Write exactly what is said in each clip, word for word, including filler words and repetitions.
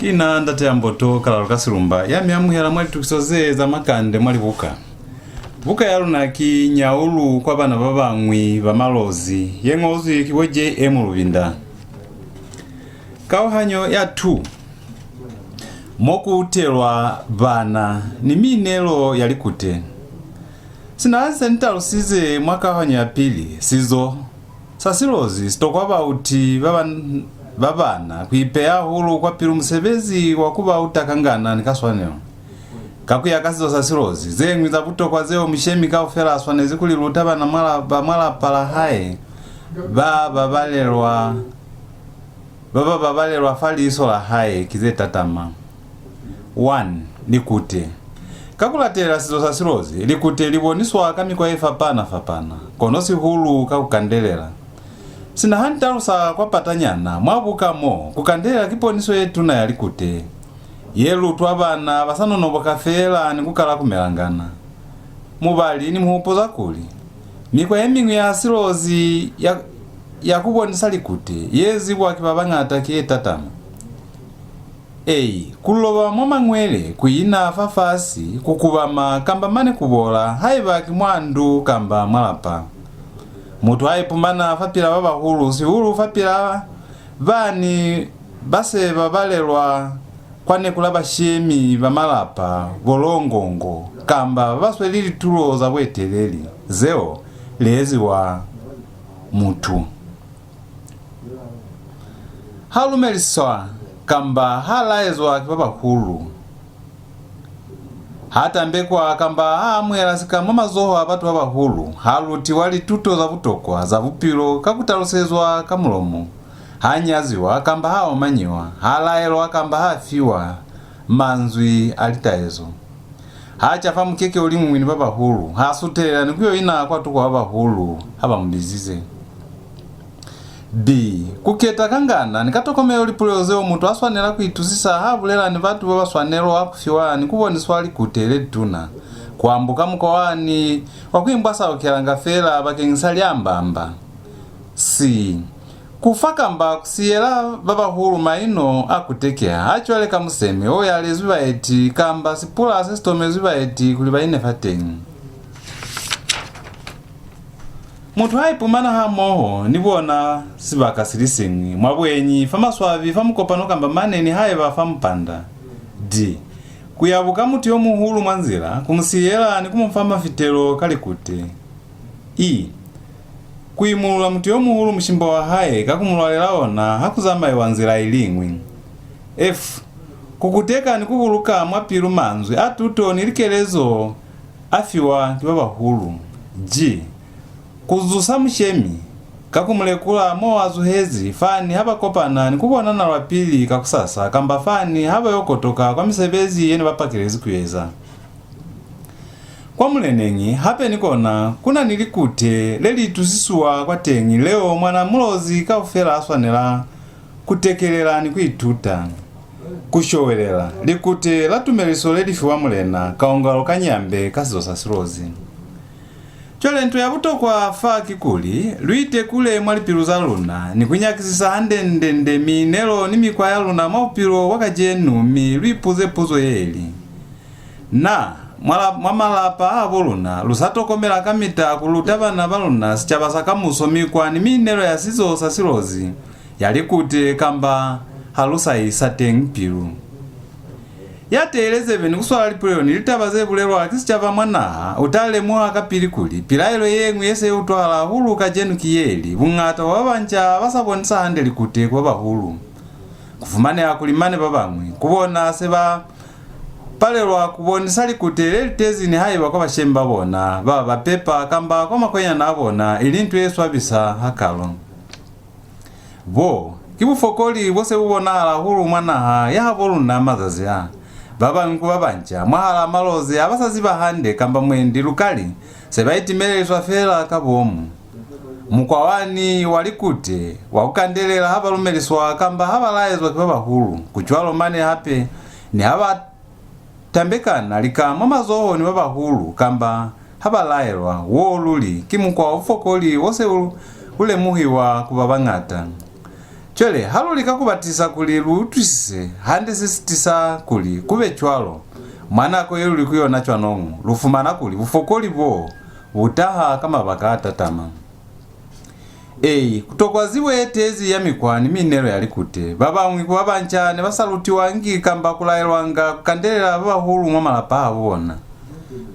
Ki na Ndate ya Mboto, Kalalo ka Silumba, ya mi amuhela mwa litukiso ze za makande mwa libuka. Buka ya luna ki Nyaulu kwa bana ba bañwi ba Malozi, ye ñozwi ki bo J M Lubinda. Kauhanyo ya two. Mo ku utelwa bana ni miinelo ya likute. Sina ha se ni talusize mwa kauhanyo ya pili, sizo sa Silozi si tokwa bauti ba ba, ba bana ku ipeya hahulu kwa pilu musebezi wa ku ba uta ka ngana ni ka swanelo. Ka ku ya ka sizo sa Silozi, ze ñwi za butokwa zeo mushemi kaufela a swanezi ku li luta bana mwa la, ba mwa lapa la hae ba babalelwa, ba ba babalelwa fa liiso la hae ki ze tatama. One, likute. Ka ku latelela sizo sa Silozi, likute li boniswa ka mikwa ye fapana-fapana, kono sihulu ka ku kandelela. Sina ha ni talusa kwa patanyana, mwa buka mo, ku kandelela ki poniso ye tuna ya likute, ye lutwa bana ba sa nonoboka feela ni ku kala ku melangana. Mubali ni mu hupuza kuli, mikwa ye miñwi ya Silozi ya, ya ku bonisa likute ye zibwa ki ba bañata ki ye tatama. A. Ku loba mwa mañwele, ku ina fafasi, ku kubama, kamba mane ku bola, haiba ki mwa ndu kamba mwa lapa. Mutu ha ipumana fapil'a ba bahulu, sihulu fapil'a bani ba se ba balelwa kwa neku la bashemi ba malapa, bolongongo, kamba ba ba sweli litulo za bueteleli, zeo li eziwa mutu. Ha lumeliswa kamba ha laezwa ki ba bahulu, ha tambekwa kamba ha amuhela sika mwa mazoho a batu ba bahulu, ha lutiwa lituto za butokwa za bupilo ka ku talusezwa ka mulomo, ha nyaziwa kamba ha omanyiwa, ha laelwa kamba ha fiwa manzwi a litaezo. Ha ca fa mukeke o li muñwi ni ba bahulu, ha sutelela ni ku yo ina kwatuko ba bahulu ha ba mu bizize. B. Ku keta ka ngana ni ka tokomelo lipulelo zeo mutu a swanela ku itusisa ha bulela ni batu ba ba swanelwa ku fiwa ni ku boniswa likute le lituna. Ku ambuka mukwa wani wa ku imbwasaukelanga feela bakeñisa liamba-amba. C. Ku fa kamba ku siyela ba bahulu maino a ku tekeha, ha cwale ka museme o yalezwi baeti kamba sipula se si tomezwi baeti kuli ba ine fateñi. Mutu ha ipumana hamoho ni bona sibaka si li siñwi, mwa buenyi, fa maswabi, fa mukopano kamba mane nihaiba fa mupanda. D. Ku yabuka mutu yo muhulu mwa nzila, ku mu siyela ni ku mu fa mafitelo ka likute. E. Ku imulula mutu yo muhulu mushimba wa hae ka ku mu lwalela ona ha ku zamaiwa nzila i liñwi. F. Ku kuteka ni ku buluka mwa pilu manzwi a tuto ni likelezo a fiwa ki ba bahulu. G. Ku zusa mushemi ka ku mu lekula mo a zuhezi fani ha ba kopana ni ku bonana lwa pili kakusasa kamba fani ha ba yo kotoka kwa misebezi ye ne ba pakelezi ku eza. Kwa muleneñi, hape ni kona, ku na ni likute le li itusisiwa kwateñi leo mwana Mulozi kaufela a swanela ku tekelela ni ku ituta. Ku showelela, likute la tumeliso le li fiwa Mulena Kaongalo ka Nyambe ka sizo sa Silozi. Cwale nto ya butokwa fa kikuli, lu itekule mwa lipilu za luna, ni ku nyakisisa hande-nde-nde miinelo ni mikwa ya luna mwa bupilo bwa kacenu, mi lu ipuze puzo ye li, Na, mwa la, mwa malapa a habo luna, lu sa tokomela kamita ku luta bana ba luna sicaba sa kamuso mikwa ni miinelo ya sizo sa Silozi, ya likute, kamba ha lu sa isa teñi pilu? Ya teile zebe ni ku swala lipulelo ni litaba ze bulelwa ki sicaba mwa naha, u ta lemuha kapili kuli, pilaelo ye ñwi ye se i utwahala hahulu kacenu ki ye li, buñata bwa ba banca ha ba sa bonisa hande likute ku ba bahulu. Ku fumaneha kuli mane ba bañwi ku bona se ba palelwa ku bonisa likute le li tezi nihaiba kwa bashemi ba bona, ba ba pepa, kamba kwa makwenyana a bona, ili nto ye swabisa hakalo. Bo, ki bufokoli bo se bu bonahala hahulu mwa naha ya habo luna mazazi a. Ba bañwi ku ba banca, mwahalaa Malozi, ha ba sa ziba hande, kamba mwendi lu ka li, se ba itimeleliswa feela ka bomu. Mukwa wani wa likute, wa ku kandelela ha ba lumeliswa kamba ha ba laezwa ki ba bahulu, ku cwalo mane hape, ni ha ba tambekana lika mwa mazoho ni ba bahulu, kamba ha ba laelwa, wo luli ki mukwa o bufokoli wo se u, u lemuhiwa ku ba bañata. Cwale, ha lu lika ku ba tisa kuli lu utwisise hande se si tisa kuli ku be cwalo, mwa nako ye lu li ku yona cwanoñu, lu fumana kuli bufokoli bo bu taha ka mabaka a tatama. Ee, ku tokwa zibo ye tezi ya mikwa ni miinelo ya likute. Ba bañwi ku ba banca ne ba sa lutiwangi kamba ku laelwanga ku kandelela ba bahulu mwa malapa a bona.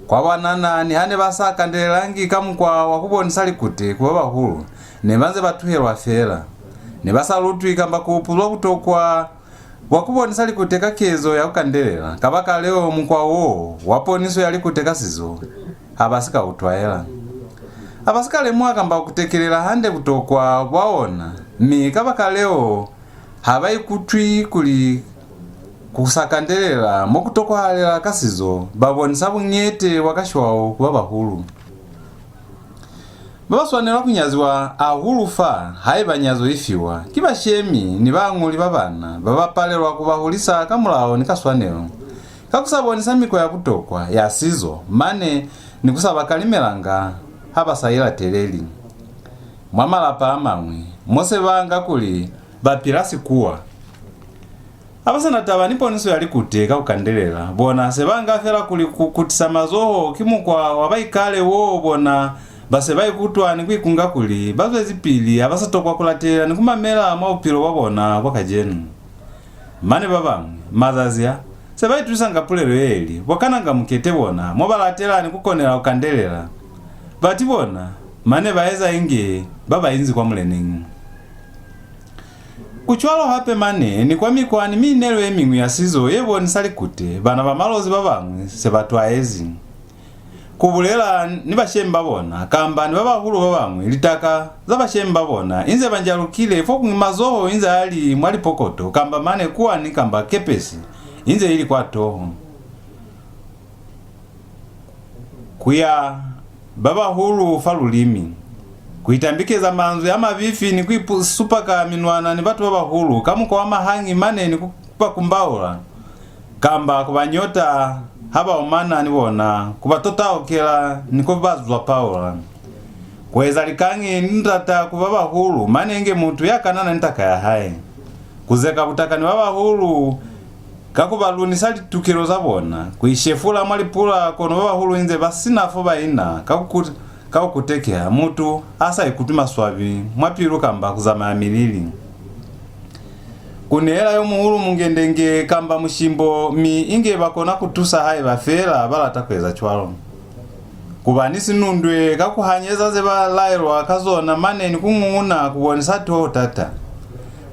Kwa banana, niha ne ba sa kandelelangi ka mukwa wa ku bonisa likute ku ba bahulu, ne ba nze ba tuhelwa fela. Ne ba sa lutwi kamba ku hupuzwa butokwa bwa ku bonisa likute ka kezo ya ku kandelela. Kabakaleo, mukwa wo wa poniso ya likute ka sizo ha ba si ka u twaela. Ha ba si ka lemuha kamba ku tekelela hande butokwa bwa ona, mi kabakaleo ha ba ikutwi kuli ku sa kandelela mo ku tokwahalela ka sizo ba bonisa buñete bwa kashwau ku ba bahulu. Ba ba swanelwa ku nyaziwa hahulu fa haiba nyazo i fiwa ki bashemi ni bañoli ba bana ba ba palelwa ku ba hulisa ka mulao ni ka swanelo, ka ku sa bonisa mikwa ya butokwa ya sizo mane ni ku sa ba kalimelanga ha ba sa i lateleli. Mwa malapa a mañwi, mo se ba nga kuli ba pila sikuwa, ha ba sa na taba ni poniso ya likute ka ku kandelela. Bona se ba nga fela kuli ku kutisa mazoho ki mukwa wa baikale wo bona ba se ba ikutwa ni ku ikunga kuli ba zwezipili, ha ba sa tokwa ku latelela ni ku mamela mwa bupilo bwa bona bwa kacenu. Mane ba bañwi, mazazi a, se ba itusisanga pulelo ye li, bo kananga mukete bona mo ba latela ni ku konela ku kandelela. Bati bona, mane ba eza inge ba ba inzi kwa muleneñi. Ku cwalo hape mane ni kwa mikwa ni miinelo ye miñwi ya sizo ye bonisa likute, bana ba Malozi ba bañwi se ba twaezi ku bulela ni bashemi ba bona kamba ni ba bahulu ba bañwi litaka za bashemi ba bona inze ba njalukile, fokuñwi mazoho inze a li mwa lipokoto kamba mane kuwani kamba kepesi inze i li kwa toho. Ku ya ba bahulu fa lulimi, ku itambikeza manzwi a mabifi ni ku ipu-, supaka minwana ni batu ba bahulu ka mukwa wa mahañi mane ni ku ba kumbaula, kamba ku ba nyota ha ba omana ni bona, ku ba totaukela ni ku ba zwapaula. Ku eza likañi ni ndata ku ba bahulu mane inge mutu ya kanana ni taka ya hae. Ku zeka butaka ni ba bahulu ka ku ba lunisa litukelo za bona, ku ishefula mwa lipula kono ba bahulu inze ba si na fo ba ina ka ku, ka ku kutekeha, mutu a sa ikutwi maswabi mwa pilu kamba ku zamaya milili. Ku neela yo muhulu mungendenge kamba mushimbo mi inge ba kona ku tusa haiba feela ba lata ku eza cwalo. Ku ba ni sinundwe ka ku hanyeza ze ba laelwa ka zona mane ni ku ñuñuna ku bonisa toho tata.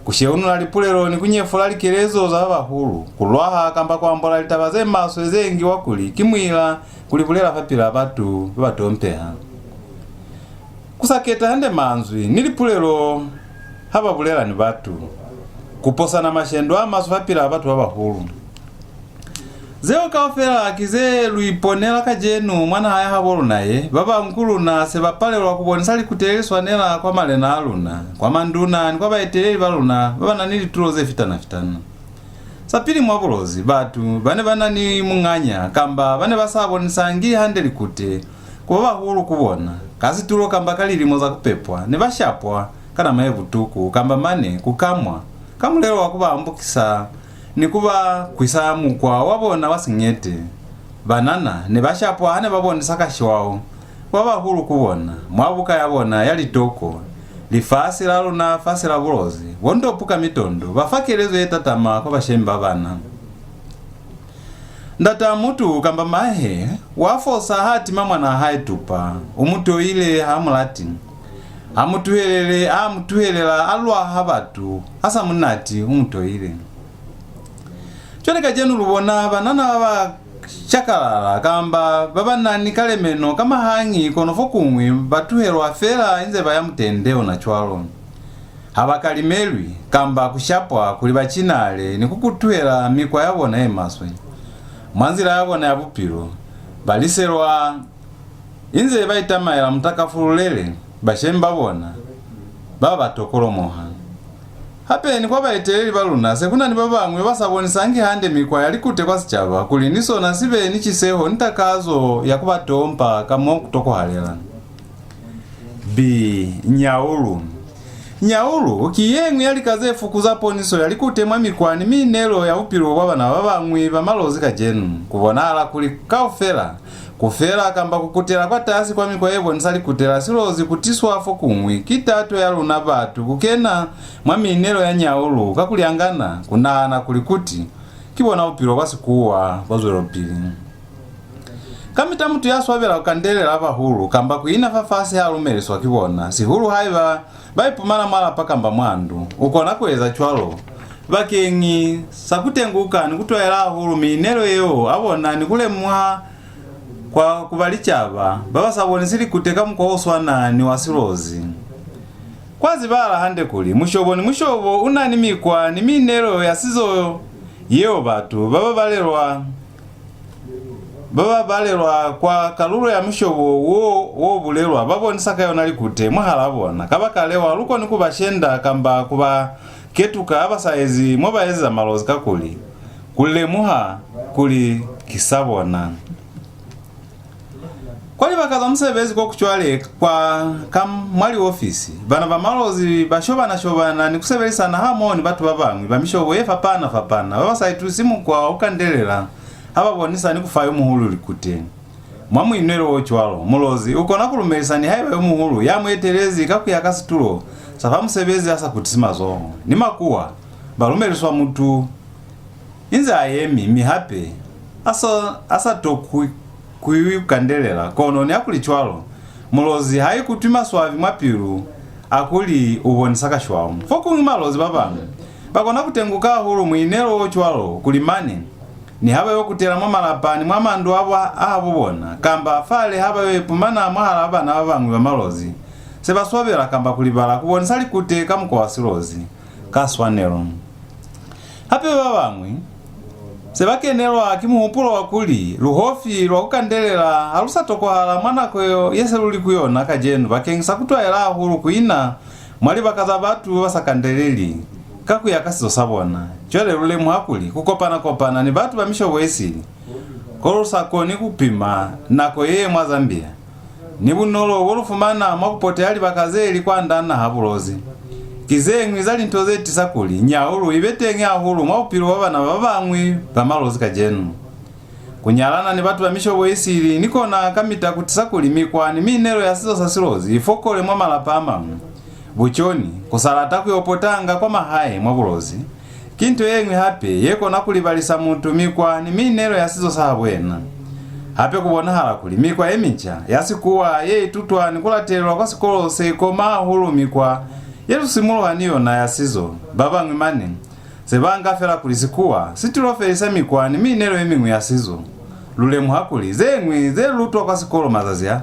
Ku sheunula lipulelo ni ku nyefula likelezo za ba bahulu, ku lwaha kamba ku ambola litaba ze maswe ze ngiwa kuli ki muila ku li bulela fapil'a batu ba ba tompeha. Ku sa keta hande manzwi ni lipulelo ha ba bulela ni batu. Ku posana mashendo a maswe fapil'a batu ba bahulu. Zeo kaufela ki ze lu iponela kacenu mwa naha ya habo luna ye. Ba bañwi ku luna se ba palelwa ku bonisa likute le li swanela kwa malena a luna, kwa manduna, ni kwa baeteleli ba luna ba ba na ni litulo ze fitana-fitana. Sapili mwa Bulozi, batu ba ne ba na ni munganya kamba ba ne ba sa bonisangi hande likute ku ba bahulu ku bona, ka situlo kamba ka lilimo za ku pepwa, ne ba shapwa ka nama ye butuku kamba mane ku kamwa, ka mulelo wa ku ba ambukisa ni ku ba kwisa mukwa wa bona wa siñete. Banana ne ba shapwa ha ne ba bonisa kashwau ku ba bahulu ku bona mwa buka ya bona ya litoko, Lifasi la Luna Fasi la Bulozi, bo Ndopuka Mitondo ba fa kelezo ye tatama kwa bashemi ba bana. Ndata mutu kamba mahe wa fosa ha tima mwanaa hae tupa, u mu toile, ha mu lati. Ha mu tuhelele, ha mu tuhelela a lwaha batu, a sa mu nati, u mu toile. Cwale kacenu lu bona banana ba ba cakalala kamba ba ba na ni kalemeno ka mahañi, kono fokuñwi ba tuhelwa fela inze ba ya mutende ona cwalo. Ha ba kalimelwi kamba ku shapwa kuli ba cinale ni ku kutuhela mikwa ya bona ye maswe. Mwa nzila ya bona ya bupilo, ba liselwa inze ba itamaela mutakafululele bashemi ba bona ba ba tokolomoha. Hape ni kwa baeteleli ba luna se ku na ni ba bañwi ba ba sa bonisangi hande mikwa ya likute kwa sicaba, kuli ni sona si be ni ciseho ni takazo ya ku ba tompa ka mo ku tokwahalela. B. Nyaulu. Nyaulu ki ye ñwi ya lika ze fukuza poniso ya likute mwa mikwa ni miinelo ya bupilo bwa bana ba bañwi ba Malozi kacenu. Ku bonahala kuli kaufela ku fela kamba ku kutela kwatasi kwa mikwa ye bonisa likute la Silozi ku tiswa fokuñwi ki tato ya luna batu ku kena mwa miinelo ya Nyaulu ka ku lyangana, ku nahana kuli kuti ki bona bupilo bwa sikuwa bwa zwelopili. Kamita mutu ya swabela ku kandelela bahulu kamba ku ina fafasi ha lumeliswa ki bona, sihulu haiba ba ipumana mwa lapa kamba mwa ndu, u kona ku eza cwalo. Bakeñi sa ku tenguka ni ku twaela hahulu miinelo yeo a bona ni ku lemuha kwa ku ba licaba ba ba sa bonisi likute ka mukwa o swana ni wa Silozi. Kwa zibahala hande kuli mushobo ni mushobo u na ni mikwa ni miinelo ya sizo yeo batu ba ba balelwa ba ba balelwa kwa kalulo ya mushobo wo wo bulelwa ba bonisa ka yona likute mwahal'a bona. Kabakaleo, ha lu koni ku ba shenda kamba ku ba ketuka ha ba sa ezi mo ba ezeza Malozi, kakuli ku lemuha kuli ki sa bona. Kwa libaka za musebezi ko ku cwale kwa ka mwa liofisi, bana ba Malozi ba shobana-shobana ni ku sebelisana hamoho ni batu ba bañwi ba mishobo ye fapana-fapana ba ba sa itusi mukwa wa ku kandelela ha ba bonisa ni ku fa yo muhulu likute. Mwa muinelo o cwalo, Mulozi u kona ku lumelisa nihaiba yo muhulu ya mu etelezi ka ku ya ka situlo sa fa musebezi a sa kutisi mazoho. Ni makuwa ba lumeliswa mutu inze a yemi, mi hape a sa, a sa tokwi ku kandelela. Kono nihakulicwalo, Mulozi ha ikutwi maswabi mwa pilu a kuli u bonisa kashwau. Fokuñwi Malozi ba bañwi ba kona ku tenguka hahulu muinelo o cwalo kuli mane niha ba yo kutela mwa malapa ni mwa mandu a bo, a habo bona, kamba fale ha ba yo ipumana mwahal'a bana ba bañwi ba Malozi, se ba swabela kamba ku libala ku bonisa likute ka mukwa wa Silozi ka swanelo. Hape ba bañwi se ba kenelwa ki muhupulo wa kuli luhofi lwa ku kandelela ha lu sa tokwahala mwa nako ye se lu li ku yona kacenu bakeñisa ku twaela hahulu ku ina mwa libaka za batu ba ba sa kandeleli ka ku ya ka sizo sa bona. Cwale lu lemuha kuli ku kopana-kopana ni batu ba mishobo ye sili, ko lu sa koni ku pima nako ye mwa Zambia, ni bunolo bo lu fumana mwa ku poteha libaka ze li kwand'a naha Bulozi, ki ze ñwi za linto ze tisa kuli nyaulu i be teñi hahulu mwa bupilo bwa bana ba bañwi ba Malozi kacenu. Ku nyalana ni batu ba mishobo ye sili ni kona kamita ku tisa kuli mikwa ni miinelo ya sizo sa Silozi i fokole mwa malapa a mañwi. Buconi, ku sa lata ku yo potanga kwa mahae mwa Bulozi, ki nto ye ñwi hape ye kona ku libalisa mutu mikwa ni miinelo ya sizo sa habo yena. Hape ku bonahala kuli mikwa ye minca ya sikuwa ye itutwa ni ku latelelwa kwa sikolo se i koma hahulu mikwa ye lu simuluha ni yona ya sizo. Ba bañwi mane se ba nga fela kuli sikuwa si tilo felisa mikwa ni miinelo ye miñwi ya sizo. Lu lemuha kuli ze ñwi ze lutwa kwa sikolo mazazi a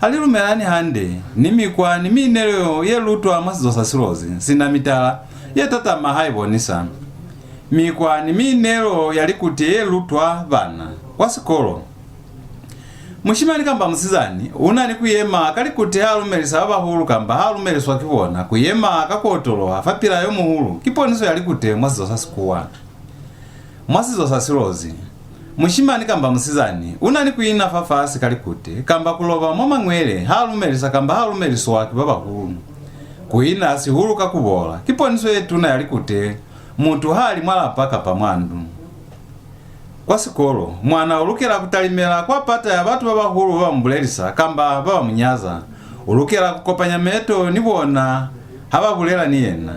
ha li lumelani hande ni mikwa ni miinelo ye lutwa mwa sizo sa Silozi, sina mitala ye tatama ha i bonisa. Mikwa ni miinelo ya likute ye lutwa bana kwa sikolo. Mushimani kamba musizani u na ni ku yema ka likute ha lumelisa ba bahulu kamba ha lumeliswa ki bona. Ku yema ka ku otoloha fapil'a yo muhulu ki poniso ya likute mwa sizo sa sikuwa. Mwa sizo sa Silozi, mushimani kamba musizani u na ni ku ina fafasi ka likute kamba ku loba mwa mañwele ha lumelisa kamba ha lumeliswa ki ba bahulu. Ku ina sihulu ka ku bola ki poniso ye tuna ya likute mutu ha li mwa lapa kapa mwa ndu. Kwa sikolo, mwana u lukela ku talimela kwa pata ya batu ba bahulu ba ba mu bulelisa kamba ba ba mu nyaza. U lukela ku kopanya meto ni bona ha ba bulela ni yena.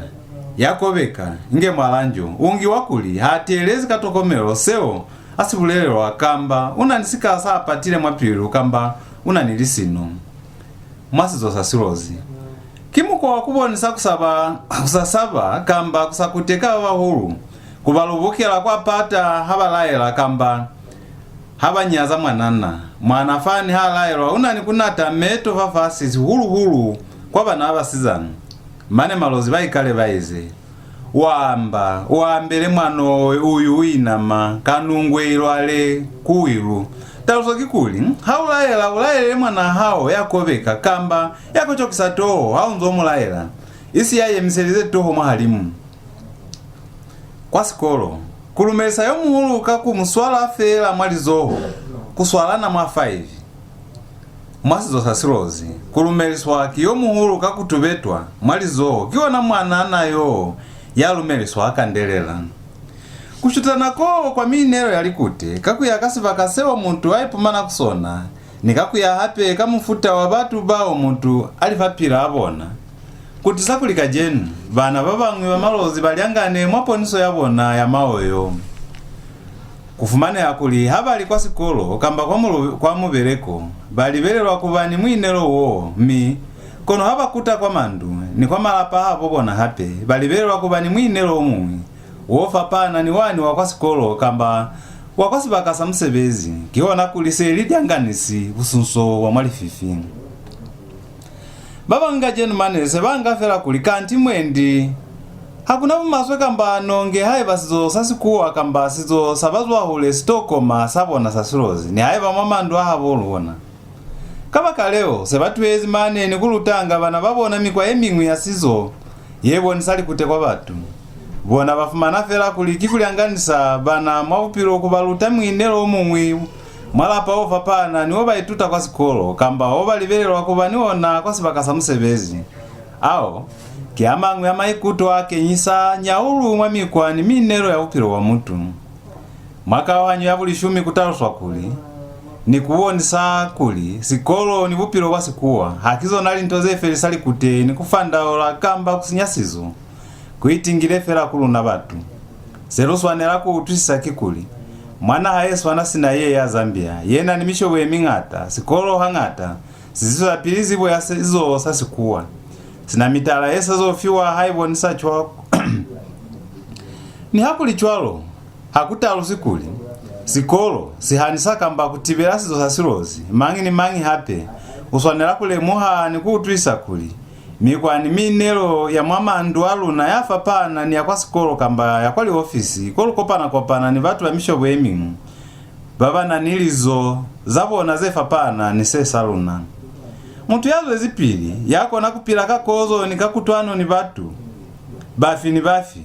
Ya kobeka, inge mwalanjo, u ngiwa kuli ha teelezi ka tokomelo seo a si bulelelwa kamba u na ni sika sa patile mwa pilu kamba u na ni lisino. Mwa sizo sa Silozi, ki mukwa wa ku bonisa ku saba, ku sa saba kamba ku sa kuteka ba bahulu, ku ba lubukela kwa pata ha ba laela kamba ha ba nyaza mwanana. Mwana fani ha laelwa u na ni ku nata meto fafasi, sihulu-hulu kwa bana ba basizana. Mane Malozi ba ikale ba ize, "Wa amba, u ambele mwana owe uyu u inama, kanungwe i lwale ku wilu." Taluso kikuli, ha u laela, u laelele mwanaa hao ya kobeka kamba ya kocokisa toho ha u nzo mu laela, isi ya yemiselize toho mwahalimu. Kwa sikolo, ku lumelisa yo muhulu ka ku mu swala feela mwa lizoho, ku swalana mwa five. Mwa sizo sa Silozi, ku lumeliswa ki yo muhulu ka ku tubetwa mwa lizoho ki ona mwanana yo ya lumeliswa a kandelela. Ku shutana koo kwa miinelo ya likute ka ku ya ka sibaka seo mutu a ipumana ku sona, ni ka ku ya hape ka mufuta wa batu bao mutu a li fapil'a bona, ku tisa kuli kacenu, bana ba bañwi ba Malozi ba lyangane mwa poniso ya bona ya maoyo. Ku fumaneha kuli ha ba li kwa sikolo kamba kwa mulu-, kwa mubeleko, ba libelelwa ku ba ni muinelo wo, mi, kono ha ba kuta kwa mandu ni kwa malapa a habo bona hape, ba libelelwa ku ba ni muinelo o muñwi, wo fapana ni wani wa kwa sikolo kamba wa kwa sibaka sa musebezi, kihona kuli se li lyanganisi busunso bwa mwa lififi. Ba bañwi kacenu mane se ba nga fela kuli kanti mwendi ha ku na bumaswe kamba nonge haiba sizo sa Sikuwa kamba sizo sa bazwahule si to koma sa bona sa Silozi, nihaiba mwa mandu a habo luna. Kabakaleo, se ba tuhezi mane ni ku lutanga bana ba bona mikwa ye miñwi ya sizo ye bonisa likute kwa batu. Bona ba fumana fela kuli ki ku lyanganisa bana mwa bupilo ku ba luta muinelo o muñwi mwa lapa o fapana ni wo ba ituta kwa sikolo, kamba wo ba libelelwa ku ba ni ona kwa sibaka sa musebezi. Ao ki a mañwi a maikuto a kenyisa nyaulu mwa mikwa ni miinelo ya bupilo bwa mutu. Mwa kauhanyo ya bulishumi ku taluswa kuli, ni ku bonisa kuli sikolo ni bupilo bwa Sikuwa ha ki zona linto ze felisa likute ni ku fandaula kamba ku sinya sizo, ku itingile fela ku luna batu. Se lu swanela ku utwisisa kikuli, mwa naha ye swana sina ye ya Zambia, ye na ni mishobo ye miñata, sikolo hañata si zwezapili zibo ya sizo sa Sikuwa, sina mitala ye sa zo fiwa ha i bonisa cwa. Nihakulicwalo, ha ku talusi kuli sikolo si hanisa kamba ku tibela sizo sa Silozi. Mañi ni mañi hape u swanela ku lemuha ni ku utwisisa kuli mikwa ni miinelo ya mwa mandu a luna ya fapana ni ya kwa sikolo kamba ya kwa liofisi ko lu kopana-kopana ni batu ba mishobo ye miñwi ba ba na ni lizo za bona ze fapana ni se sa luna. Mutu ya zwezipili, ya kona ku pila ka kozo ni ka kutwano ni batu bafi ni bafi,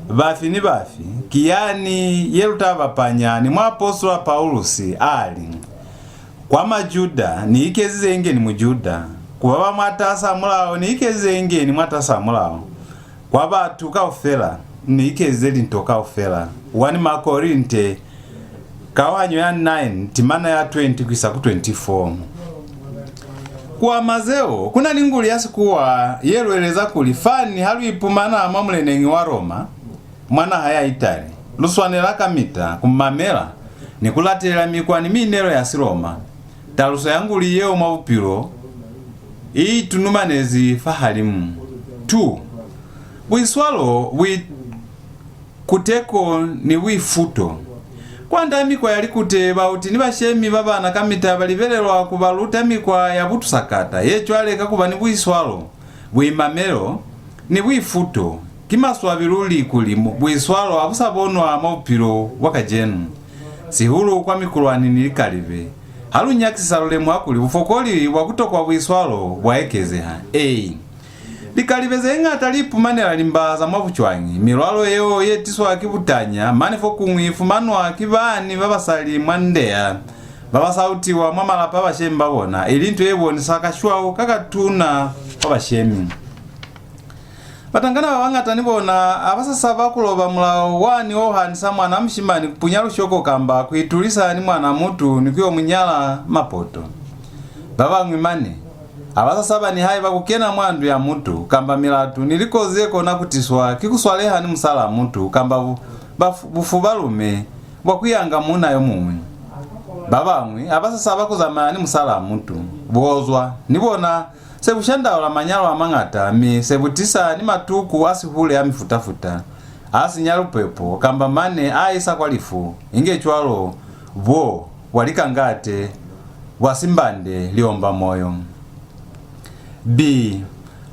bafi ni bafi, ki yani ye lu ta bapanya ni muapositola Paulusi a li, "Kwa Majuda ni ikezize inge ni Mujuda, ku ba ba mwatas'a mulao ni ikezize inge ni mwatas'a mulao, kwa batu kaufela ni ikezize linto kaufela." Wani Makorinte, kauhanyo ya nine, timana ya twenty ku isa ku twenty-four. Ku ama zeo, ku na ni nguli ya Sikuwa ye lueleza kuli fani ha lu ipumana mwa muleneñi wa Roma, mwa naha ya Itali, lu swanela kamita ku mamela ni ku latelela mikwa ni miinelo ya Siroma. Taluso ya nguli yeo mwa bupilo i itunumanezi fahalimu. Two, buiswalo, buikuteko ni buifuto. Kwand'a mikwa ya likute, bauti ni bashemi ba bana kamita ba libelelwa ku ba luta mikwa ya butu sakata ye cwale ka ku ba ni buiswalo, buimamelo, ni buifuto. Ki maswabi luli kuli mu-, buiswalo ha bu sa bonwa mwa bupilo bwa kacenu, sihulu kwa mikulwani ni likalibe. Ha lu nyakisisa, lu lemuha kuli bufokoli bwa ku tokwa buiswalo bwa ekezeha. A. Likalibe ze ñata li ipumanela limba za mwa bucwañi. Milwalo yeo ye tiswa ki butanya, mane fokuñwi i fumanwa ki bani ba basali mwa ndeya ba ba sa utiwa mwa malapa a bashemi ba bona, ili nto ye bonisa kashwau ka katuna kwa bashemi. Batangana ba bañata ni bona ha ba sa saba ku loba mulao wani o hanisa mwana mushimani ku punya lushoko kamba ku itulisa ni mwana mutu ni ku yo mu nyala mapoto. Ba bañwi mane ha ba sa saba nihaiba ku kena mwa ndu ya mutu kamba milatu ni likozi ze kona ku tiswa ki ku swaleha ni musalaa mutu kamba bu-, bafu-, bufu ba lume bwa ku yanga muuna yo muñwi. Ba bañwi ha ba sa saba ku zamaya ni musalaa mutu. Buozwa ni bona se bu shandaula manyalo a mañata, mi se bu tisa ni matuku a sihule a mifuta-futa, a sinya lupepo, kamba mane a isa kwa lifu, inge cwalo bo bwa likangate, bwa simbande, liomba moyo. B.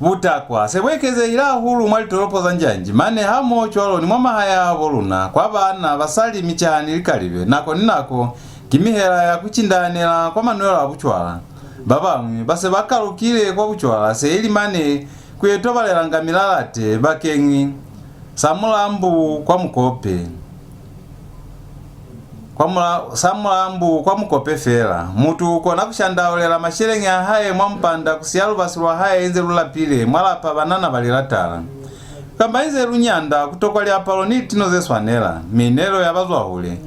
Butakwa se bu ekezehile hahulu mwa litolopo za njanji, mane hamoho cwalo ni mwa mahaya a habo luna, kwa baana, basali, micaha ni likalibe. Nako ni nako, ki mihela ya ku cindahanela kwa manwelo a bucwala. Ba bañwi ba se ba kalukile kwa bucwala, se ili mane ku yo tobalelanga milalate bakeñi sa mulambu kwa mukope. kwa mula, sa mulambu kwa mukope fela. Mutu u kona ku shandaulela masheleñi a hae mwa mupanda, ku siya lubasi lwa hae inze lu lapile mwa lapa banana ba li latala. Kamba inze lu nyanda ku tokwa liapalo ni litino ze swanela, miinelo ya bazwahule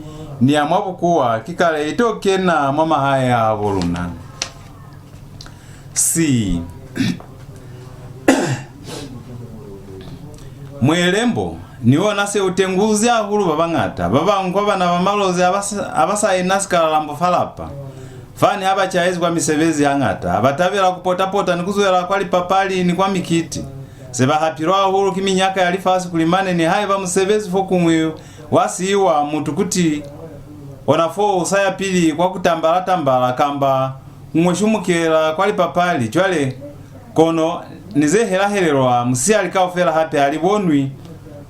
ni ya mwa bukuwa ki kale i to kena mwa mahae a habo luna. Si. Muelembo ni ona se u tenguzi hahulu ba bañata. Ba bañwi kwa bana ba Malozi ha ba sa, ha ba sa ina sikalalambo fa lapa. Fani ha ba caezi kwa misebezi ya ñata, ha ba tabela ku pota-pota ni ku zwela kwa lipapali ni kwa mikiti. Se ba hapilwe hahulu ki minyaka ya lifasi kuli mane nihaiba musebezi fokuñwi wa siiwa, mutu kuti ona foo u sa ya pili kwa ku tambala-tambala kamba ku ñweshumukela kwa lipapali. Cwale, kono ni ze hela-helelwa musihali kaufela hape ha li bonwi,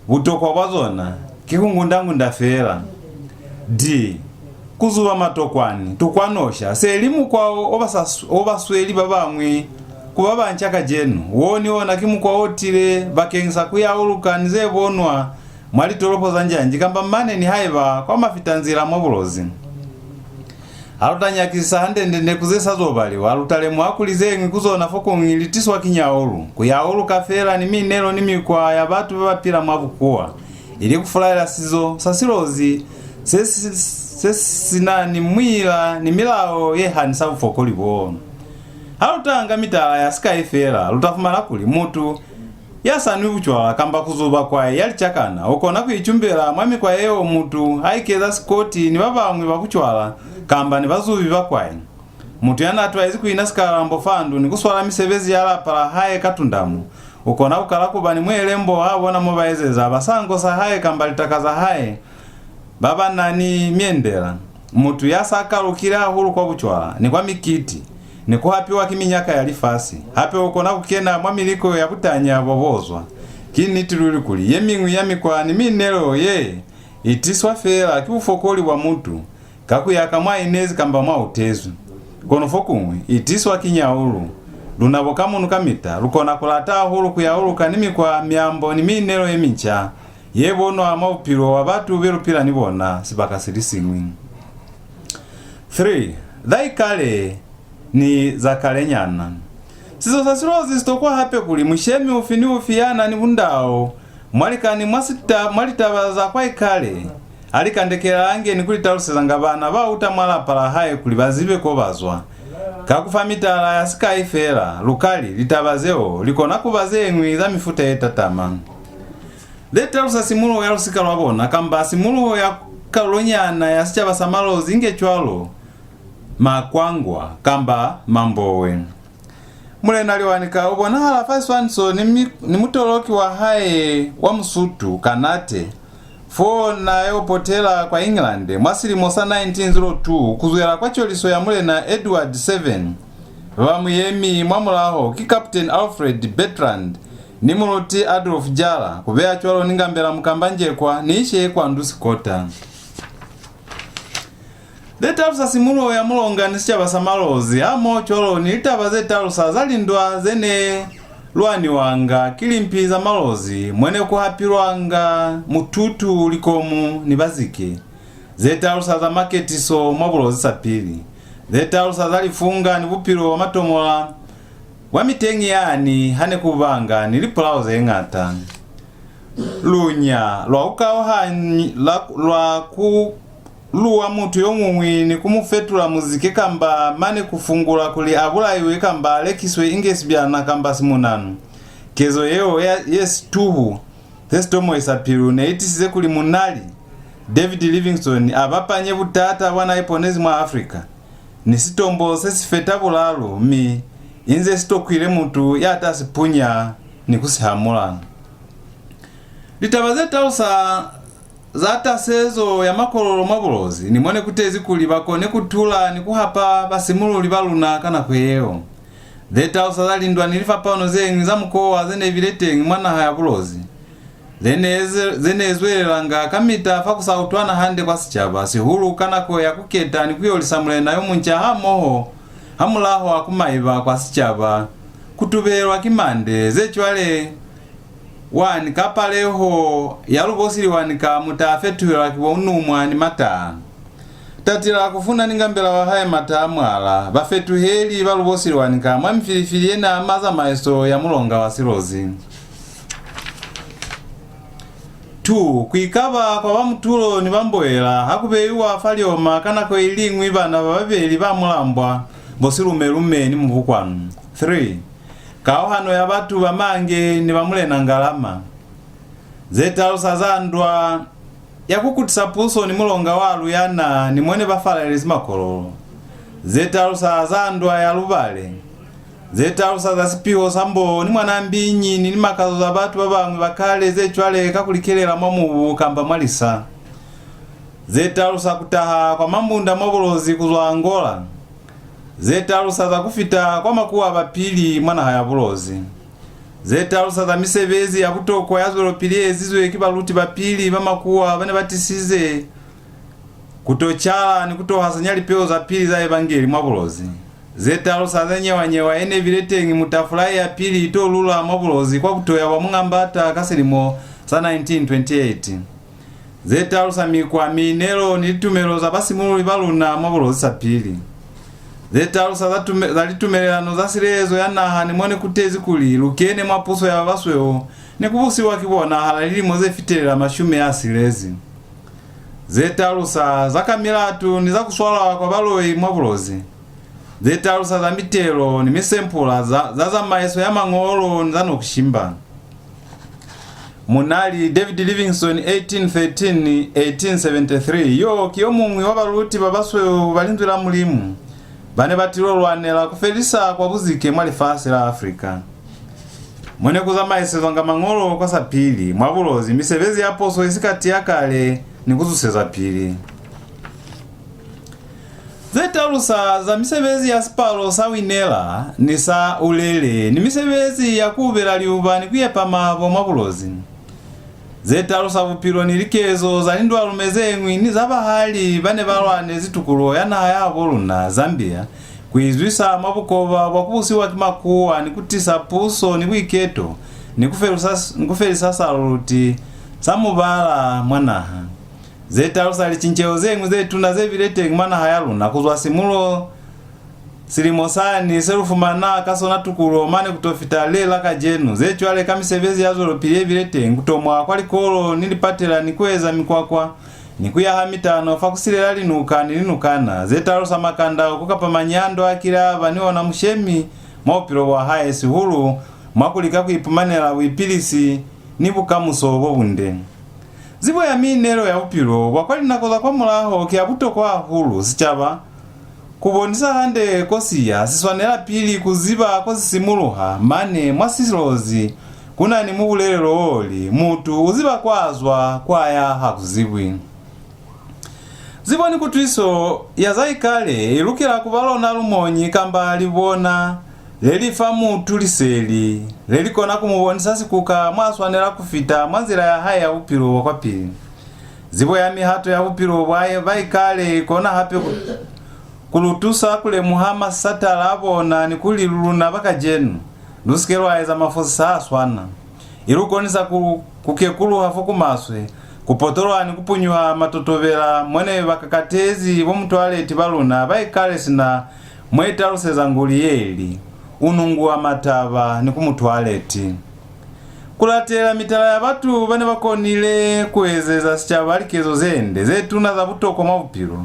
butokwa bwa zona ki ku ngunda-ngunda feela. D. Ku zuba matokwani, tukwanosha, se li mukwa o, o ba sa, o ba sweli ba bañwi ku ba banca kacenu. Wo ni ona ki mukwa o tile bakeñisa ku yauluka ni ze bonwa mwa litolopo za njanji kamba mane nihaiba kwa mafitanzila mwa Bulozi. Ha lu ta nyakisisa hande-nde-nde ku ze sa zo baliwa, lu ta lemuha kuli ze ñwi ku zona fokuñwi li tiswa ki nyaulu, ku yauluka feela ni miinelo ni mikwa ya batu ba ba pila mwa bukuwa, ili ku fulaela sizo sa Silozi se si, se si na ni muila ni milao ye hanisa bufokoli bo. Ha lu ta nga mitala ya sikai feela, lu ta fumana kuli mutu ya sa nwi bucwala kamba ku zuba kwai ya licakana u kona ku icumbela mwa mikwa yeo mutu ha ikeza sikoti ni ba bañwi ba bucwala kamba ni bazubi ba kwai. Mutu ya n'a twaezi ku ina sikalambo fa ndu ni ku swala misebezi ya lapa la hae ka tundamo, u kona ku kala ku ba ni muelembo ha bona mo ba ezeza basango sa hae kamba litaka za hae ba ba na ni myendela. Mutu ya sa kalukile hahulu kwa bucwala ni kwa mikiti ni ku hapiwa ki minyaka ya lifasi, hape u kona ku kena mwa miliko ya butanya bwa bozwa. Ki niti luli kuli ye miñwi ya mikwa ni miinelo ye i tiswa feela ki bufokoli bwa mutu, ka ku ya ka mwa inezi kamba mwa utezwi. Kono fokuñwi, i tiswa ki nyaulu. Luna bo kamunu kamita, lu kona ku lata hahulu ku yauluka ni mikwa, miambo, ni miinelo ye minca ye bonwa mwa bupilo bwa batu be lu pila ni bona sibaka si li siñwi. Three. Za ikale ni za kalenyana. Sizo sa Silozi si tokwa hape kuli mushemi ufi ni ufi ya na ni bundau mwa likani mwa sita, mwa litaba za kwa ikale, a li kandekelalange ni ku li talusezanga bana ba uta mwa lapa la hae kuli ba zibe ko ba zwa. Ka ku fa mitala ya sikai feela, lu ka li, litaba zeo li kona ku ba ze ñwi za mifuta ye tatama. Ze talusa simuluho ya lusika lwa bona, kamba simuluho ya kalulonyana ya sicaba sa Malozi inge cwalo, Makwangwa, kamba Mambowe. Mulena Liwanika u bonahala fa siswaniso ni mi-, ni mutoloki wa hae wa Musutu, Kanate, fo n'a yo potela kwa England mwa silimo sa nineteen zero two ku zwela kwa coliso ya Mulena Edward seven. Ba ba mu yemi mwa mulaho ki Captain Alfred Bertrand ni Muluti Adolf Jalla, ku beya cwalo ni Ngambela Mukamba Njekwa ni Ishe Kwandu Sikota. Ze talusa simuluho ya Mulonga ni sicaba sa Malozi, hamoho cwalo ni litaba ze talusa za lindwa ze ne lwaniwanga ki limpi za Malozi, mo ne ku hapilwanga mututu, likomu, ni bazike. Ze talusa za maketiso mwa Bulozi sa pili. Ze talusa za lifunga ni bupilo bwa matomola bwa miteñi yani ha ne ku banga ni lipulao ze ñata. Lunya lwa ku kauhanyi-, la, lwa ku luwa mutu yo muñwi ni ku mu fetula muzike kamba mane ku fungula kuli a bulaiwe kamba a lekiswe inge sibyana kamba simunanu. Kezo yeo ya, ye situhu se si tomohisa pilu ne i tisize kuli munali David Livingstone a bapanye butata bwa n'a iponezi mwa Africa ni sitombo se si feta bulalu, mi inze si tokwile mutu ya ta si punya ni ku si hamula. Litaba ze talusa za tasezo ya Makololo mwa Bulozi ni mo ne ku tezi kuli ba kone ku tula ni ku hapa basimululi ba luna ka nako yeo. Ze talusa za lindwa ni lifapano ze ñwi za mukowa ze ne bile teñi mwa naha ya Bulozi, ze ne ze, ze ne zwelelanga kamita fa ku sa utwana hande kwa sicaba, sihulu ka nako ya ku keta ni ku yolisa mulena yo munca hamoho hamulaho wa ku maiba kwa sicaba, ku tubelwa ki mande, ze cwale Wanika paleho ya Lubosi Liwanika mu ta fetuhelwa ki bo Numwa ni Mataa. Tatila ku funa ni ngambela wa hae Mata a Mwala, bafetuheli ba Lubosi Lwanika mwa mifilifili ye ne ama zamaiso ya mulonga wa Silozi. Two, ku ikaba kwa ba mutulo ni ba mboela ha ku beiwa fa lioma ka nako i liñwi bana ba babeli ba Mulambwa, bo Silumelume ni Mubukwanu. Three, kauhano ya batu ba Mange ni ba Mulena Ngalama. Ze talusa za ndwa ya ku kutisa puso ni mulonga wa Luyana ni mo ne ba falalezi Makololo. Ze talusa za ndwa ya Lubale. Ze talusa za sipiho sa Mboo ni Mwanambinyi ni limakazo za batu ba bañwi ba kale ze cwale ka ku likelela mwa mubu kamba mwa lisa. Ze talusa ku taha kwa Mambunda mwa Bulozi ku zwa Angola. Ze talusa za ku fita kwa makuwa ba pili mwa naha ya Bulozi. Ze talusa za misebezi ya butokwa ya zwelopili ye ezizwe ki baluti ba pili ba makuwa ba ne ba tisize ku to cala ni ku to hasanya lipeo za pili za Evangeli mwa Bulozi. Ze talusa za nyewa-nyewa ye ne bile teñi mu tafula ye ya pili i to lula mwa Bulozi kwa butoya bwa Mungambata ka silimo sa nineteen twenty-eight. Ze talusa mikwa, miinelo, ni litumelo za basimululi ba luna mwa Bulozi sa pili. Ze talusa za, tume, za litumelelano za silezo ya naha ni mo ne ku tezi kuli lu kene mwa puso ya ba basweu ni ku busiwa ki bona hala lilimo ze fitelela mashumi a silezi. Ze talusa za ka milatu ni za ku swalwa kwa baloi mwa Bulozi. Ze talusa za mitelo ni misempula za, za zamaiso ya mañolo ni za Nokushimba. Munali David Livingstone, eighteen thirteen, eighteen seventy-three, yo ki yo muñwi wa baluti ba basweu ba Linzwi la Mulimu ba ne ba tilo lwanela ku felisa kwa buzike mwa lifasi la Africa. Mo ne ku zamaisezwanga mañolo kwa sapili, mwa Bulozi, misebezi ya poso i si ka tiya kale ni ku zusezwa pili. Ze talusa za misebezi ya sipalo sa Winela ni sa Ulele ni misebezi ya ku ubela liuba ni ku yepa mabo mwa Bulozi. Ze talusa bupilo ni likezo za lindwalume ze ñwi ni za bahali ba ne ba lwanezi tukuluho ya naha ya habo luna, Zambia, ku i zwisa mwa bukoba bwa ku busiwa ki makuwa ni ku tisa puso ni buiketo ni ku felusa, ni ku felisa saluluti sa mubala mwa naha. Ze talusa licinceho ze ñwi ze tuna ze bile teñi mwa naha ya luna ku zwa simulo silimo sani se lu fumana ka sona tukuluho mane ku to fita le la kacenu, ze cwale ka misebezi ya zwelopili ye bile teñi, ku tomwa kwa likolo ni lipatela ni ku eza mikwakwa, ni ku yaha mitano fa ku silela linuka ni linukana, ze talusa makandauko kapa manyando a kile a ba ni ona mushemi mwa bupilo bwa hae, sihulu mwa ku lika ku ipumanela buipilisi ni bukamuso bo bunde. Zibo ya miinelo ya bupilo bwa kwa linako za kwamulaho ki ya butokwa hahulu. Sicaba, ku bonisa hande ko si ya, si swanela pili ku ziba ko si simuluha. Mane, mwa Silozi, ku na ni mubulelelo o li, mutu u ziba kwa zwa, kwa ya ha ku zibwi. Zibo ni kutwiso ya za ikale i lukela ku ba lona lumonyi kamba libona le li fa mutu liseli le li kona ku mu bonisa sikuka mwa swanela ku fita mwa nzila ya hae ya bupilo bwa kwapili. Zibo ya mihato ya bupilo bwa ba ikale i kona hape ku, ku lu tusa ku lemuha masatala a bona ni kuli luna ba kacenu lu si ke lwa eza mafosi sa swana. I lu konisa ku, ku kekuluha fo ku maswe, ku potoloha ni ku punyuha matotobela mo ne ba kakatezi bo mutwaleti ba luna ba ikale sina mo i taluseza nguli ye li, u nunguha mataba ni ku mutwaleti. Ku latelela mitala ya batu ba ne ba konile ku ezeza sicaba likezo ze nde, ze tuna za butokwa mwa bupilo,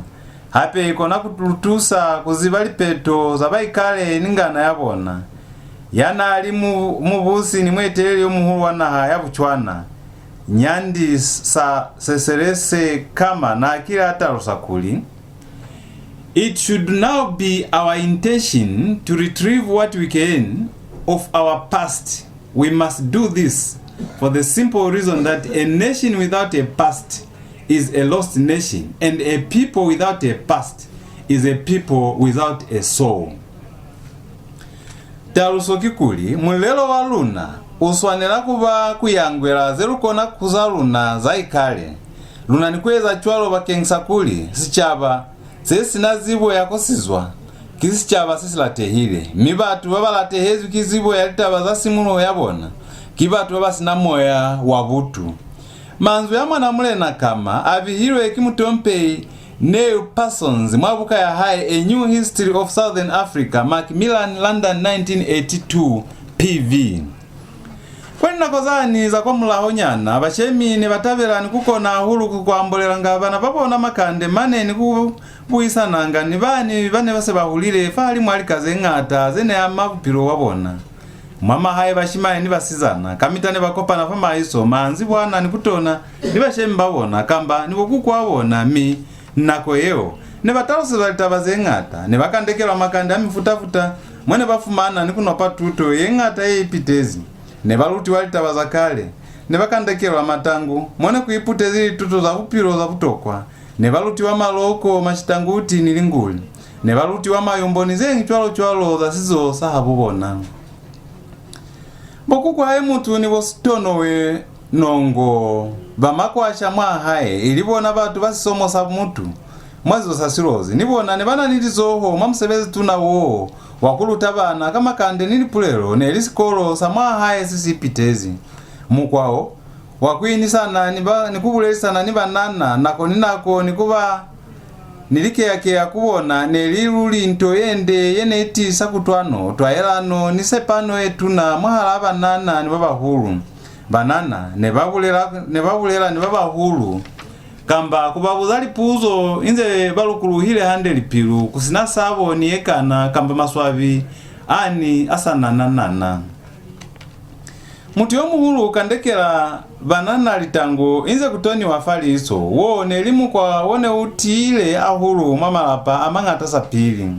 hape i kona ku lu tusa ku ziba lipeto za ba ikale ni ngana ya bona. Ya n'a li mu, mubusi ni mueteleli yo muhulu wa naha ya Botswana, Nyandi Sa, Seselese Khama, n'a kile a talusa kuli, "It should now be our intention to retrieve what we can of our past. We must do this for the simple reason that a nation without a past is a lost nation, and a people without a past is a people without a soul." Taluso kikuli, mulelo wa luna u swanela ku ba ku yangwela ze lu kona ku za luna za ikale. Lu na ni ku eza cwalo bakeñisa kuli sicaba se si na zibo ya ko si zwa ki sicaba se si latehile, mi batu ba ba latehezwi ki zibo ya litaba za simuluho ya bona ki batu ba ba si na moya wa butu. Manzwi a Mwanamulena Khama a bihilwe ki mutompehi Neil Parsons mwa buka ya hae A New History of Southern Africa, Macmillan, London, nineteen eighty-two, P V. Kwa linako zani za kwamulahonyana, bashemi ne ba tabela ni ku kona hahulu ku, ku ambolelanga bana ba bona makande mane ni ku buisananga ni bani ba ne ba se ba hulile fahalimu a lika ze ñata ze ne ama bupilo bwa bona. Mwa mahae, bashimani ni basizana kamita ne ba kopana fa maiso, manzibwana ni ku tona ni bashemi ba bona kamba ni bo kuku wa bona, mi nako yeo ne ba talusezwa litaba ze ñata. Ne ba kandekelwa makande a mifuta-futa mo ne ba fumana ni ku nopa tuto ye ñata ye ipitezi. Ne ba lutiwa litaba za kale. Ne ba kandekelwa matangu mo ne ku iputezi lituto za bupilo za butokwa. Ne ba lutiwa maloko, mashitanguti ni linguli. Ne ba lutiwa mayumbo ni ze ñwi cwalo-cwalo za sizo sa habo bona. Bo kuku hae mutu ni bo Sitonowe Nongo ba makwasha mwa hae, ili bona batu ba sisomo sa mutu mwa sizo sa Silozi, ni bona ne ba na ni lizoho mwa musebezi tuna woo wa ku luta bana ka makande ni lipulelo. Ne li sikolo sa mwa hae se si ipitezi. Mukwa wo wa ku inisana ni ba, ni ku bulelisana ni banana nako ni nako ni ku ba ni likeya-keya ku bona ne li luli nto ye nde ye ne i tiisa kutwano, twaelano, ni sepano ye tuna mwahalaa banana ni ba bahulu. Banana ne ba bulela, ne ba bulela ni ba bahulu, kamba ku ba buza lipuzo inze ba lukuluhile hande lipilu, ku si na sabo ni ye kana kamba maswabi ani a sa nana-nana. Mutu yo muhulu u kandekela banana litangu inze ku toniwa fa liso. Wo ne li mukwa wo ne u tiile hahulu mwa malapa a mañata sapili.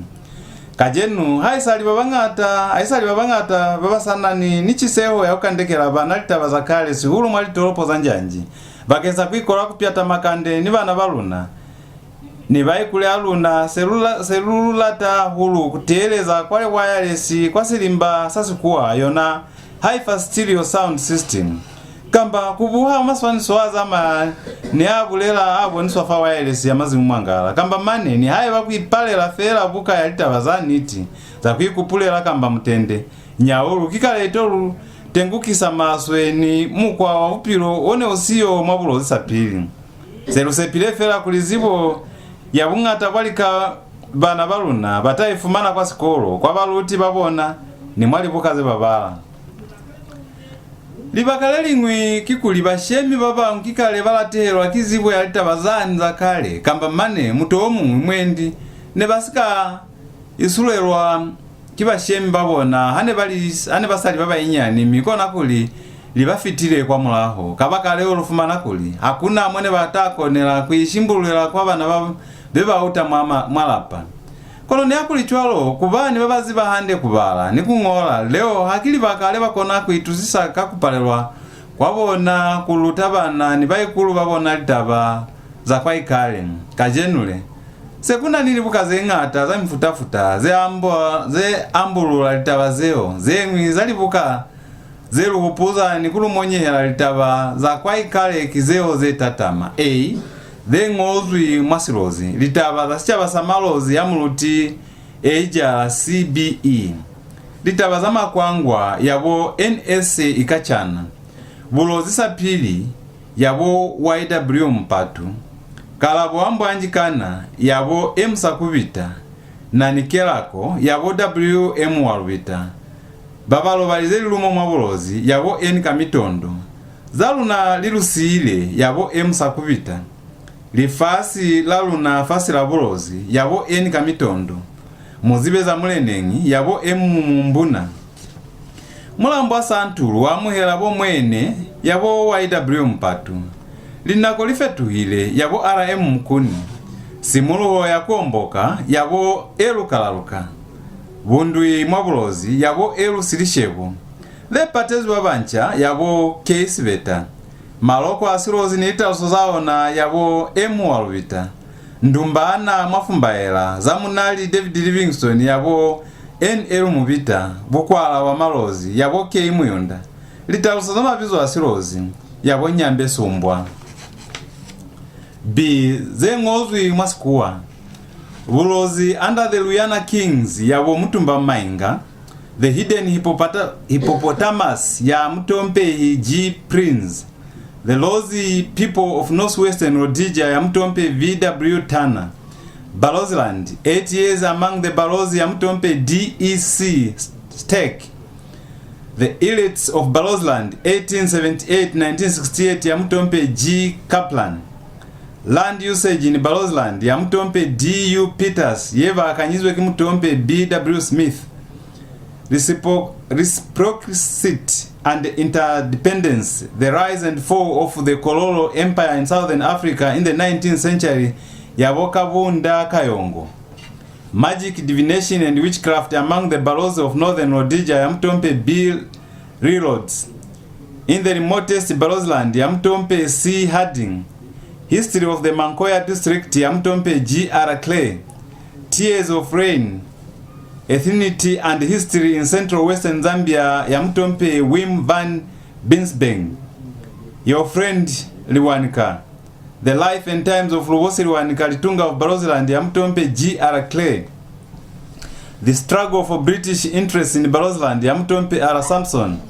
Kacenu, haisali ba bañata, haisali ba bañata ba ba sa na ni, ni ciseho ya ku kandekela bana litaba za kale, sihulu mwa litolopo za njanji, bakeng sa ku ikola ku pyata makande ni bana ba luna. Ni baikulu a luna, se lu la-, se lu lata hahulu ku teeleza kwa liwayalesi kwa silimba sa Sikuwa, yona Hi-Fi Stereo Sound System. Kamba ku buha maswaniso a zamaya ni a bulela a boniswa fa wayalesi ya mazimu mwangala, kamba mane nihaiba ku ipalela feela buka ya litaba za niti za ku ikupulela kamba mutende, nyaulu, ki kale i to lu tengukisa maswe ni mukwa wa bupilo o ne u siyo mwa Bulozi sapili. Se lu sepile feela kuli zibo ya buñata bwa lika bana ba luna ba ta i fumana kwa sikolo, kwa baluti ba bona, ni mwa libuka ze ba bala. Libaka le liñwi kikuli bashemi ba bañwi ki kale ba latehelwa ki zibo ya litaba zani za kale, kamba mane mutu o muñwi mwendi ne ba si ka isulelwa ki bashemi ba bona ha ne ba li, ha ne ba sa li ba banyinyani, mi kona kuli li ba fitile kwa mulaho. Kabakaleo, lu fumana kuli ha ku na mo ne ba ta konela ku ishimbululela kwa bana ba be ba uta mwa ma-, mwa lapa. Kono nihakulicwalo, ku ba ni ba ba ziba hande ku bala ni ku ñola, leo ha ki libaka le ba kona ku itusisa ka ku palelwa kwa bona ku luta bana ni baikulu ba bona litaba za kwaikale. Kacenu le, se ku na ni libuka ze ñata za mifuta-futa ze ambo-, ze ambulula litaba zeo. Ze ñwi za libuka ze lu hupuza ni ku lu monyehela litaba za kwaikale ki zeo ze tatama, a, ze ñozwi mwa Silozi, Litaba za Sicaba sa Malozi ya Muluti Eija C B E, Litaba za Makwangwa ya bo N S Ikachana, Bulozi Sapili ya bo Y W Mpatu, Kalabo wa Mbwanjikana ya bo M Sakubita, na ni Kelako ya bo W M Walubita, Ba ba lobalize lilumo mwa Bulozi ya bo N Kamitondo, Za luna li lu siile ya bo M Sakubita, Lifasi la luna fasi la Bulozi ya bo N Kamitondo, Mu zibe za muleneñi ya bo M Mumbuna, Mulambwa Santu lu amuhela bo Mwene ya bo Y W Mpatu, Linako li fetuhile ya bo R M Mukuni, Simuluho ya kuomboka ya bo L Kalaluka, Bundwi mwa Bulozi ya bo L Silishebo, Ze patezwi ba banca ya bo K Sibeta, Maloko a Silozi ni litaluso za ona ya bo M Walubita, Ndumbana mwa Fumbaela, Za Munali David Livingstone ya bo N L Mubita, Bukwala bwa Malozi ya bo K Muyunda, Litaluso za mabizo a Silozi ya bo Nyambe Sumbwa. B. Ze ñozwi mwa Sikuwa. Bulozi Under the Luyana Kings ya bo Mutumba Mainga, The Hidden Hippopota-, Hippopotamus ya Mutompehi G Prinz, The Lozi people of northwestern Rhodesia ya Mutompe V W Turner. Barotseland, eight years among the Barozi ya Mutompe D E C Stake. The Islets of Barotseland, eighteen seventy-eight nineteen sixty-eight ya Mutompe G Kaplan. Land usage in Barotseland ya Mutompe D U Peters ye bakanyizwe ki Mutompe B W Smith. Reciproc-, reciprocity and interdependence, the rise and fall of the Kololo Empire in Southern Africa in the nineteenth century ya bo Kabunda Kayongo. Magic, divination and witchcraft among the Barozi of Northern Rhodesia ya Mutompe B Rhodes. In the remotest Barotseland ya Mutompe C Harding. History of the Mankoya district ya Mutompe G R Clay. Tears of rain. Ethnicity and history in central western Zambia ya Mutompe Wim van Binsbergen. Your friend Liwanika. The life and times of Lubosi Liwanika, Litunga of Barotseland ya Mutompe G R Clay. The struggle for British interest in Barotseland ya Mutompe R Samson.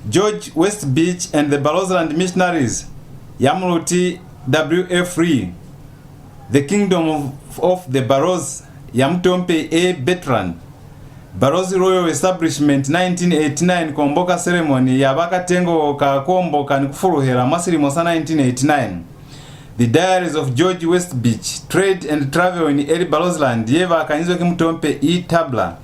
George Westbeach and the Barotseland missionaries ya Muluti W F Lee. The kingdom of, of the Barozi ya Mutompe A Bertrand. Barozi Royal Establishment nineteen eighty-nine, kuomboka ceremony ya ba katengo ka kuomboka ni kufuluhela mwa silimo sa nineteen eighty-nine. The Diaries of George Westbeach, Trade and Travel in Early Barotseland ye bakanyizwe ki Mutompe E Tabler.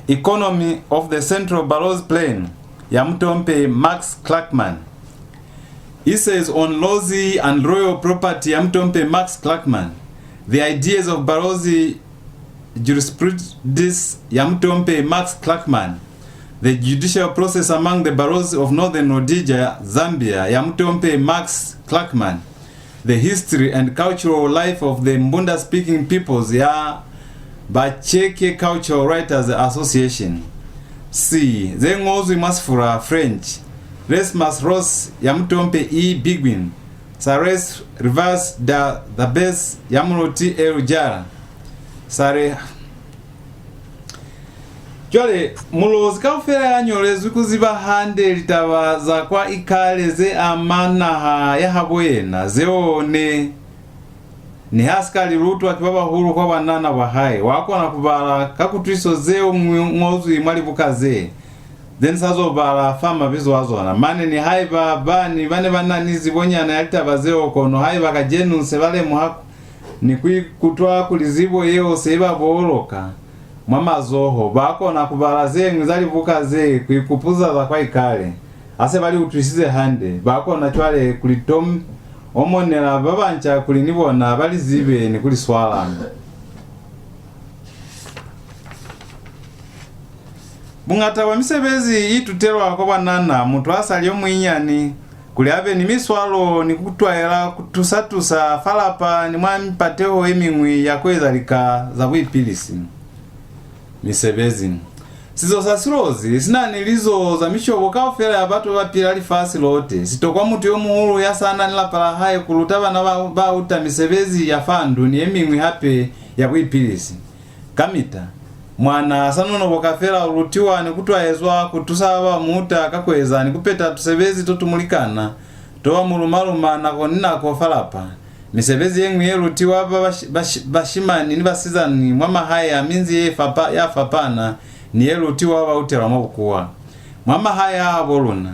Economy of the Central Barozi Plain ya Mutompe Max Clarkman. Essays on Lozi and Royal Property ya Mutompe Max Clarkman. The Ideas of Barozi Jurisprudence ya Mutompe Max Clarkman. The Judicial Process Among the Barozi of Northern Rhodesia, Zambia ya Mutompe Max Clarkman. The History and Cultural Life of the Mbunda Speaking Peoples ya Bacheke Cultural Writers Association. C. Ze ñozwi mwa Sifura, French. Resmus Ross ya Mutompe E Biguin. Sares Rivas da Thabes ya Muluti L Jara. Sare. Cwale, Mulozi kaufela ya ñolezwi ku ziba hande litaba za kwa ikale ze ama naha ya habo yena, zeo ne, niha si ka li lutwa ki ba bahulu kwa bwanana bwa hae, wa kona ku bala ka kutwisiso zeo ñi-, ñozwi mwa libuka ze, ze ni sa zo bala fa mabizo a zona. Mane nihaiba bani ba ne ba na ni zibonyana ya litaba zeo, kono haiba kacenu se ba lemuha ni ku ikutwa kuli zibo yeo se i ba booloka mwa mazoho, ba kona ku bala ze ñwi za libuka ze, ku ikupuza za kwa ikale. Ha se ba li utwisize hande, ba kona cwale ku li tom-, omonela ba banca kuli ni bona ba li zibe ni ku li swala. Buñata bwa misebezi i itutelwa kwa bwanana, mutu a sa li yo muinyani, kuli a be ni miswalo ni ku twaela ku tusa-tusa fa lapa ni mwa mipateho ye miñwi ya ku eza lika za buipilisi. Misebezi. Sizo sa Silozi si na ni lizo za mishobo kaufela ya batu ba ba pila lifasi lote. Si tokwa mutu yo muhulu ya sa na ni lapa la hae ku luta bana ba, ba uta misebezi ya fa ndu ni ye miñwi hape ya buipilisi. Kamita, mwana a sa nonoboka fela u lutiwa ni ku twaezwa ku tusa ba ba mu uta ka ku eza ni ku peta tusebezi to tu mu likana, to ba mu luma-luma nako ni nako fa lapa. Misebezi ye ñwi ye lutiwa ba bashi-, bashi-, bashimani ni basizani mwa mahae a minzi ye fapa-, ya fapana ni ye lutiwa ba utelwa mwa bukuwa. Mwa mahae a habo luna,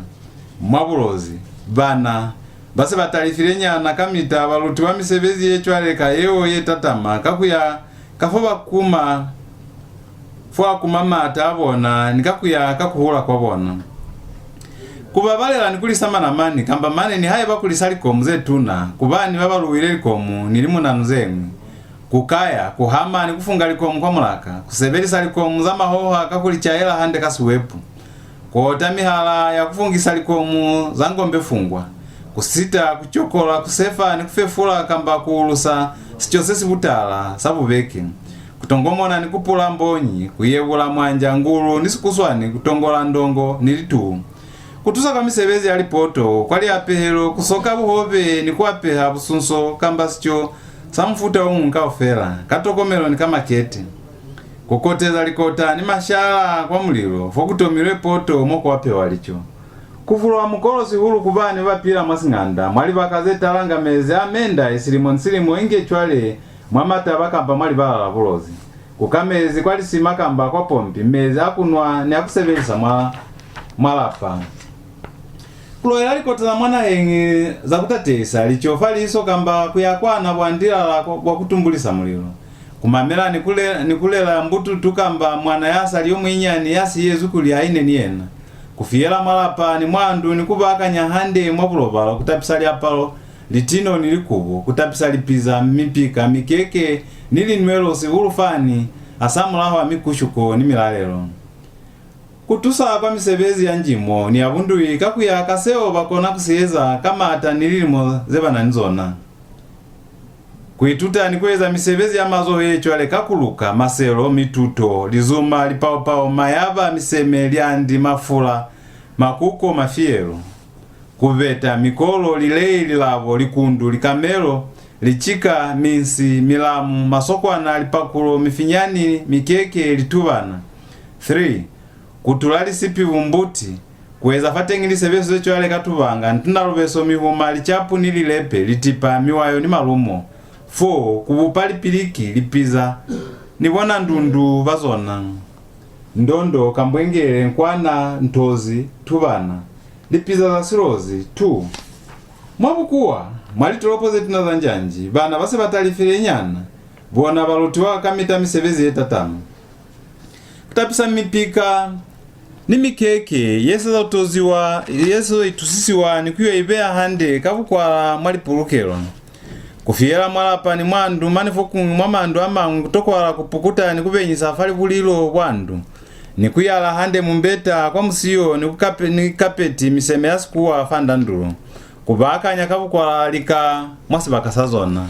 mwa Bulozi, bana ba se ba talifile nyana kamita ba lutiwa misebezi ye cwale ka yeo ye tatama ka ku ya ka fo ba kuma, fo a kuma maata a bona ni ka ku ya ka ku hula kwa bona. Ku babalela ni ku lisa manamani, kamba mane nihaiba ku lisa likomu ze tuna, ku bani ba ba luwile likomu ni limunanu ze ñwi. Ku kaya, ku hama ni ku funga likomu kwa mulaka, ku sebelisa likomu za mahoha ka ku li caela hande ka siwepu. Ku ota mihala ya ku fungisa likomu za ngombe fungwa, ku sita, ku cokola, ku sefa ni ku fefula kamba ku ulusa sico se si butala sa bubeke, ku tongomona ni ku pula mbonyi, ku yebula mwanja, ngulu ni sikuswani, ku tongola ndongo ni lituhu. Ku tusa kwa misebezi ya lipoto, kwa liapehelo, ku soka buhobe ni ku apeha busunso kamba sico sa mufuta o muñwi kaufela, ka tokomelo ni ka makete. Ku koteza likota ni mashala kwa mulilo fo ku tomilwe poto mo ku apehwa lico. Ku fulwa mukolo sihulu ku ba ne ba pila mwa sing'anda, mwa libaka ze talanga mezi a menda silimo ni silimo, inge cwale mwa mataba kamba mwa libala la Bulozi. Ku ka mezi kwa lisima kamba kwa pompi, mezi a ku nwa ni a ku sebelisa mwa, mwa lapa. Ku loela likota za mwa naheñi za ku tatehisa, lico fa liso kamba ku ya kwa na bwa ndilala kwa, kwa ku tumbulisa mulilo. Ku mamela ni ku le-, ni ku lela mbututu kamba mwana ya sa li yo munyinyani ya siyezwi kuli a ine ni yena. Ku fiyela mwa lapa ni mwa ndu ni ku baakanya hande mwa bulobalo, ku tapisa liapalo, litino ni likubo, ku tapisa lipiza, mipika, mikeke, ni linwelo, sihulu fani, hasamulaho wa mikushuko ni milalelo. Ku tusa kwa misebezi ya njimo ni ya bundui ka ku ya ka seo ba kona ku si eza ka maata ni lilimo ze ba na ni zona. Ku ituta ni ku eza misebezi ya mazoho ye cwale ka ku luka, maselo, mituto, lizuma, lipaopao, mayaba, miseme, liandi, mafula, makuko, mafiyelo. Ku beta, mikolo, lilei, lilabo, likundu, likamelo, licika, minsi, milamu, masokwana, lipakulo, mifinyani, mikeke, litubana. Three. Ku tula lisipi, bumbuti, ku eza fateñi lisebeso ze cwale ka tubanga, ntunalubeso, mihuma, licapu ni lilepe, litipa, miwayo ni malumo. Four. Ku bupa lipiliki, lipiza, ni bona ndundu ba zona. Ndondo, kambwengele, nkwana, ntozi, tubana, lipiza za Silozi. Two. Mwa bukuwa, mwa litolopo ze tuna za njanji, bana ba se ba talifile nyana, bona ba lutiwa kamita misebezi ye tatama. Ku tapisa mipika ni mikeke ye se zo toziwa, ye se zo itusisiwa ni ku yo i beya hande ka bukwala mwa lipulukelo. Ku fiyela mwa lapa ni mwa ndu, mane fokuñwi mwa mandu a mañwi ku tokwahala ku pukuta ni ku benyisa fa libulilo bwa ndu, ni ku yala hande mumbeta kwa musiyo ni ku kape-, ni kapeti, miseme ya sikuwa fa ndandulo, ku baakanya ka bukwala lika mwa sibaka sa zona.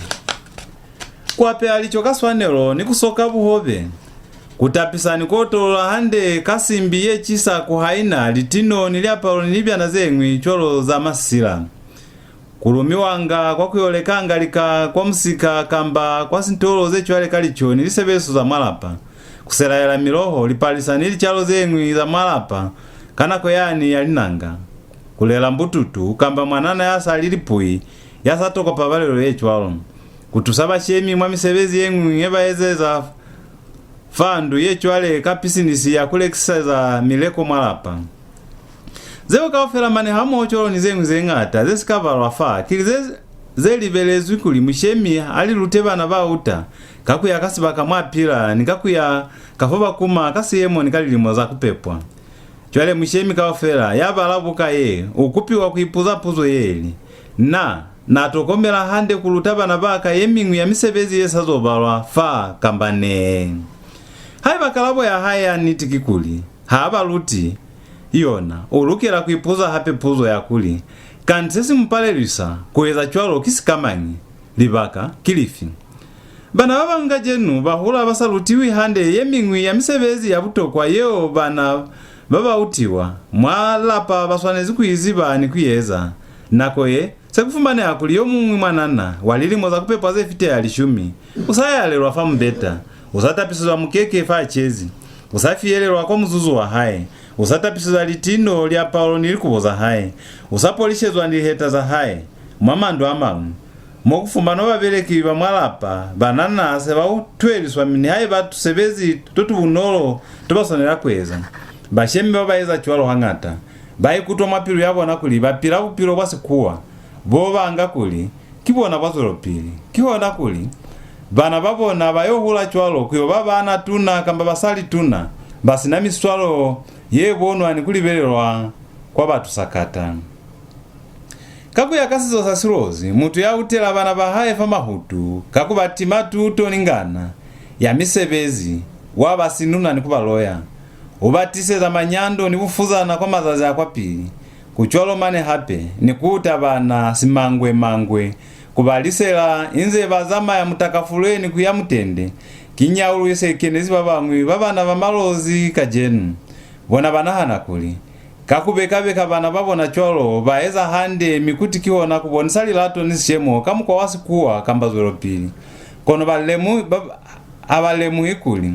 Ku apeha lico ka swanelo ni ku soka buhobe. Ku tapisa ni ku otolola hande ka simbi ye cisa, ku haina, litino ni liapalo ni libyana ze ñwi cwalo za masila. Ku lumiwanga kwa ku yo lekanga lika kwa musika kamba kwa sintolo ze cwale ka lico ni lisebeliso za mwa lapa. Ku selaela miloho, lipalisa ni licalo ze ñwi za mwa lapa ka nako yani ya linanga. Ku lela mbututu kamba mwanana ya sa li lipui, ya sa tokwa pabalelo ye cwalo. Ku tusa bashemi mwa misebezi ye ñwi ye ba ezeza fa ndu ye cwale ka pisinisi ya ku lekiseza mileko mwa lapa. Zeo kaufela mane hamoho cwalo ni ze ñwi ze ñata ze si ka balwa fa, ki ze, ze libelezwi kuli mushemi a li lute bana ba uta, ka ku ya ka sibaka mwa pila, ni ka ku ya ka fo ba kuma, ka siyemo ni ka lilimo za ku pepwa. Cwale mushemi kaufela ya bala buka ye, u kupiwa ku ipuza puzo ye li, Na, na tokomela hande ku luta bana ba ka ye miñwi ya misebezi ye sa zo balwa fa kamba nee? Haiba kalabo ya hae ya niti kikuli ha ba luti yona, u lukela ku ipuza hape puzo ya kuli, Kanti se si mu palelwisa ku eza cwalo ki sikamañi? Libaka ki lifi? Bana ba bañwi kacenu ba hula ba sa lutiwi hande ye miñwi ya misebezi ya butokwa yeo bana ba ba utiwa mwa lapa ba swanezi ku i ziba ni ku i eza. Nako ye, se ku fumaneha kuli yo muñwi mwanana wa lilimo za ku pepwa ze fiteha lishumi u sa yalelwa fa mumbeta, u sa tapisezwa mukeke fa a cezi, u sa fiyelelwa kwa muzuzu wa hae, u sa tapisezwa litino, liapalo ni likubo za hae, u sa polishezwa liheta za hae, mwa mandu a mañwi, mo ku fumanwa babeleki ba mwa lapa, banana se ba utweliswa, mi nihaiba tusebezi to tu bunolo to ba swanela ku eza. Bashemi ba ba eza cwalo hañata ba ikutwa mwa pilu ya bona kuli ba pila bupilo bwa sikuwa, bo ba nga kuli ki bona bwa zwelopili. Kihona kuli, bana ba bona ba yo hula cwalo ku yo ba baana tuna kamba basali tuna, ba si na miswalo ye bonwa ni ku libelelwa kwa batu sakata. Ka ku ya ka sizo sa Silozi, mutu ya utela bana ba hae fa mahutu ka ku ba tima tuto ni ngana ya misebezi, wa ba sinuna ni ku ba loya. U ba tiseza manyando ni bufuzana kwa mazazi a kwapili. Ku cwalo mane hape, ni ku uta bana simangwe-mangwe, ku ba lisela inze ba zamaya mutakafuleni ku ya mutende, ki nyaulu ye se kenezi ba bañwi ba bana ba Malozi kacenu. Bona ba nahana kuli, ka ku beka-beka bana ba bona cwalo, ba eza hande, mi kuti kihona ku bonisa lilato ni sishemo ka mukwa wa sikuwa kamba zwelopili. Kono ba lemu-, ba, ha ba lemuhi kuli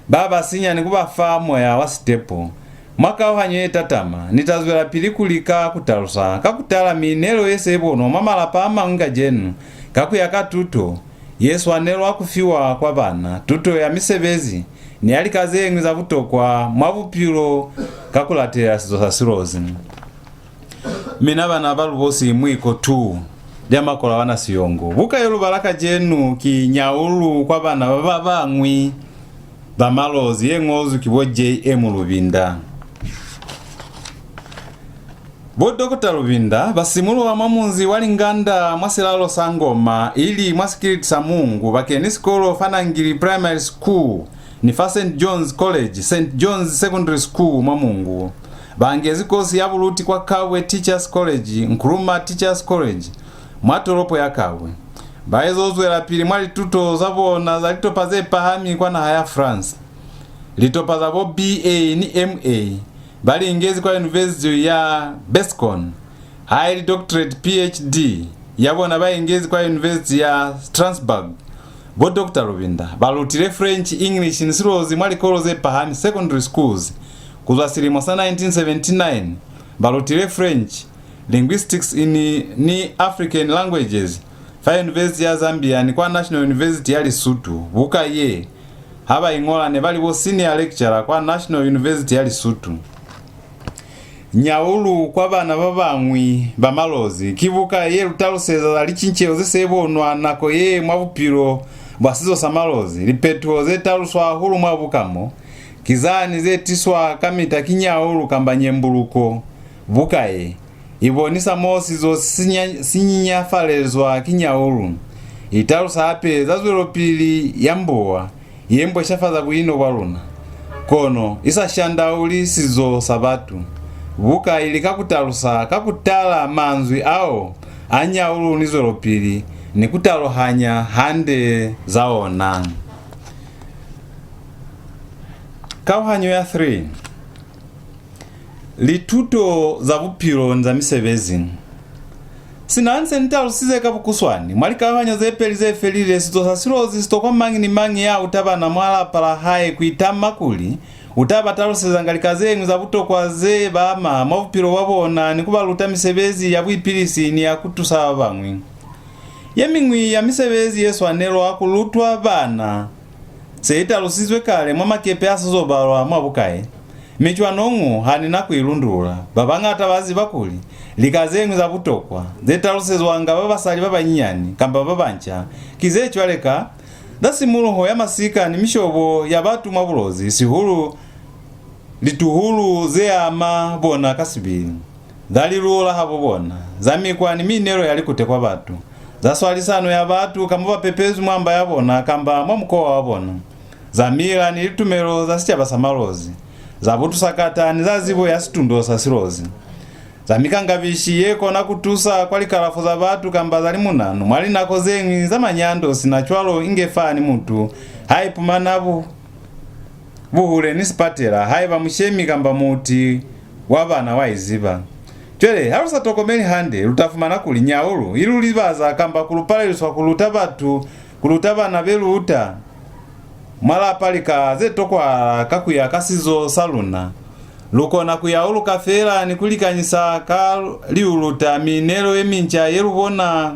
ba ba sinya ni ku ba fa moya wa sitepo. Mwa kauhanyo ye tatama, ni ta zwelapili ku lika ku talusa ka ku tala miinelo ye se bonwa mwa malapa a mañwi kacenu ka ku ya ka tuto ye swanelwa ku fiwa kwa bana, tuto ya misebezi, ni ya lika ze ñwi za butokwa mwa bupilo ka ku latelela sizo sa Silozi. Mina bana ba Lubosi Mwiko two, lya Makola wa Nasiyongo. Buka ye lu bala kacenu ki Nyaulu kwa bana ba ba bañwi ba Malozi ye ñozwi ki bo J M Lubinda. Bo Dokota Lubinda ba simuluha mwa munzi wa Linganda mwa silalo sa Ngoma, ili mwa sikiliti sa Mungu, ba keni sikolo fa Nangili Primary School ni fa Saint John's College, Saint John's Secondary School mwa Mungu. Ba angezi kosi ya buluti kwa Kabwe Teachers College, Nkrumah Teachers College, mwa tolopo ya Kabwe. Ba ezo zwelapili mwa lituto za bona za litopa ze pahami kwa naha ya France. Litopa za bo B A ni M A ba li ingezi kwa University ya Besançon, haili doctorate, P H D, ya bona ba ingezi kwa University ya Strasbourg. Bo Doctor Lubinda ba lutile French, English ni Silozi mwa likolo ze pahami, secondary schools. Ku zwa silimo sa nineteen seventy-nine, ba lutile French, linguistics in, ni African languages fa University ya Zambia ni kwa National University ya Lesotho. Buka ye, ha ba i ñola, ne ba li bo senior lecturer kwa National University ya Lesotho. Nyaulu kwa bana ba bañwi ba Malozi ki buka ye lu taluseza za licinceho ze se bonwa nako ye mwa bupilo bwa sizo sa Malozi. Lipetuho ze taluswa hahulu mwa buka mo ki zani ze tiswa kamita ki nyaulu kamba nyembuluko. Buka ye i bonisa mo sizo si nya-, si nyinyafalezwa ki nyaulu. I talusa hape za zwelopili ya mbuwa ye mbweshafaza buino bwa luna, kono i sa shandauli sizo sa batu. Buka i lika ku talusa ka ku tala manzwi ao a nyaulu ni zwelopili ni ku taluhanya hande za ona. Kauhanyo ya three. Lituto za bupilo ni za misebezi. Sina nse ni talusize ka bukuswani, mwa likauhanyo ze peli ze felile, sizo sa Silozi si tokwa mañi ni mañi ya uta bana mwa lapa la hae ku itama kuli u ta ba talusezanga lika ze ñwi za butokwa ze ba ama mwa bupilo bwa bona ni ku ba luta misebezi ya buipilisi ni ya ku tusa ba bañwi. Ye miñwi ya misebezi ye swanelwa ku lutwa bana se i talusizwe kale mwa makepe a sa zo balwa mwa buka ye, mi cwanoñu ha ni na ku i lundulula. Ba bañata ba ziba kuli lika ze ñwi za butokwa ze talusezwanga ba basali ba banyinyani kamba ba banca ki ze cwale ka za simuluho ya masika ni mishobo ya batu mwa Bulozi, sihulu lituhulu ze ama bona ka sibili, za liluo la habo bona, za mikwa ni miinelo ya likute kwa batu, za swalisano ya batu ka mo ba pepezwi mwa mba ya bona kamba mwa mukowa wa bona, za mila ni litumelo za sicaba sa Malozi, za butu sakata ni za zibo ya situndo sa Silozi, za mikangabishi ye kona ku tusa kwa likalafo za batu kamba za limunanu mwa linako ze ñwi za manyando, sina cwalo inge fa ni mutu ha ipumana bu buhule ni sipatela, haiba mushemi kamba muuti wa bana wa iziba. Cwale, ha lu sa tokomeli hande, lu ta fumana kuli nyaulu i lu libaza kamba ku lu paleliswa ku luta batu, ku luta bana be lu uta mwa lapa lika ze tokwahala ka ku ya ka sizo sa luna. Lu kona ku yauluka feela ni ku likanyisa ka liuluta miinelo ye minca ye lu bona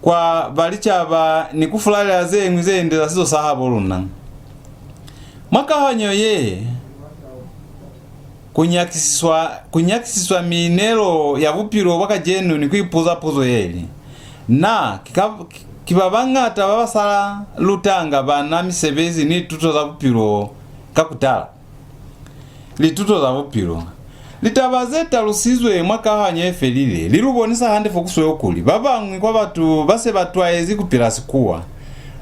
kwa ba licaba ni ku fulalela ze ñwi ze nde za sizo sa habo luna. Mwa kauhanyo ye, ku nyakisiswa, ku nyakisiswa miinelo ya bupilo bwa kacenu ni ku ipuza puzo ye li, na ki ka, ki ba bañata ba ba sa lutanga bana misebezi ni lituto za bupilo ka ku tala? Lituto za bupilo. Litaba ze talusizwe mwa kauhanyo ye felile li lu bonisa hande fo ku sweu kuli ba bañwi kwa batu ba se ba twaezi ku pila sikuwa,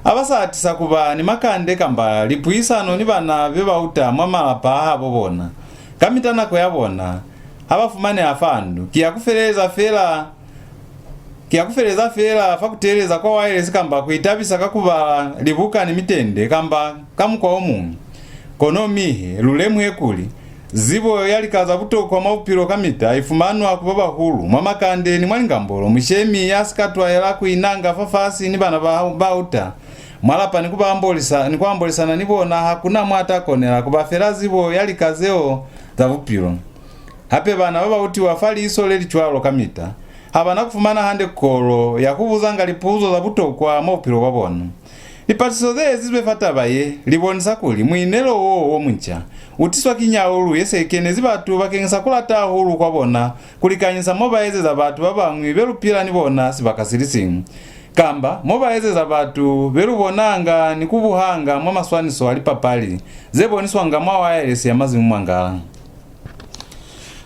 ha ba sa atisa ku ba ni makande kamba lipuisano ni bana be ba uta mwa malapa a habo bona. Kamita nako ya bona ha ba fumaneha fa ndu ki ya ku feleleza feela Ki ya ku feleza feela fa ku teeleza kwa waelesi kamba ku itabisa ka ku bala libuka ni mitende kamba ka mukwa o muñwi. Kono mi he, lu lemuhe kuli, zibo ya lika za butokwa mwa bupilo kamita i fumanwa ku ba bahulu, mwa makande ni mwa lingambolo. Mushemi ya si ka twaela ku inanga fafasi ni bana ba, ba uta mwa lapa ni ku ba ambolisa, ni ku ambolisana ni bona, ha ku na mwa ta konela ku ba fela zibo ya lika zeo za bupilo. Hape bana ba ba utiwa fa liiso le li cwalo kamita ha ba na ku fumana hande kolo ya ku buzanga lipuzo za butokwa mwa bupilo bwa bona. Lipatisiso ze ezizwe fa taba ye li bonisa kuli muinelo wo wo munca u tiswa ki nyaulu ye se i kenezi batu bakeñisa ku lata hahulu kwa bona ku likanyisa mo ba ezeza batu ba bañwi be lu pila ni bona sibaka si li siñwi, kamba mo ba ezeza batu be lu bonanga ni ku buhanga mwa maswaniso a lipapali ze boniswanga mwa waelesi ya Mazimu Mwangala.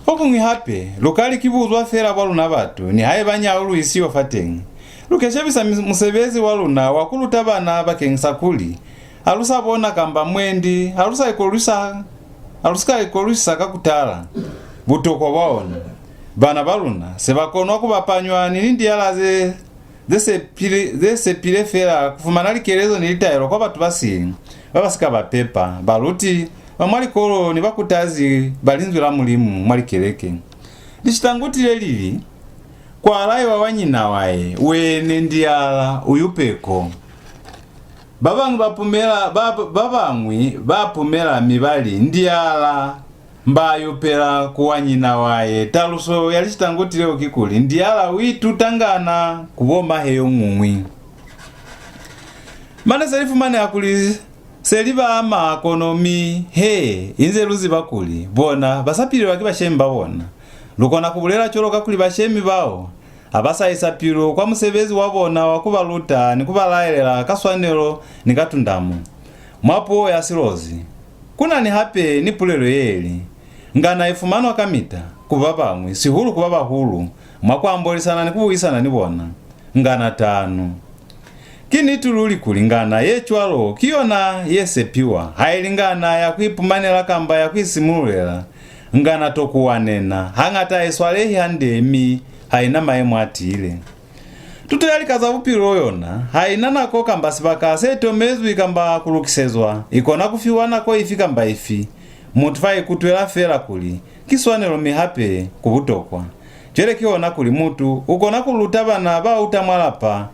Fokuñwi hape, lu ka li ki buzwa fela bwa luna batu, nihaiba nyaulu i siyo fateñi. Lu keshebisa mi-, musebezi wa luna wa ku luta bana bakeñisa kuli ha lu sa bona kamba mwendi ha lu sa ikolwisa, ha lu si ka ikolwisisa ka ku tala butokwa bwa ona. Bana ba luna se ba konwa ku bapanywa ni lindiala ze ze sepile, ze sepile fela ku fumana likelezo ni litaelo kwa batu ba sili ba ba si ka ba pepa, baluti ba mwa likolo ni bakutazi ba Linzwi la Mulimu mwa likeleke. Lishitanguti le li li, Kwa laiwa wa nyina wae, wene ndiala, u yupe ko. Ba bañwi ba pumela, ba, ba bañwi ba pumela mi ba li, ndiala, mba yupela ku wa nyina wae. Taluso ya lishitanguti leo kikuli, ndiala u ituta ngana ku bo mahe yo muñwi. Mane se li fumaneha kuli se li ba ama, kono mi, he, inze lu ziba kuli bona ba sa pilelwa ki bashemi ba bona. Lu kona ku bulela cwalo kakuli bashemi bao ha ba sa isa pilu kwa musebezi wa bona wa ku ba luta ni ku ba laelela ka swanelo ni ka tundamo. Mwa puo ya Silozi, ku na ni hape ni pulelo ye li, ngana i fumanwa kamita ku ba bañwi, sihulu ku ba bahulu, mwa ku ambolisana ni ku buisana ni bona. Ngana tanu. Ki niti luli kuli ngana ye cwalo ki yona ye sepiwa, haili ngana ya ku ipumanela kamba ya ku isimululela. Ngana tokuwanena, hañata ha i swalehi hande mi ha i na mayemo a tiile. Tuto ya lika za bupilo yona ha i na nako kamba sibaka se tomezwi kamba ku lukisezwa, i kona ku fiwa nako ifi kamba ifi. Mutu fa ikutwela fela kuli ki swanelo mi hape ku butokwa. Cwale kihona kuli mutu u kona ku luta bana ba uta mwa lapa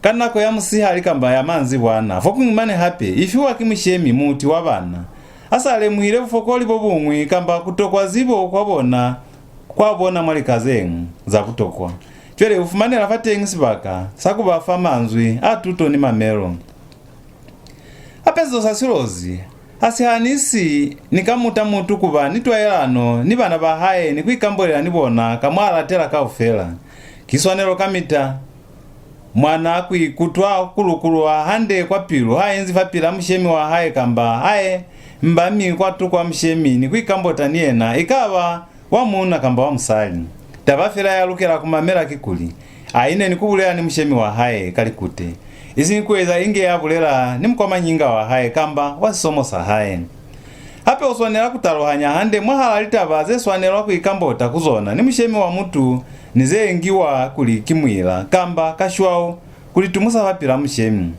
ka nako ya musihali kamba ya manzibwana, fokuñwi mane hape i fiwa ki mushemi, muuti wa bana, a sa lemuhile bufokoli bo buñwi kamba ku tokwa zibo kwa bona, kwa bona mwa lika ze ñwi za butokwa. Cwale u fumanela fateñi sibaka sa ku ba fa manzwi a tuto ni mamelo. Hape sizo sa Silozi ha si hanisi ni kamuta mutu ku ba ni twaelano ni bana ba hae ni ku ikambolela ni bona ka mwa latela kaufela. Ki swanelo kamita mwana ku ikutwa ku lukulwa hande kwa pilu ha inzi fapil'a mushemi wa hae kamba ha e mbami kwatuko a mushemi ni ku ikambota ni yena, i ka ba wa muuna kamba wa musali. Taba fela ya lukela ku mamela kikuli a ine ni ku bulela ni mushemi wa hae ka likute, isiñi ku eza inge ya bulela ni mukwa manyinga wa hae kamba wa sisomo sa hae. Hape u swanela ku taluhanya hande mwahal'a litaba ze swanelwa ku ikambota ku zona ni mushemi wa mutu ni ze ngiwa kuli ki muila kamba kashwau ku li tumusa fapil'a mushemi.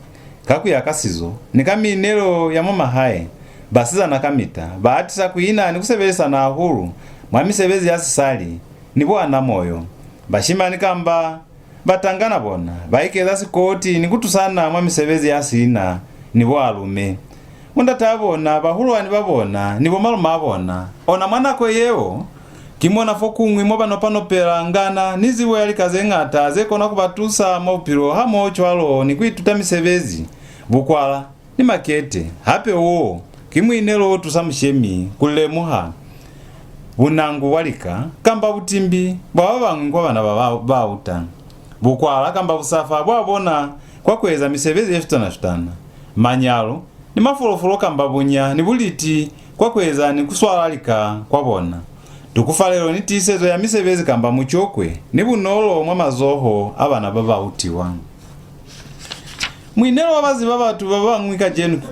Ka ku ya ka sizo ni ka miinelo ya mwa mahae, basizana kamita ba atisa ku ina ni ku sebelisana hahulu mwa misebezi ya sisali ni buanamoyo. Bashimani kamba batangana bona ba ikeza sikoti ni ku tusana mwa misebezi ya siina ni boalume. Bo ndataa bona, bahulwani ba bona, ni bomalumaa bona, ona mwa nako yeo, ki mona fokuñwi mo ba nopa-nopela ngana ni zibo ya lika ze ñata ze kona ku ba tusa mwa bupilo hamoho cwalo ni ku ituta misebezi, bukwala, ni makete. Hape wo ki muinelo o tusa mushemi ku lemuha bunangu bwa lika kamba butimbi bwa ba bañwi kwa bana ba ba, ba uta. Bukwala kamba busafa bwa bona kwa ku eza misebezi ye shutana-shutana, manyalo, ni mafolofolo kamba bunya ni buliti kwa ku eza ni ku swala lika kwa bona. Tukufalelo ni tiisezo ya misebezi kamba mucokwe ni bunolo mwa mazoho a bana ba ba utiwa. Muinelo wa ba ziba batu ba bañwi kacenu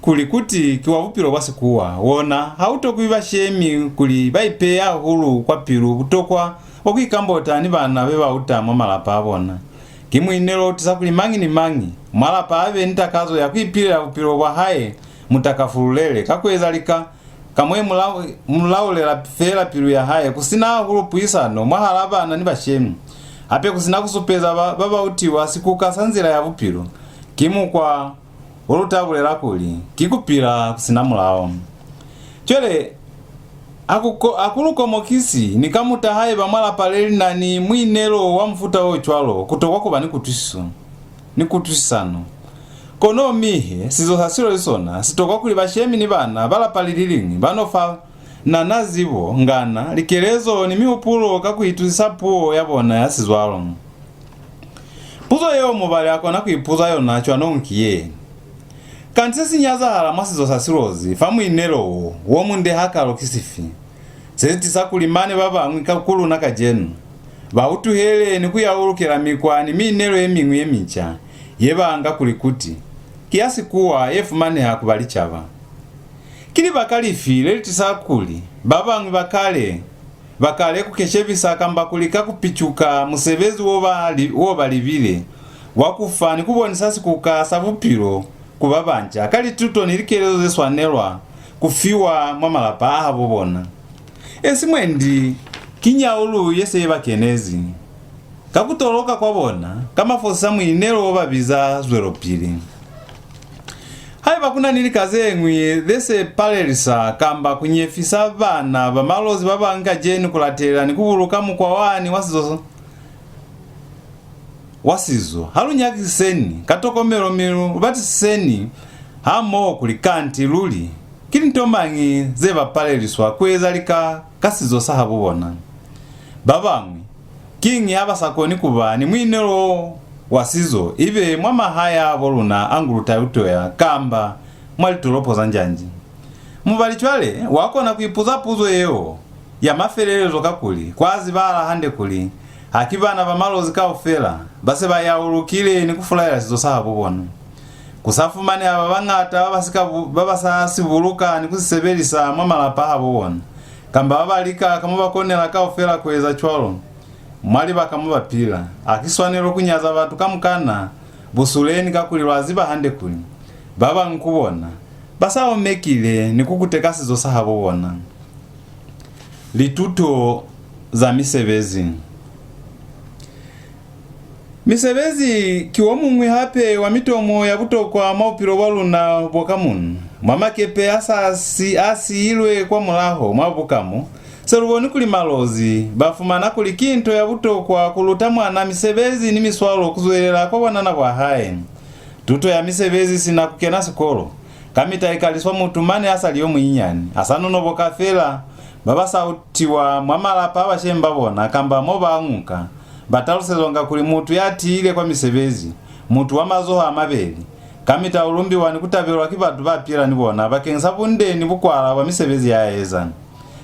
kuli kuti ki wa bupilo bwa sikuwa, wona ha u tokwi bashemi kuli ba ipeye hahulu kwa pilu butokwa bwa ku ikambota ni bana be ba uta mwa malapa a bona. Ki muinelo o tisa kuli mañi ni mañi mwa lapa a be ni takazo ya ku ipilela bupilo bwa hae mutakafululele ka ku eza lika ka mo i mu lau-, mu laulela feela pilu ya hae, ku si na hahulu puisano mwahal'a bana ni bashemi, hape ku si na ku supeza ba, ba ba utiwa sikuka sa nzila ya bupilo. Ki mukwa o lu ta bulela kuli ki ku pila ku si na mulao. Cwale, ha ku ko-, ha ku lu komokisi ni kamuta haiba mwa lapa le li na ni muinelo wa mufuta o cwalo ku tokwa ku ba ni kutwisiso ni kutwisisano. Kono mihe, sizo sa Silozi sona si tokwa kuli bashemi ni bana ba lapa li li liñwi ba no fa nana zibo, ngana, likelezo ni mihupulo ka ku itusisa puo ya bona ya sizwalo. Puzo yeo mubali a kona ku ipuza yona cwanong ki ye, kanti se si nyazahala mwa sizo sa Silozi fa muinelo wo, wo munde hakalo ki sifi? Se si tisa kuli mane ba bañwi ka ku luna kacenu ba u tuhele ni ku yaulukela mikwa ni miinelo ye miñwi ye minca ye ba nga kuli kuti ki ya sikuwa ye fumaneha ku balicaba. Ki libaka lifi le li tisa kuli ba bañwi ba kale, ba kale ku keshebisa kamba ku lika ku picuka musebezi wo ba li-, wo ba libile, wa ku fa ni ku bonisa sikuka sa bupilo ku ba banca ka lituto ni likelezo ze swanelwa ku fiwa mwa malapa a habo bona? Esi mwendi ki nyaulu ye se ba kenezi. Ka ku toloka kwa bona, ka mafosisa muinelo wo ba biza zwelopili. Haiba ku na ni lika ze ñwi ze se palelisa kamba ku nyefisa bana ba Malozi ba bañwi kacenu ku latelela ni ku buluka mukwa wani wa sizo, wa sizo, ha lu nyakisiseni ka tokomelo mi lu batisiseni hamoho kuli kanti luli ki linto mañi ze ba paleliswa ku eza lika ka sizo sa habo bona. Ba bañwi, kiñi ha ba sa koni ku ba ni muinelo wo wa sizo, ibe mwa mahae a bo luna a Nguluta ya Utoya kamba mwa litolopo za njanji? Mubali cwale wa kona ku ipuza puzo yeo ya mafelelezo, kakuli kwa zibahala hande kuli ha ki bana ba Malozi kaufela ba se ba yaulukile ni ku fulaela sizo sa habo bona. Ku sa fumaneha ba bañata ba ba si ka bu-, ba ba sa si buluka ni ku si sebelisa mwa malapa a habo bona, kamba ba ba lika ka mo ba konela kaufela ku eza cwalo. Mwa libaka mo ba pila, ha ki swanelo ku nyaza batu kamukana busuleni, kakuli lwa ziba hande kuli ba bañwi ku bona ba sa omekile ni ku kuteka sizo sa habo bona. Lituto za misebezi. Misebezi ki wo muñwi hape wa mitomo ya butokwa mwa bupilo bwa luna bwa ka muno. Mwa makepe a sa si-, a siilwe kwa mulaho mwa buka mo, se lu boni kuli Malozi ba fumana kuli ki nto ya butokwa ku luta mwana misebezi ni miswalo ku zwelela kwa bwanana bwa hae. Tuto ya misebezi sina ku kena sikolo, kamita i kaliswa mutu mane a sa li yo munyinyani, a sa nonoboka fela. Ba ba sa utiwa mwa malapa a bashemi ba bona kamba mo ba ñuka, ba talusezwanga kuli mutu ya tiile kwa misebezi, mutu wa mazoho a mabeli, kamita u lumbiwa ni ku tabelwa ki batu ba pila ni bona bakeñisa bunde ni bukwala bwa misebezi ya eza.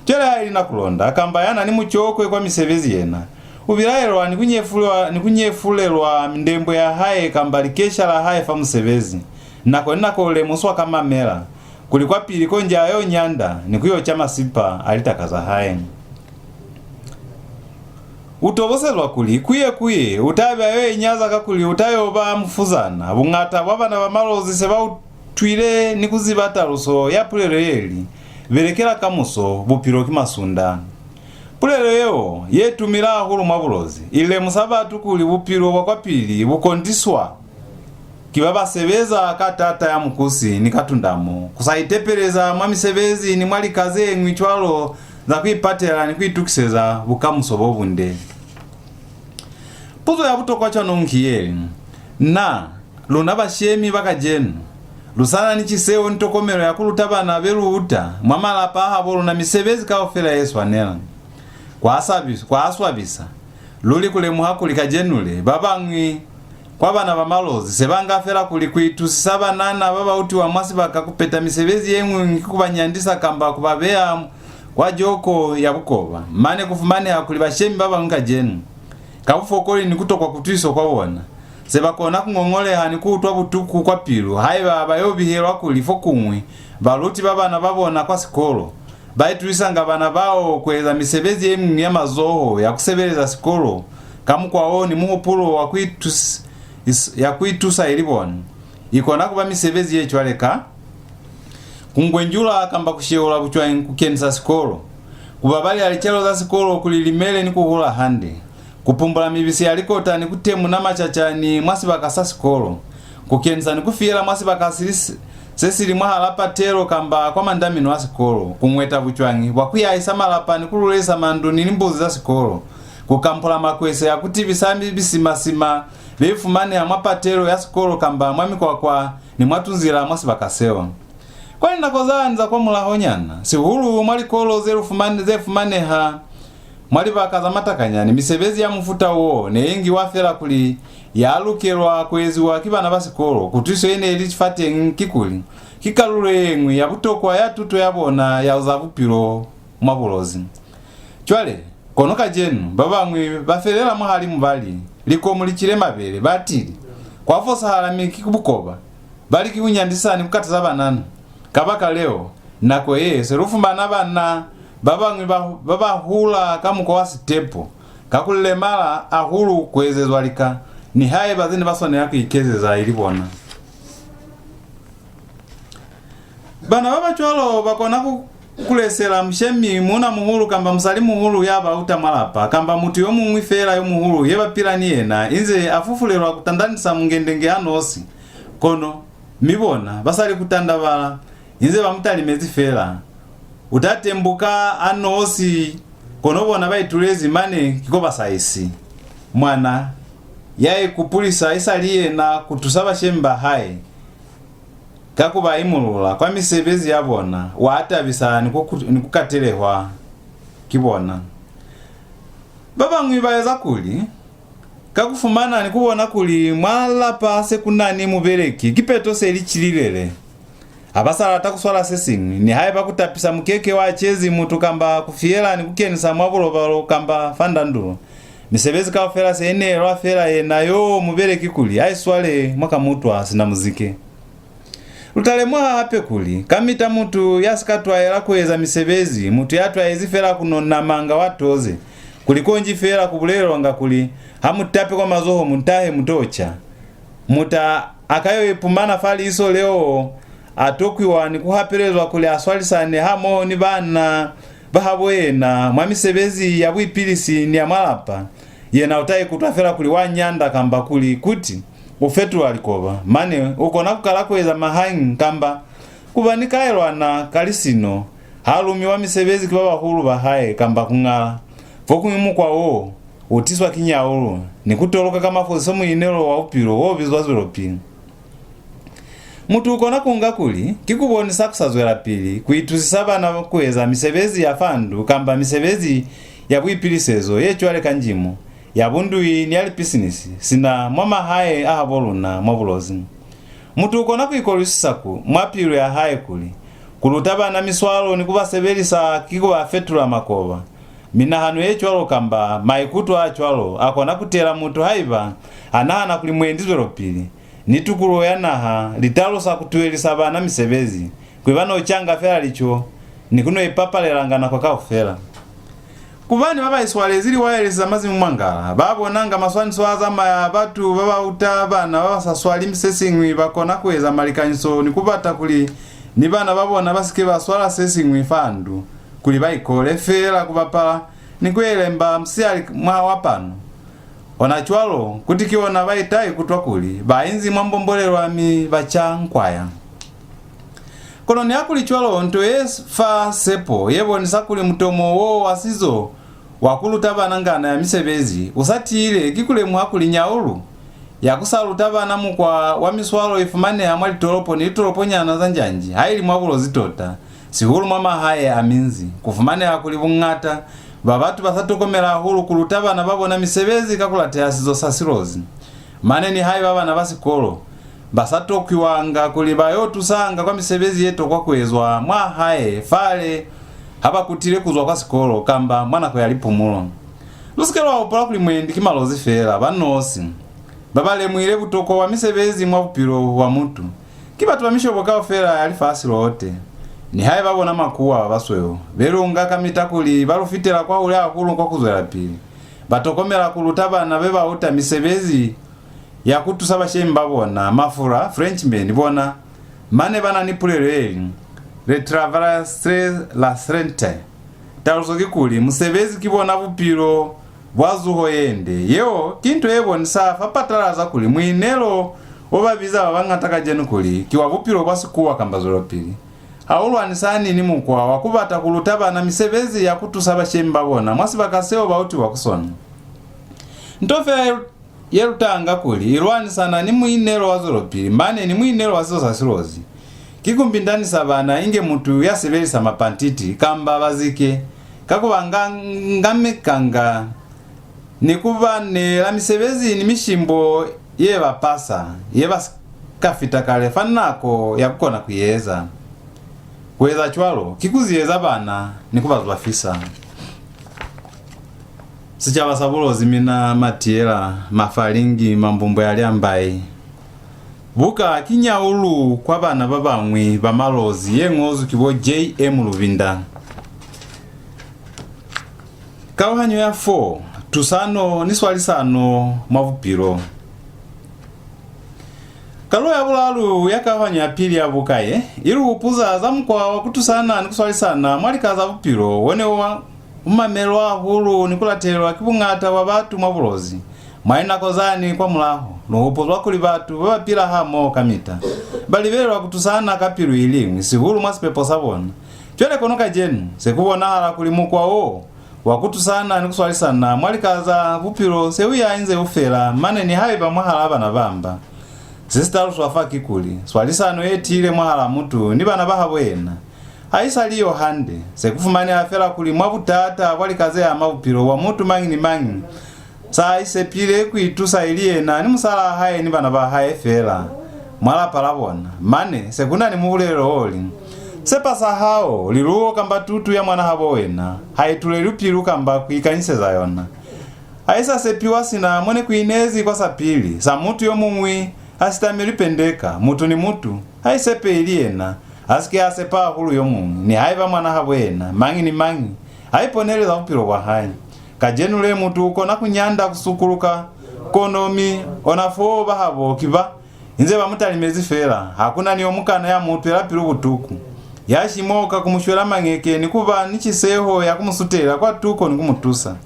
Cwale haili na ku londa kamba ya na ni mucokwe kwa misebezi yena, u bilaelwa ni ku nyefulwa, ni ku nyefulelwa ndembwe ya hae kamba likesha la hae fa musebezi. Nako ni nako u lemuswa ka mamela kuli kwapili konji a yo nyanda ni ku yo ca masipa a litaka za hae. U tobosezwa kuli kuye kuye u ta be a yo inyaza, kakuli u ta yo ba mufuzana. Buñata bwa bana ba Malozi se ba utwile ni ku ziba taluso ya pulelo ye li, "Belekela kamuso, bupilo ki masunda." Pulelo yeo ye tumile hahulu mwa Bulozi i lemusa batu kuli bupilo bwa kwapili bu kondiswa ki ba ba sebeza ka taata ya mukusi ni ka tundamo, ku sa itepeleza mwa misebezi ni mwa lika ze ñwi cwalo za ku ipatela ni ku itukiseza bukamuso bo bunde. Puzo ya butokwa cwanoñu ki ye li, na, luna bashemi ba kacenu, lu sa na ni ciseho ni tokomelo ya ku luta bana be lu uta mwa malapa a habo luna misebezi kaufela ye swanela? Kwa sabi-, kwa swabisa luli ku lemuha kuli kacenu le, ba bañwi kwa bana ba Malozi se ba nga fela kuli ku itusisa banana ba ba utiwa mwa sibaka ku peta misebezi ye ñwi ki ku ba nyandisa kamba ku ba beya kwa joko ya bukoba. Mane ku fumaneha kuli bashemi ba bañwi kacenu, ka bufokoli ni ku tokwa kutwiso kwa bona, se ba kona ku ngongoleha ni ku utwa butuku kwa pilu haiba ba yo bihelwa kuli fokuñwi baluti ba bana ba bona kwa sikolo ba itusisanga bana bao ku eza misebezi ye miñwi ya mazoho ya ku sebeleza sikolo ka mukwa o ni muhupulo wa ku itus-, is-, ya ku itusa ili bona. I kona ku ba misebezi ye cwale ka ku ngwenjula kamba ku sheula bucwañi ku kenisa sikolo, ku babalela licalo za sikolo kuli li mele ni ku hula hande, ku pumbula mibisi ya likota ni ku temuna macacani mwa sibaka sa sikolo, ku kenisa ni ku fiyela mwa sibaka si li s-, se si li mwahal'a patelo kamba kwa mandamino a sikolo, ku ñweta bucwañi bwa ku yahisa malapa ni ku lulelisa mandu ni limbuzi za sikolo, ku kampula makwese a ku tibisa mi-, bisima-sima be fumaneha mwa patelo ya sikolo kamba mwa mikwakwa ni mwa tunzila mwa sibaka seo. Kwa linako zani za kwamulahonyana, sihulu mwa likolo ze lu fumane-, ze fumaneha mwa libaka za matakanyani, misebezi ya mufuta wo ne i ngiwa fela kuli ya lukelwa ku eziwa ki bana ba sikolo. Kutwiso ye ne li fateñi kikuli, ki kalulo ye ñwi ya butokwa ya tuto ya bona ya za bupilo mwa Bulozi. Cwale, kono kacenu, ba bañwi ba felela mwahalimu ba li, likomu li cile mabele, batili, kwa fosahala mi ki bukoba, ba li ki ku nyandisa ni ku kataza banana. Kabakaleo, nako ye, se lu fumana bana ba bañwi ba, ba ba hula ka mukwa wa sitepo, ka ku lemala hahulu ku ezezwa lika, nihaiba ze ne ba swanela ku ikezeza ili bona. Bana ba ba cwalo ba kona ku kulesela mushemi, muuna-muhulu kamba musali-muhulu ya ba uta mwa lapa, kamba mutu yo muñwi feela yo muhulu ye ba pila ni yena, inze a fufulelwa ku tandanisa mungendenge a nosi. Kono, mi bona, ba sa li ku tandabala, inze ba mu talimezi feela. U ta tembuka a nosi, kono bona ba itulezi mane ki ko ba sa isi. Mwana ya ikupulisa isali yena ku tusa bashemi ba hae ka ku ba imulula kwa misebezi ya bona, wa tabisa ni ku, ni ku katelehwa ki bona. Ba bañwi ba eza kuli, ka ku fumana ni ku bona kuli mwa lapa se ku na ni mubeleki, kipeto se li cililele. Ha ba sa lata ku swala se siñwi, nihaiba ku tapisa mukeke wa cezi mutu kamba ku fiyela ni ku kenisa mwa bulobalo kamba fa ndandulo. Misebezi kaufela se i neelwa fela yena yo mubeleki kuli a i swale mwa kamutwa sina muzike. Lu ta lemuha hape kuli, kamita mutu ya si ka twaela ku eza misebezi, mutu ya twaezi fela ku nona manga wa toze, kuli konji fela ku bulelelwanga kuli, ha mu tape kwa mazoho mu tahe mu to ca. Muta a ka yo ipumana fa liiso leo a tokwiwa ni ku hapelezwa kuli a swalisane hamoho ni bana ba habo yena mwa misebezi ya buipilisi ni ya mwa lapa, yena u ta ikutwa fela kuli wa nyanda kamba kuli kuti u fetula likoba. Mane u kona ku kala ku eza mahañi kamba ku ba ni kaelwana ka lisino ha lumiwa misebezi ki ba bahulu ba hae kamba ku ñala. Fokuñwi mukwa wo u tiswa ki nyaulu ni ku toloka ka mafusiso muinelo wa bupilo wo bizwa zwelopili. Mutu u kona ku nga kuli ki ku bonisa ku sa zwelapili ku itusisa bana ku eza misebezi ya fa ndu kamba misebezi ya buipilisezo ye cwale ka njimo, ya bundui ni ya lipisinisi, sina mwa mahae a habo luna mwa Bulozi. Mutu u kona ku ikolwisisa ku, mwa pilu ya hae kuli, ku luta bana miswalo ni ku ba sebelisa ki ku ba fetula makoba. Minahano ye cwalo kamba maikuto a cwalo a kona ku tela mutu haiba a nahana kuli mwendi zwelopili ni tukuluho ya naha li talusa ku tuhelisa bana misebezi, kuli ba no canga fela lico ni ku no ipapalelanga nako kaufela. Ku bani ba ba iswalezi liwayalesi za mazimumwangala, ba bonanga maswaniso a zamaya a batu ba ba uta bana ba ba sa swali se siñwi, ba kona ku eza malikanyiso ni ku bata kuli ni bana ba bona ba si ke ba swala se siñwi fa ndu, kuli ba ikole feela ku bapala ni ku elemba musihali mwa wa pano. Ona cwalo, kuti ki ona ba ita ikutwa kuli ba inzi mwa mbombolelo mi ba ca nkwaya. Kono nihakulicwalo, nto ye fa sepo ye bonisa kuli mutomo wo wa sizo wa ku luta bana ngana ya misebezi u sa tiile ki ku lemuha kuli nyaulu ya ku sa luta bana mukwa wa miswalo i fumaneha mwa litolopo ni litoloponyana za njanji, ha ili mwa Bulozi tota, sihulu mwa mahae a minzi. Ku fumaneha kuli buñata bwa batu ba sa tokomela hahulu ku luta bana ba bona misebezi ka ku lateha sizo sa Silozi. Mane nihaiba bana ba sikolo ba sa tokwiwanga kuli ba yo tusanga kwa misebezi ye tokwa ku ezwa mwa hae fale ha ba kutile ku zwa kwa sikolo kamba mwa nako ya lipumulo. Lu si ke lwa hupula kuli mwendi ki Malozi feela ba nosi ba ba lemuhile butokwa bwa misebezi mwa bupilo bwa mutu. Ki batu ba mishobo kaufela ya lifasi lote. Nihaiba bona makuwa ba basweu be lu nga kamita kuli ba lu fitela kwahule hahulu kwa ku zwelapili, ba tokomela ku luta bana be ba uta misebezi ya ku tusa bashemi ba bona, mafura, Frenchmen, bona, mane ba na ni pulelo ye li, Le travail c'est la santé. Taluso kikuli, musebezi ki bona bupilo bwa zuho ye nde. Yeo ki nto ye bonisa fapatalaza kuli muinelo bo ba biza ba bañata kacenu kuli ki wa bupilo bwa sikuwa kamba zwelopili, ha u lwanisani ni mukwa wa ku bata ku luta bana misebezi ya ku tusa bashemi ba bona mwa sibaka seo ba utiwa ku sona. Nto fela ye, ye lutanga kuli i lwanisana ni muinelo wa zwelopili, mane ni muinelo wa sizo sa Silozi, ki ku mbindanisa bana inge mutu ya sebelisa mapantiti kamba bazike, ka ku ba nga, nga mikanga ni ku ba neela misebezi ni mishimbo ye ba pasa, ye ba si ka fita kale fa nako ya ku kona ku i eza. Ku eza cwalo ki ku ziyeza bana ni ku ba zwafisa. Sicaba sa Bulozi, mina Matiyela, Mafalingi, Mambumbwe a Lyambai. Buka ki Nyaulu kwa bana ba bañwi ba Malozi ye ñozwi ki bo J M Lubinda. Kauhanyo ya four, Tusano ni swalisano mwa bupilo. Kalulo ya bulalu ya kauhanyo ya pili ya buka ye i lu hupuza za mukwa wa ku tusana ni ku swalisana mwa lika za bupilo, wo ne wa u mamelwa hahulu ni ku latelelwa ki buñata bwa batu mwa Bulozi. Mwa linako zani kwa mulaho, lu hupuzwa kuli batu ba ba pila hamoho kamita ba libelelwa ku tusana ka pilu i liñwi, sihulu mwa sipepo sa bona. Cwale kono kacenu, se ku bonahala kuli mukwa wo wa ku tusana ni ku swalisana mwa lika za bupilo se u ya inze u fela, mane nihaiba mwahalaa bana ba mba. Se si taluswa fa kikuli, swalisano ye tiile mwahalaa mutu ni bana ba habo yena ha i sa li yo hande. Se ku fumaneha fela kuli mwa butata bwa lika ze ama bupilo bwa mutu mañi ni mañi, sa isepile ku itusa ili yena ni musalaa hae ni bana ba hae fela mwa lapa la bona. Mane se ku na ni mubulelelo o li, Sepa sa hao, liluwo kamba tutu ya mwanahabo wena, ha i tuleli pilu kamba ku ikanyiseza yona. Ha i sa sepiwa sina mo ne ku inezi kwa sapili, sa mutu yo muñwi, ha si tamelwi pendeka, mutu ni mutu, ha i sepe ili yena, a si ke a sepa hahulu yo muñwi, nihaiba mwanahabo yena, mañi ni mañi, a iponele za bupilo bwa hae. Kacenu le mutu u kona ku nyanda ku sukuluka, kono mi ona foo bahabo ki ba inze ba mu talimezi fela, ha ku na ni yo mukana ya mu utwela pilu butuku, ya shimoka ku mu shwela mañeke ni ku ba ni ciseho ya ku mu sutela kwa tuko ni ku mu tusa.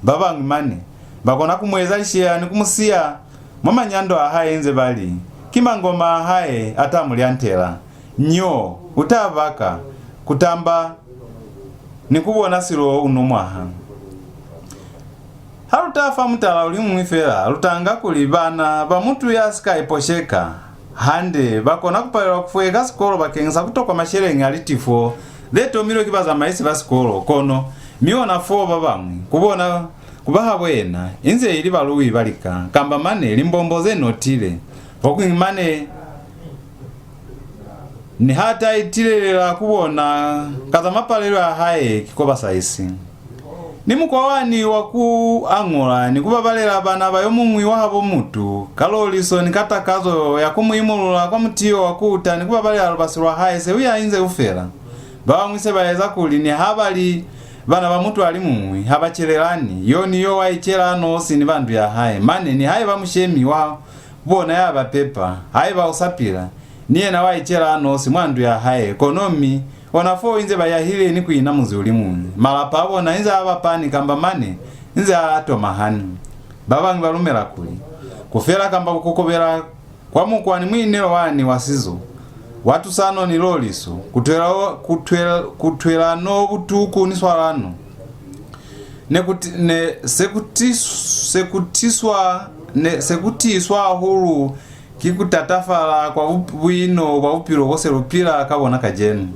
Ba bañwi mane, ba kona ku mu eza lisheya ni ku mu siya mwa manyando a hae inze ba li, ki mangoma a hae a ta mu lyantela. Nyo, u ta baka, ku tamba, ni ku bona silo uno mwaha. Ha lu ta fa mutala u li muñwi fela, lu tanga kuli bana ba mutu ya si ka iposheka hande ba kona ku palelwa ku fueka sikolo bakeñisa ku tokwa masheleñi a litifo ze tomilwe ki bazamaisi ba sikolo, kono mi ona foo ba bañwi ku bona ku bahabo yena inze ili baluwi ba lika, kamba mane limbombo ze notile, fokuñwi mane niha ta itilelela ku bona ka za mapalelo a hae ki ko ba sa isi. Ni mukwa wani wa ku añula ni ku babalela bana ba yo muñwi wa habo mutu ka loliso ni ka takazo ya ku mu imulula kwa mutiyo wa ku uta ni ku babalela lubasi lwa hae se u ya inze u fela. Ba bañwi se ba eza kuli niha ba li bana ba mutu a li muñwi, ha ba celelani, yo ni yo wa icela a nosi ni ba ndu ya hae, mane nihaiba mushemi wa bona ya ba pepa, haiba u sa pila, ni yena wa icela a nosi mwa ndu ya hae, kono mi ona fo inze ba yahile ni ku ina muzi u li muñwi, malapa a bona inze a bapani kamba mane inze a tomahani. Ba bañwi ba lumela kuli ku fela kamba ku kokobela kwa mukwa ni muinelo wani wa sizo, wa tusano ni loliso, ku twela, ku twela, ku twelano butuku ni swalano, ne ku ti-, ne, se ku tis-, se ku tiswa, ne, se ku tiswa hahulu ki ku tatafala kwa bu-, buino bwa bupilo bo se lu pila ka bona kacenu.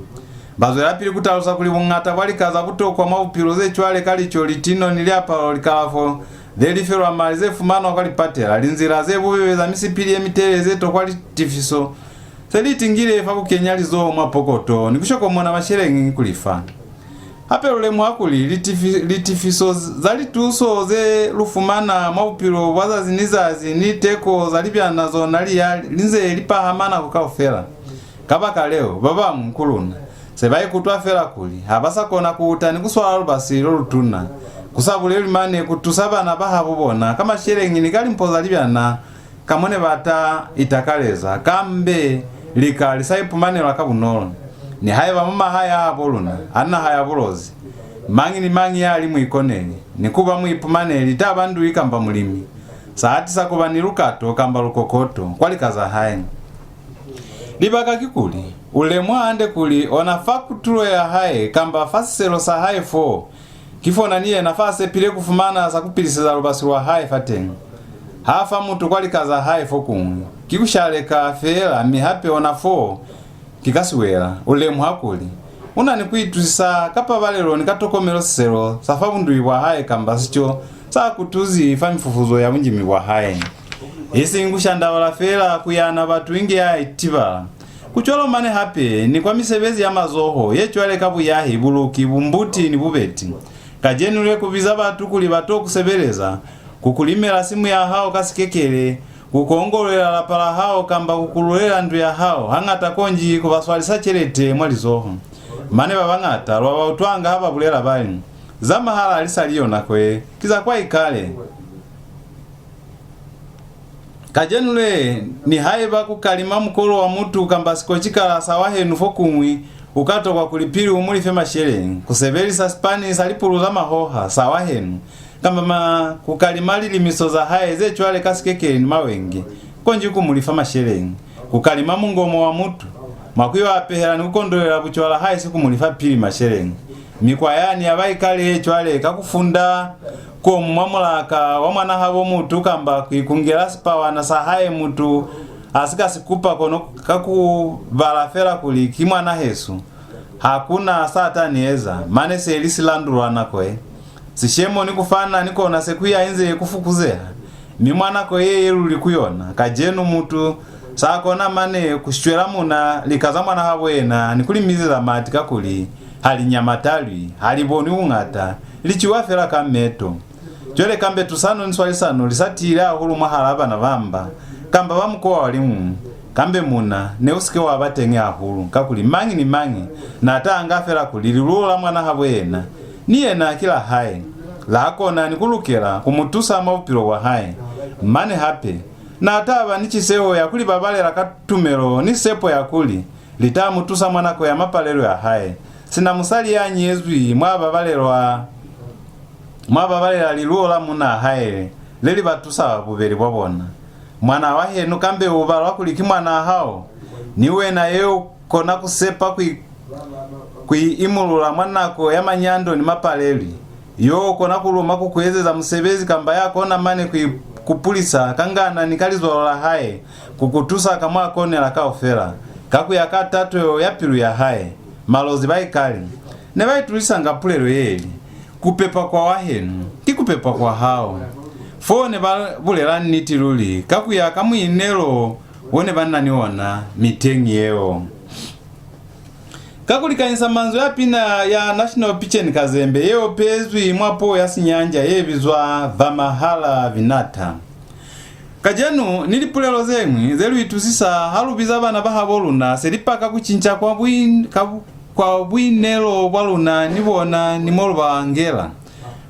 Ba zwelapili ku talusa kuli buñata bwa lika za butokwa mwa bupilo ze cwale ka lico, litino ni liapalo, likalafo, ze lifelwa mali ze fumanwa kwa lipatela, linzila ze bubebe za misipili ye mitelele ze tokwa litifiso, se li itingile fa ku kenya lizoho mwa pokoto ni ku shokomona masheleñi ku li fa. Hape lu lemuha kuli litifi-, litifiso za lituso ze lu fumana mwa bupilo bwa zazi ni zazi ni teko za libyana zona li ya li nze li pahama nako kaufela. Kabakaleo, ba bañwi ku luna se ba ikutwa fela kuli ha ba sa kona ku uta ni ku swala lubasi lo lutuna, ku sa bulelwi mane ku tusa bana ba habo bona ka masheleñi ni ka limpo za libyana ka mo ne ba ta itakaleza, kambe lika li sa ipumanelwa ka bunolo. Nihaiba mwa mahae a habo luna a naha ya Bulozi, mañi ni mañi ya li muikoneli ni ku ba muipumaneli ta ba ndui kamba mulimi, sa atisa ku ba ni lukato kamba lukokoto kwa lika za hae. Libaka kikuli, u lemuha hande kuli ona fa kutulo ya hae kamba fa siselo sa hae foo, ki fona ni yena fa sepile ku fumana sa ku piliseza lubasi lwa hae fateñi. Ha fa mutu kwa lika za hae fokuñwi, ki ku shaleka feela, mi hape ona foo ki ka siwela. U lemuha kuli u na ni ku itusisa ka pabalelo ni ka tokomelo siselo sa fa bundui bwa hae kamba sico sa kutuzi fa mifufuzo ya bunjimi bwa hae. Isiñi ku shandaula feela, ku yana batu inge ya itibala. Ku cwalo mane hape ni kwa misebezi ya mazoho ye cwale ka buyahi, buluki, bumbuti ni bubeti. Kacenu le ku biza batu kuli ba to ku sebeleza, ku ku limela simu ya hao ka sikekele, ku ku ongololela lapa la hao kamba ku ku lulela ndu ya hao, hañata konji ku ba swalisa celete mwa lizoho. Mane ba bañata lwa ba utwanga ha ba bulela ba li, "Za mahala ha li sa li yo nako ye, ki za kwa ikale." Kacenu le, nihaiba ku kalima mukolo wa mutu kamba sikocikala sa wahenu fokuñwi, u ka tokwa kuli pili u mu life masheleñi, ku sebelisa sipani sa lipulu za mahoha sa wahenu, kamba ma, ku kalima lilimiso za hae ze cwale ka sikekele ni mawenge, konji ku mu lifa masheleñi. Ku kalima mungomo wa mutu, mwa ku yo apehela ni ku kondolela bucwala haisi ku mu lifa pili masheleñi. Mikwa yani ya baikale ye cwale ka ku funda komu mwa mulaka wa mwanahabo mutu kamba ku ikungela sipawana sa hae mutu a si ka si kupa, kono ka ku bala fela kuli ki mwanahesu. Ha ku na sa ta ni eza, mane se li silandulwa nako ye. Sishemo ni ku fana ni kona se ku ya inze ku fukuzeha, mi mwa nako ye ye luli ku yona, kacenu mutu sa kona mane ku shwela muna lika za mwanahabo yena ni ku li mizeza mati, kakuli ha li nyamatalwi, ha li bonwi buñata, li ciwa fela ka meto. Cwale kambe tusano ni swalisano li sa tiile hahulu mwahalaa bana ba mba, kamba ba mukowa wa liñwi, kambe muna ne u si ke wa ba teñi hahulu, kakuli mañi ni mañi n'a ta anga fela kuli lilulo la mwanahabo yena ni yena ki la hae, la kona ni ku lukela ku mu tusa mwa bupilo bwa hae. Mane hape, n'a ta ba ni ciseho ya ku li babalela ka tumelo ni sepo ya kuli li ta mu tusa mwa nako ya mapalelo ya hae, sina musali ya nyezwi mwa babalelwa, mwa babalela lilulo la munaa hae le li ba tusa bubeli bwa bona. Mwanaa wa henu kambe u balwa kuli ki mwanaa hao, ni wena ye u kona ku sepa ku i-, ku i-, imulula mwa nako ya manyando ni mapalelwi, yo u kona ku luma ku ku ezeza musebezi kamba ya kona mane ku ikupulisa ka ngana ni ka lizwalo la hae ku ku tusa ka mwa konela kaufela, ka ku ya ka tato ya pilu ya hae. Malozi ba ikale ne ba itulisanga pulelo ye li, "Ku pepa kwa wahenu ki ku pepa kwa hao." Fo ne ba bulela niti luli ka ku ya ka muinelo wo ne ba na ni ona miteñi yeo. Ka ku likanyisa manzwi a pina ya National Pichen Kazembe ye opezwi mwa puo ya Sinyanja ye bizwa Vamahala Vinata. Kacenu, ni lipulelo ze ñwi ze lu itusisa ha lu biza bana ba habo luna, se li paka ku cinca kwa bui-, ka bu-, kwa buinelo bwa luna ni bona ni mo lu ba ngela.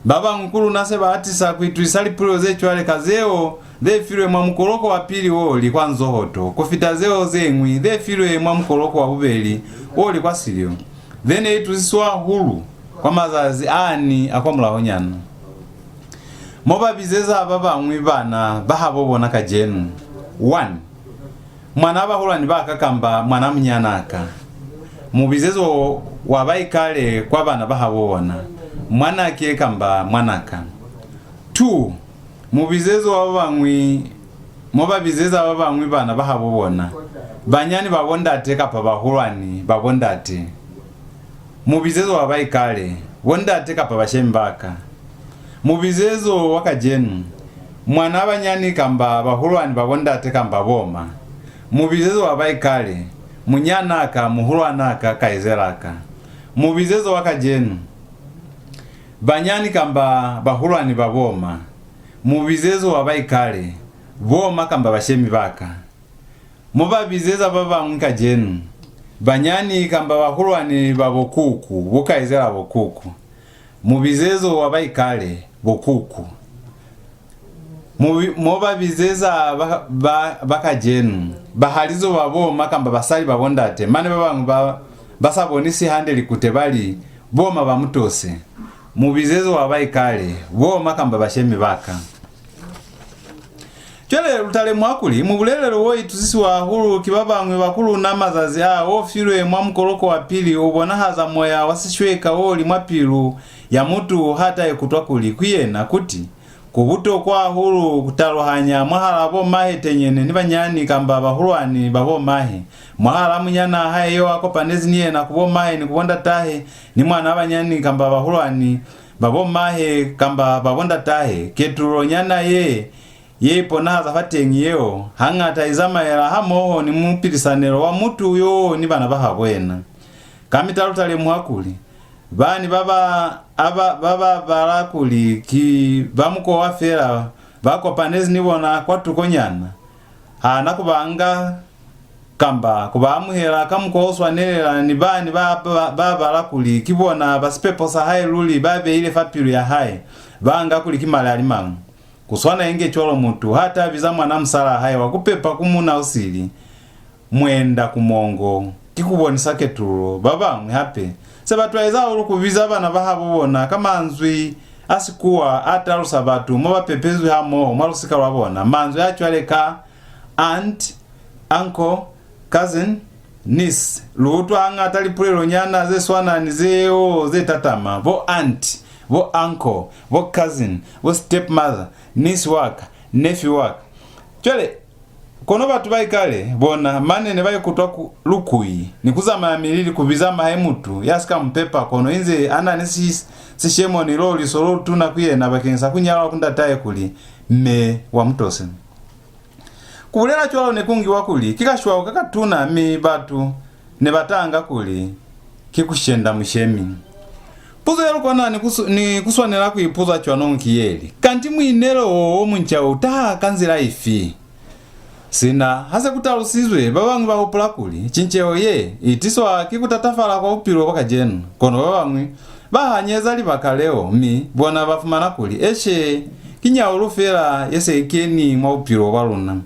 Ba bañwi ku luna se ba atisa ku itusisa lipulelo ze cwale ka zeo ze filwe mwa mukoloko wa pili wo li kwa nzohoto, ku fita zeo ze ñwi ze filwe mwa mukoloko wa bubeli wo li kwa silyo, ze ne itusiswa hahulu kwa mazazi ani a kwamulahonyana. Mo ba bizeza ba bañwi bana ba habo bona kacenu. One. Mwanaa bahulwani ba ka kamba mwanaa munyanaa ka. Mubizezo wa baikale kwa bana ba habo bona, mwanake kamba mwanaka. Two. Mubizezo wa ba bañwi, mo ba bizeza ba bañwi bana ba habo bona, banyani ba bo ndate kapa bahulwani ba bo ndate. Mubizezo wa baikale, bo ndate kapa bashemi ba ka. Mubizezo wa kacenu, mwanaa banyani kamba bahulwani ba bo ndate kamba bo ma. Mubizezo wa baikale, munyanaa ka, muhulwanaa ka, kaizelaa ka. Mubizezo wa kacenu, banyani kamba bahulwani ba bo ma. Mubizezo wa baikale, bo ma kamba bashemi ba ka. Mo ba bizeza ba bañwi kacenu, banyani kamba bahulwani ba bo kuku, bo kaizela bo kuku. Mubizezo wa baikale, bo kuku. Mubi-, mo ba bizeza ba, ba, ba kacenu, bahalizo ba bo ma kamba basali ba bo ndate, mane ba bañwi ba, ba sa bonisi hande likute ba li, bo ma ba mu tose. Mubizezo wa baikale, bo ma kamba bashemi ba ka. Cwale lu ta lemuha kuli mubulelelo wo itusisiwa hahulu ki ba bañwi ba ku luna mazazi a o filwe mwa mukoloko wa pili u bonahaza moya wa sishweka wo li mwa pilu ya mutu ha ta ikutwa kuli ku yena kuti, ku butokwa hahulu ku taluhanya mwahal'a bo mahe tenyene ni banyani kamba bahulwani ba bo mahe, mwahal'a munyan'a hae yo a kopanezi ni yena ku bo mahe ni ku bo ndatahe, ni mwan'a banyani kamba bahulwani ba bo mahe kamba ba bo ndatahe. Ketululo nyana ye ye iponahaza fateñi yeo, hañata i zamaela hamoho ni mupilisanelo wa mutu yo ni bana ba habo yena. Kamita lu ta lemuha kuli, bani ba ba, aba, ba ba bala kuli ki ba mukowa fela ba kopanezi ni bona kwa tukonyana, ha na ku ba nga kamba ku ba amuhela ka mukwa o swanelela ni bani ba, ba, ba bala kuli ki bona ba sipepo sa hae luli ba beile fa pilu ya hae, ba nga kuli ki mali a li mañwi. Ku swana inge cwalo mutu ha ta biza mwana musalaa hae wa ku pepa ku muna usili, mwenda ku mongo, ki ku bonisa ketululo. Ba bañwi hape se ba twaeza hahulu ku biza bana ba habo bona ka manzwi a Sikuwa a talusa batu mo ba pepezwi hamoho mwa lusika lwa bona, manzwi a cwale ka aunt, uncle, cousin, niece. Lu utwa hañata lipulelonyana ze swana ni zeo ze tatama, bo aunt, bo uncle, bo cousin, bo stepmother, niece wa ka, nephew wa ka. Cwale, kono batu ba ikale, bona, mane ne ba ikutwa ku, lukui, ni ku zamaya milili ku biza mahe mutu ya si ka mu pepa kono inze a na ni si, sishemo ni loliso lo lutuna ku yena bakeñisa ku nyalwa ku ndatahe kuli, mme wa mutose. Ku bulela cwalo ne ku ngiwa kuli ki kashwau ka katuna, mi batu ne ba tanga kuli ki ku shenda mushemi. Puzo ye lu kona ni ku su-, ni ku swanela ku ipuza cwanoñu ki ye li, kanti muinelo wo wo munca u taha ka nzila ifi? Sina ha se ku talusizwe, ba bañwi ba hupula kuli cinceho ye i tiswa ki ku tatafala kwa bupilo bwa kacenu, kono ba bañwi ba hanyeza libaka leo, mi bona ba fumana kuli, eshe, ki nyaulu fela ye se i keni mwa bupilo bwa luna.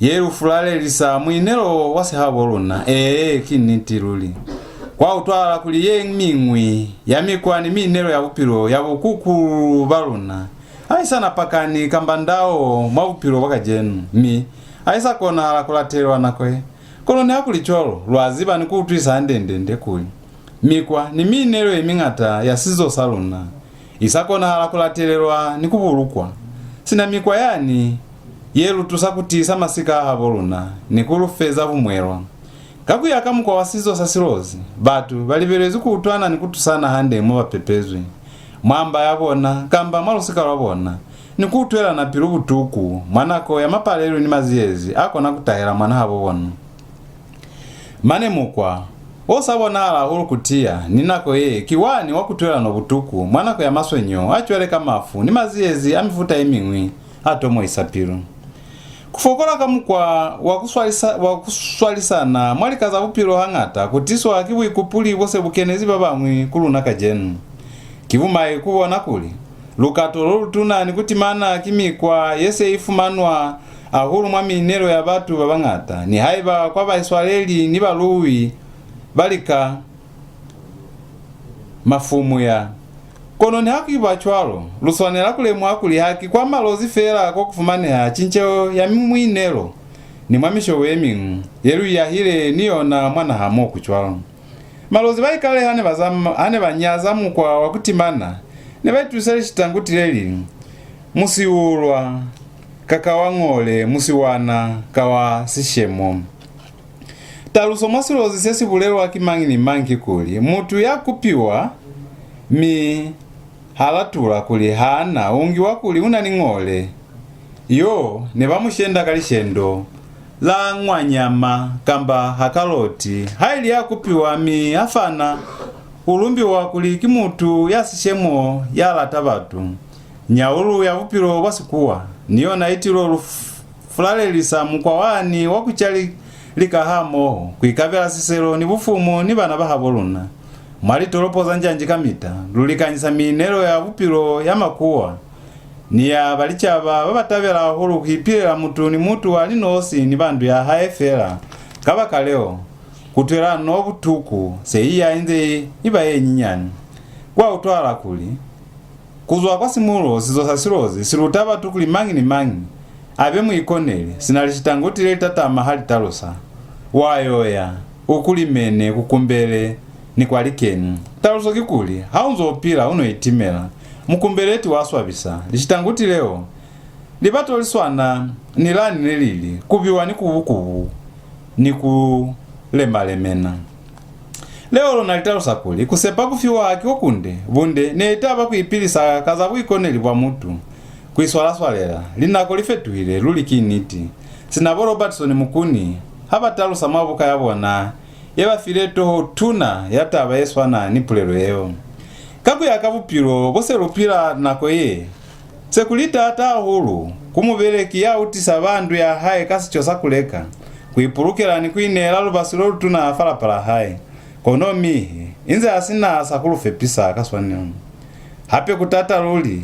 Ye lu fulalelisa muinelo wa sihabo luna. Ee, ki niti luli. Kwa utwahala kuli ye miñwi ya mikwa ni miinelo ya bupilo ya bukuku ba luna ha i sa na pakani kamba ndao mwa bupilo bwa kacenu, mi ha i sa konahala ku latelelwa nako ye. Kono nihakulicwalo, lwa ziba ni ku utwisa hande-nde-nde kuli mikwa ni miinelo ye miñata ya sizo sa luna i sa konahala ku latelelwa ni ku bulukwa, sina mikwa yani ye lu tusa ku tiisa masika a habo luna ni ku lu feza bumwelwa. Ka ku ya ka mukwa wa sizo sa Silozi, batu ba libelezwi ku utwana ni ku tusana hande mo ba pepezwi, mwa mba ya bona kamba mwa lusika lwa bona, ni ku utwelana pilu butuku mwa nako ya mapalelwi ni maziyezi a kona ku tahela mwanahabo bona. Mane mukwa o sa bonahala hahulu ku tiya ni nako ye ki wani wa kutwelano butuku mwa nako ya maswenyo a cwale ka mafu ni maziyezi a mifuta ye miñwi a tomohisa pilu. Ku fokola ka mukwa wa ku swalisa, wa ku swalisana mwa lika za bupilo hañata ku tiswa ki buikupuli bo se bu kenezi ba bañwi ku luna kacenu. Ki bumai ku bona kuli lukato lo lutuna ni ku timana ki mikwa ye se i fumanwa hahulu mwa miinelo ya batu ba bañata, nihaiba kwa Baisraeli ni baluwi ba lika mafumu ya. Kono nihakuiba cwalo, lu swanela ku lemuha kuli haki kwa Malozi feela ko ku fumaneha cinceho ya muinelo, ni mwa mishobo ye miñwi ye lu yahile ni yona mwa naha mo ku cwalo. Malozi ba ikale ha ne ba zama, ha ne ba nyaza mukwa wa ku timana, ne ba itusisa lishitanguti le li li, Musiulwa, ka ka wa ñole, musiwana, ka wa sishemo. Taluso mwa Silozi se si bulelwa ki mañi ni mañi kikuli, mutu ya kupiwa mi ha latula kuli ha na, u ngiwa kuli u na ni ñole. Yo ne ba mu shenda ka lishendo la ñwanyama kamba ha kaloti. Haili ya kupiwa mi ha fana, u lumbiwa kuli ki mutu ya sishemo ya lata batu. Nyaulu ya bupilo bwa Sikuwa ni yona i til'o lu f-, fulalelisa mukwa wani wa ku ca li-, lika hamoho, ku ikabela siselo ni bufumu ni bana ba habo luna. Mwa litolopo za njanji kamita, lu likanyisa miinelo ya bupilo ya makuwa ni ya balicaba ba ba tabela hahulu ku ipilela mutu ni mutu a li nosi ni ba ndu ya hae fela. Kabakaleo, kutwelano butuku se i ya inze i ba ye nyinyani. Kwa utwahala kuli, ku zwa kwa simuluho, sizo sa Silozi si luta batu kuli mañi ni mañi Abe muikoneli, sina lishitanguti le li tatama ha li talusa, wa yoya, u kulimene, ku kumbele, ni kwa likeni. Taluso kikuli, ha u nzo pila, u no itimela. Mukumbeleti wa swabisa. Lishitanguti leo, libato li swana ni lani ne li li, ku biwa ni kubu-kubu, ni ku lema-lemena. Leo lona li talusa kuli, ku sepa ku fiwa ki ko kunde, bunde ne i ta ba ku ipilisa ka za buikoneli bwa mutu, ku iswala-swalela. Linako li fetuhile, luli ki niti. Sina bo Robertson Mukuni ha ba talusa mwa buka ya bona ye ba file toho tuna ya taba ye swana ni pulelo yeo. Ka ku ya ka bupilo bo se lu pila nako ye, se ku li taata hahulu ku mubeleki ya utisa ba ndu ya hae ka sico sa ku leka, ku ipulukela ni ku ineela lubasi lo lutuna fa lapa la hae. Kono mi, inze a si na sa ku lu fepisa ka swanelo. Hape ku taata luli,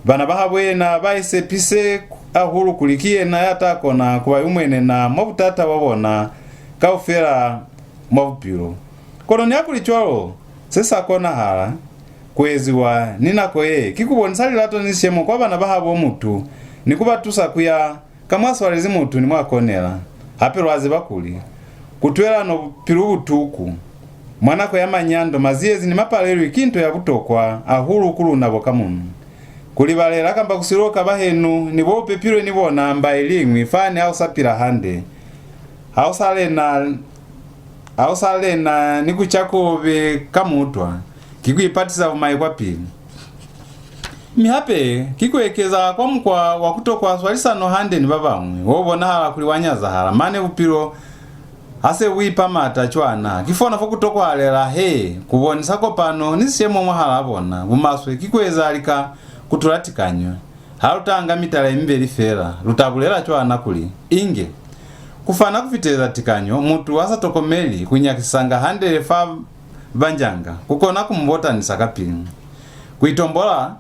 bana ba habo yena ba isepise hahulu kuli ki yena ya ta kona ku ba yumwenena mwa butata bwa bona kaufela mwa bupilo. Kono nihakulicwalo, se sa konahala ku eziwa ni nako ye, ki ku bonisa lilato ni sishemo kwa bana ba habo mutu, ni ku ba tusa ku ya ka mwa swalezi mutu ni mwa konela. Hape lwa ziba kuli, ku twelano pilu butuku mwa nako ya manyando, maziyezi ni mapalelwi ki nto ya butokwa hahulu ku luna bo ka munu. Ku libalela kamba ku siloka bahenu ni bo u pepilwe ni bona mba iliñwi fani ha u sa pila hande, ha u sa lena, ha u sa lena ni ku ca kobe ka mutwa, ki ku ipatisa bumai kwapili. Mi hape, ki ku ekeza kwa mukwa wa ku tokwa swalisano hande ni ba bañwi, wo bonahala kuli wa nyazahala, mane bupilo ha se bu ipa maata cwana. Ki fona fo ku tokwahalela he, ku bonisa kopano ni sishemo mwahalaa bona. Bumaswe ki ku eza lika ku tula tikanyo. Ha lu ta nga mitala ye mibeli fela, lu ta bulela cwana kuli, inge, ku fana ku fiteleza tikanyo, mutu a sa tokomeli ku nyakisisanga hande fa banjanga, ku kona ku mu botanisa kapili. Ku itombola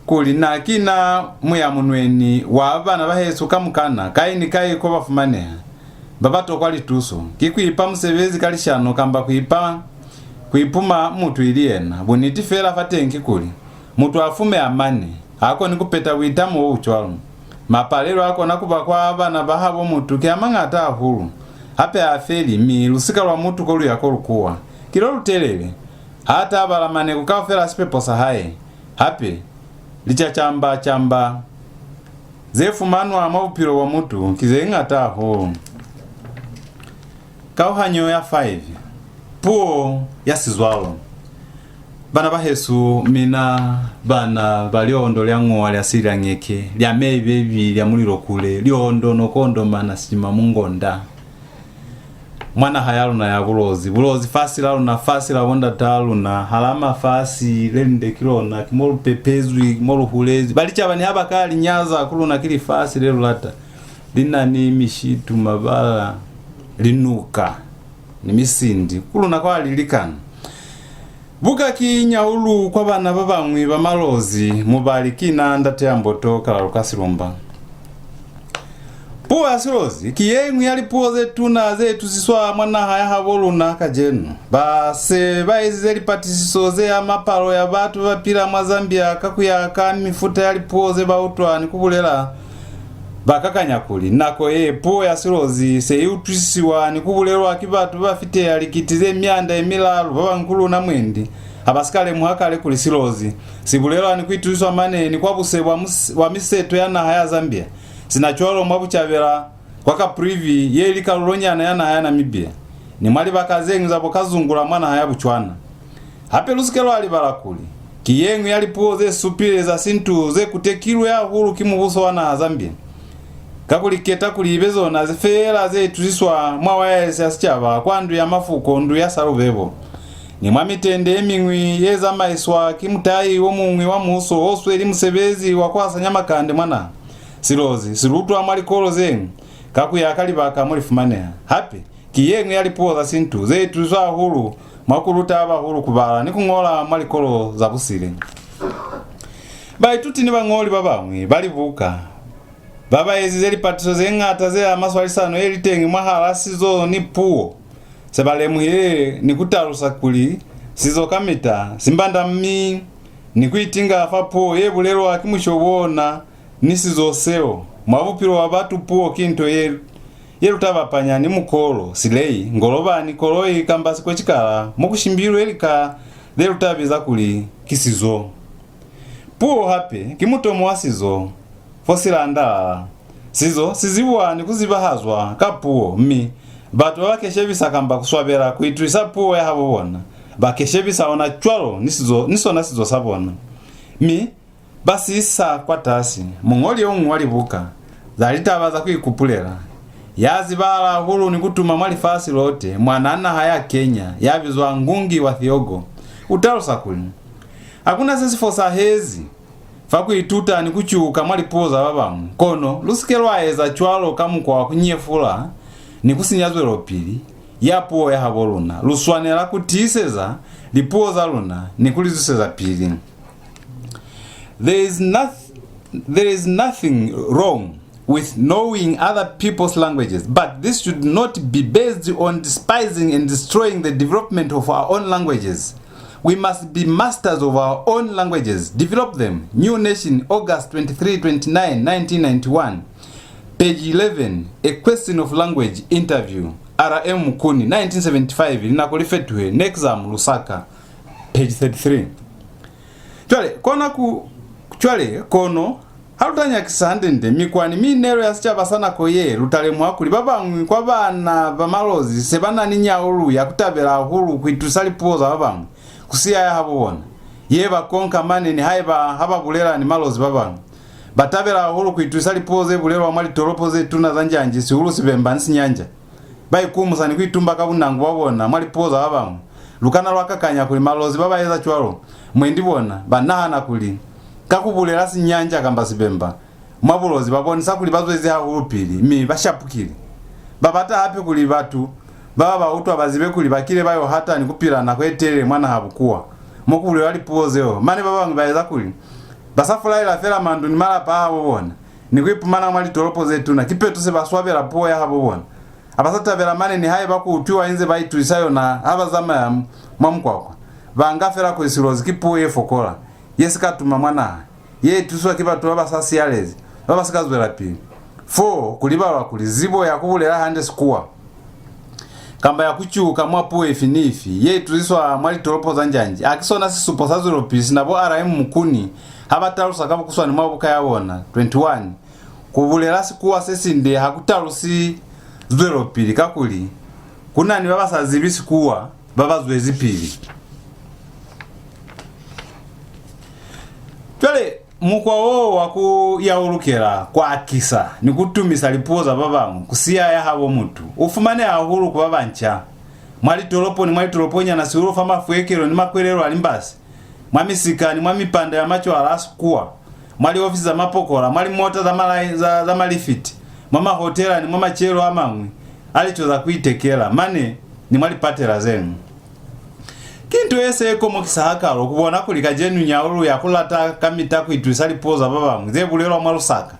kuli na ki na muyamunweni wa bana bahesu kamukana, kai ni kai ko ba fumaneha, ba ba tokwa lituso, ki ku ipa musebezi ka lishano kamba ku ipa, ku ipuma mutu ili yena. Buniti fela fateñi ki kuli, mutu a fume a mane, ha koni ku peta buitamo bo bu cwalo. Mapalelo a kona ku ba kwa bana ba habo mutu ki a mañata hahulu, hape ha feli, mi lusika lwa mutu ko lu ya ko lu kuwa ki lo lu telele. Ha ta bala maneku kaufela a sipepo sa hae. Hape, licacamba-camba ze fumanwa mwa bupilo bwa mutu ki ze ñata hahulu. Kauhanyo ya five. Puo ya sizwalo. Bana bahesu, mina bana ba liondo lya ñuwa lya sili lya ñeke, lya mei bebi, lya mulilo kule, liondo no kondoma na sima mungonda. Mwa naha ya luna ya Bulozi, Bulozi fasi la luna, fasi la bondataa luna, hala mafasi le linde ki lona, ki mo lu pepezwi, ki mo lu hulezi. Balicaba niha ba ka li nyaza, ku luna ki lifasi le lu lata. Li na ni mishitu, mabala, linuka, ni misindi. Ku luna kwa li likana. Buka ki Nyaulu kwa bana ba bañwi ba Malozi, mubali ki na Ndate ya Mboto Kalaluka Silumba. Puo ya Silozi ki ye ñwi ya lipuo ze tuna ze itusiswa mwa naha ya habo luna kacenu. Ba se ba ezize lipatisiso ze ama palo ya batu ba ba pila mwa Zambia ka ku ya ka mifuta ya lipuo ze ba utwa ni ku bulela. Ba kakanya kuli, nako ye, puo ya Silozi se i utwisisiwa ni ku bulelwa ki batu ba ba fiteha likiti ze mianda ye milalu ba bañwi ku luna mwendi ha ba si ka lemuha kale kuli Silozi si bulelwa ni ku itusiswa mane ni kwa buse bwa mus-, bwa miseto ya naha ya Zambia. Sina cwalo mwa bucabela kwa Caprivi, ye ili kalulonyana ya naha ya Namibia, ni mwa libaka ze ñwi za bo Kazungula mwa naha ya Botswana. Hape lu si ke lwa libala kuli, ki ye ñwi ya lipuo ze supile za sintu ze kutekilwe hahulu ki mubuso wa naha Zambia, ka ku li keta kuli ibe zona ze feela ze itusiswa mwa wayalesi ya sicaba kwa Ndu ya Mafuko, Ndu ya Salubebo, ni mwa mitende ye miñwi ye zamaiswa ki mutahi wo muñwi wa muuso o sweli musebezi wa ku hasanya makande mwa naha. Silozi si lutwa mwa likolo ze ñwi ka ku ya ka libaka mo li fumaneha. Hape, ki ye ñwi ya lipuo za sintu ze ituswa hahulu mwa ku luta bahulu ku bala ni ku ñola mwa likolo za busile. Baituti ni bañoli ba bañwi ba libuka ba ba ezize lipatiso ze ñata ze ama swalisano ye li teñi mwahal'a sizo ni puo se ba lemuhile ni ku talusa kuli sizo kamita si mbanda mi ni ku itinga fa puo ye bulelwa ki mushobo ona ni sizo seo. Mwa bupilo bwa batu, puo ki nto ye, ye lu ta bapanya ni mukolo, silei, ngolobani, koloi, kamba sikwecikala mo ku shimbilwe lika le lu ta biza kuli ki sizo. Puo hape ki mutomo wa sizo fo silanda. Sizo si zibwa ni ku zibahazwa ka puo, mi batu ba ba keshebisa kamba ku swabela ku itusisa puo ya habo bona ba keshebisa ona cwalo ni sizo, ni sona sizo sa bona, mi ba si isa kwatasi. Muñoli yo muñwi wa libuka za litaba za ku ikupulela, ya zibahala hahulu ni ku tuma mwa lifasi lote, mwan'a naha ya Kenya ya bizwa Ngugi wa Thiong'o, u talusa kuli, "Ha ku na se si fosahezi fa ku ituta ni ku cuka mwa lipuo za ba bañwi, kono lu si ke lwa eza cwalo ka mukwa wa ku nyefula ni ku sinya zwelopili ya puo ya habo luna. Lu swanela ku tiiseza lipuo za luna ni ku li zwiseza pili." There is noth-, there is nothing wrong with knowing other people's languages, but this should not be based on despising and destroying the development of our own languages. We must be masters of our own languages. Develop them. New Nation, August twenty-three, twenty-nine, nineteen ninety-one. Page eleven, A Question of Language, Interview, R M Mukuni, nineteen seventy-five, Linako Li Fetuhe, Nexam, Lusaka, page thirty-three. Cwale, kona ku, cwale, kono, ha lu ta nyakisa hande-nde mikwa ni miinelo ya sicaba sa nako ye, lu ta lemuha kuli ba bañwi kwa bana ba Malozi se ba na ni nyaulu ya ku tabela hahulu ku itusa lipuo za ba bañwi ku siya ya habo bona. Ye ba konka mane nihaiba ha ba bulela ni Malozi ba bañwi. Ba tabela hahulu ku itusa lipuo ze bulelwa mwa litolopo ze tuna za njanji, sihulu Sibemba ni Sinyanja. Ba ikumusa ni ku itumba ka bunangu bwa bona mwa lipuo za ba bañwi. Lu kana lwa kakanya kuli Malozi ba ba eza cwalo, mwendi bona, ba nahana kuli, ka ku bulela Sinyanja kamba Sibemba mwa Bulozi, ba bonisa kuli ba zwezi hahulu pili, mi ba shapukile. Ba bata hape kuli batu ba ba ba utwa ba zibe kuli ba kile ba yo hata ni ku pila nako ye telele mwa naha bukuwa, mo ku bulelwa lipuo zeo. Mane ba bañwi ba eza kuli ba sa fulaela fela mandu ni malapa a habo bona, ni ku ipumana mwa litolopo ze tuna, kipeto se ba swabela puo ya habo bona. Ha ba sa tabela mane nihaiba ku utwiwa inze ba itusisa yona ha ba zamaya m-, mwa mukwakwa. Ba nga fela kuli Silozi ki puo ye fokola, ye si ka tuma mwa naha, ye itusiswa ki batu ba ba sa siyalezi, ba ba si ka zwelapili. Fo, ku libalwa kuli zibo ya ku bulela hande Sikuwa kamba ya ku cuka mwa puo ifi ni ifi ye itusiswa mwa litolopo za njanji, ha ki sona sisupo sa zwelopili sina bo R M Mukuni ha ba talusa ka bukuswani mwa buka ya bona, twenty-one, Ku bulela Sikuwa se sinde ha ku talusi zwelopili, kakuli ku na ni ba ba sa zibi Sikuwa ba ba zwezipili. Cwale, mukwa wo wa ku yaulukela, ku akisa, ni ku tumisa lipuo za ba bañwi, ku siya ya habo mutu, u fumaneha hahulu ku ba banca. Mwa litolopo ni mwa litoloponyana, sihulu fa mafuekelo ni makwelelo a limbasi, mwa misika ni mwa mipanda ya macwala a Sikuwa, mwa liofisi za mapokola, mwa limota za malai-, za, za malifiti, mwa mahotela ni mwa macelo a mañwi a lico za ku itekela, mane ni mwa lipatela ze ñwi. Ki nto ye se komokisa hakalo ku bona kuli kacenu nyaulu ya ku lata kamita ku itusisa lipuo za ba bañwi ze bulelwa mwa Lusaka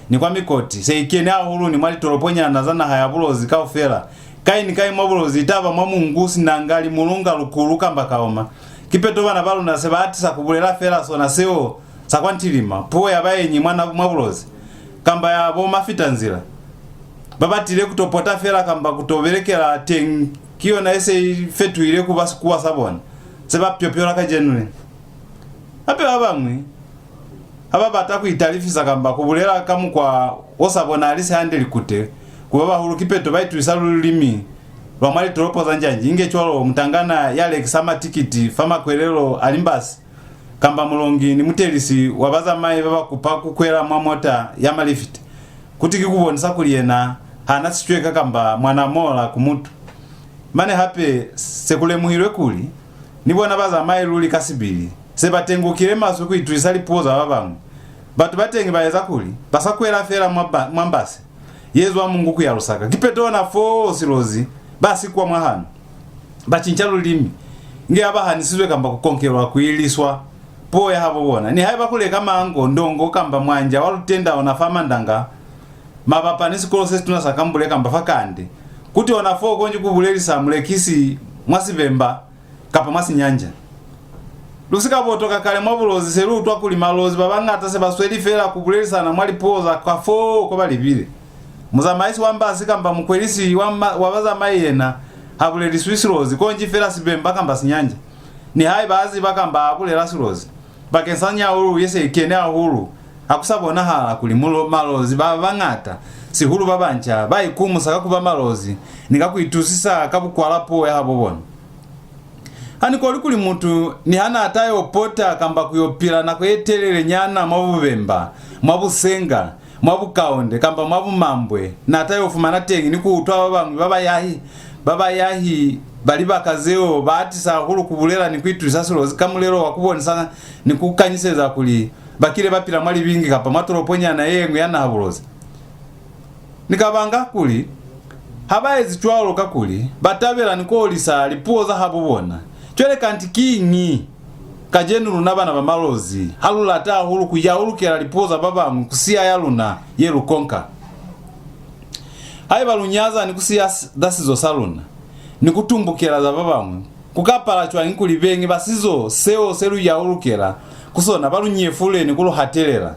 ni kwa mikoti se i kene hahulu ni mwa litoloponyana za naha ya Bulozi kaufela. Kai ni kai mwa Bulozi, i ta ba mwa Mungu, Sinanga, Limulunga, Lukulu, kamba Kaoma, kipeto bana ba luna se ba atisa ku bulela fela sona seo sa kwa Ntilima, puo ya baenyi mwa na-, mwa Bulozi, kamba ya bo mafitanzila. Ba ba tile ku to pota fela kamba ku to belekela teñi, ki yona ye se i fetuhile ku ba Sikuwa sa bona, se ba pyopyola kacenu le. Hape ba bañwi ha ba bata ku italifisa kamba ku bulela ka mukwa o sa bonahalisi hande likute ku ba bahulu, kipeto ba itusisa lulimi lwa mwa litolopo za njanji, inge cwalo mutangana ya lekisa matikiti fa makwelelo a limbasi, kamba mulongi ni mutelisi wa bazamai ba ba kupa ku kwela mwa mota ya malifiti, kuti ki ku bonisa kuli yena ha na sicweka kamba mwana mola ku mutu. Mane hape se ku lemuhilwe kuli ni bona bazamai luli ka sibili se ba tengukile maswe ku itusisa lipuo za ba bañwi. Batu ba teñi ba eza kuli ba sa kwela fela mwa ba-, mwa mbase ye zwa Mungu ku ya Lusaka. Kipeto ona foo Silozi ba Sikuwa mwahanu ba cinca lulimi, inge ha ba hanisizwe kamba ku konkelwa ku iliswa puo ya habo bona. Nihaiba ku leka mango, ndongo, kamba mwanja wa lutenda ona fa Mandanga, mabapa ni sikolo se situna sa Kambule kamba fa Kande, kuti ona foo konji ku bulelisa mulekisi mwa Sibemba kapa mwa Sinyanja. Lu si ka botoka kale mwa Bulozi, se lu utwa kuli Malozi ba bañata se ba sweli fela ku bulelisana mwa lipuo za kafoo ko ba libile. Muzamaisi wa mbasi kamba mukwelisi wa, ma, wa bazamai yena ha buleliswi Silozi, konji fela Sibemba kamba Sinyanja. Nihaiba a ziba kamba a bulela Silozi, bakeñisa nyaulu ye se i kene hahulu, ha ku sa bonahala kuli mulo, Malozi ba bañata, sihulu ba banca, ba ikumusa ka ku ba Malozi ni ka ku itusisa ka bukwala puo ya habo bona. Ha ni koli kuli mutu niha n'a ta yo pota kamba ku yo pila nako ye telele nyana mwa Bubemba, mwa Busenga, mwa Bukaonde kamba mwa Bumambwe, n'a ta yo fumana teñi ni ku utwa ba bañwi ba bayahi, ba bayahi ba libaka zeo ba atisa hahulu ku bulela ni ku itusisa Silozi ka mulelo wa ku bonisa ni ku kanyiseza kuli ba kile ba pila mwa Libingi kapa mwa toloponyana ye ñwi ya naha Bulozi. Ni ka banga kuli, ha ba ezi cwalo kakuli ba tabela ni ku olisa lipuo za habo bona. Cwale kanti kiñi? Kacenu luna bana ba Malozi, ha lu lata hahulu ku yaulukela lipuo za ba bañwi ku siya ya luna ye lu konka. Haiba lu nyaza ni ku siya s-, za sizo sa luna, ni ku tumbukela za ba bañwi, ku ka pala cwañi kuli beñi ba sizo seo se lu yaulukela ku sona ba lu nyefule ni ku lu hatelela?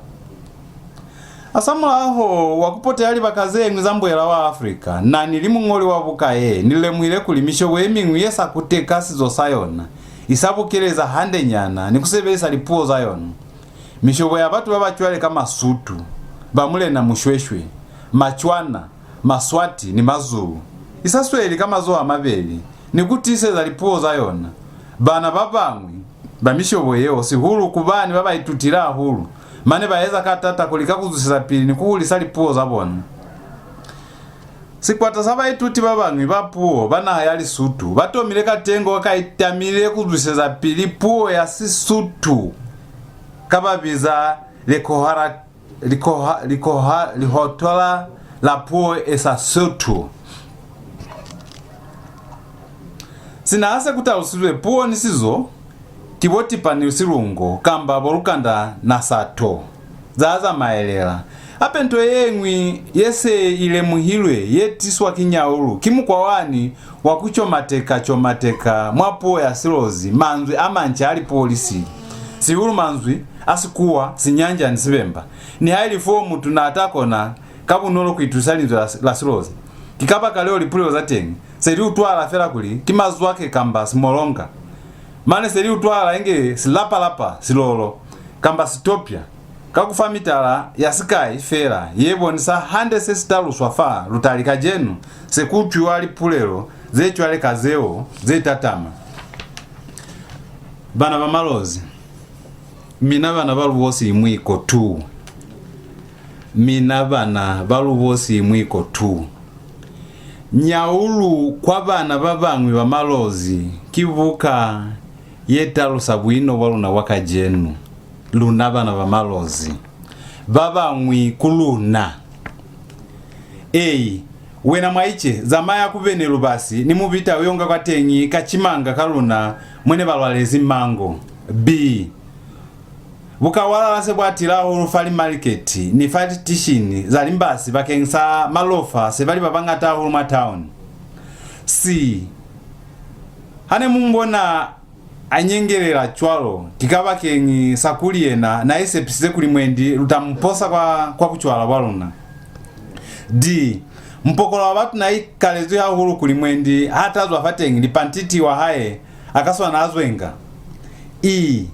Hasamulaho wa ku potela libaka ze ñwi za mboela wa Africa, na ni li muñoli wa buka ye, ni lemuhile kuli mishobo ye miñwi ye sa kuteka sizo sa yona, i sa bukeleza handenyana ni ku sebelisa lipuo za yona. Mishobo ya batu ba ba cwale ka Masutu, ba Mulena Mushweshwe, Macwana, Maswati ni Mazulu, i sa sweli ka mazoho a mabeli ni ku tiiseza lipuo za yona. Bana ba bañwi ba mishobo yeo, sihulu ku bani ba ba itutile hahulu, mane ba eza ka taata ku lika ku zwisezapili ni ku hulisa lipuo za bona. Sikwata sa baituti ba bañwi ba puo ba naha ya Lisutu ba tomile katengo ka ka itamile ku zwisezapili puo ya Sisutu, ka ba biza likoha la, likoha, likoha, lihotola la puo e sa Sotho. Sina ha se ku talusizwe, puo ni sizo ki bo tipa ni silungo, kamba bo lukanda na sato, za zamaelela. Hape nto ye ñwi ye se i lemuhilwe ye tiswa ki nyaulu ki mukwa wani wa ku comateka-comateka mwa puo ya Silozi manzwi a manca a lipuo li sili, sihulu manzwi a Sikuwa, Sinyanja ni Sibemba. Nihaili foo mutu n'a ta kona ka bunolo ku itusa linzwi la, la Silozi, ki kabakaleo lipulelo za teñi se li utwahala fela kuli ki mazwake kamba simolonga. Mane se li utwahala inge silapa-lapa, silolo, kamba sitopya, ka ku fa mitala ya sikai fela ye bonisa hande se si taluswa fa lutali kacenu, se ku utwiwa lipulelo ze cwale ka zeo ze tatama. Bana ba Malozi, mina bana ba Lubosi Imwiko two. Mina bana ba Lubosi Imwiko two. Nyaulu kwa bana ba bañwi ba Malozi ki buka ye talusa buino bwa luna bwa kacenu, luna bana ba Malozi, ba bañwi ku luna. A. Wena Mwaice, zamaya ku Bene Lubasi ni Mubita u yo nga kwateñi kacimanga ka luna mo ne ba lwalezi mango. B. Bukawalala se bwa tila hahulu fa limaliketi ni fa litishini za limbasi bakeñisa malofa se ba li ba bañata hahulu mwa tauni. C. Ha ne mu mu bona a nyengelela cwalo, ki kabakeñi sa kuli yena n'a isepisize kuli mwendi lu ta mu posa kwa, kwa bucwala bwa luna. D. Mupokola wa batu n'a ikalezwi hahulu kuli mwendi ha ta zwa fateñi lipantiti wa hae a ka swana a zwenga. E.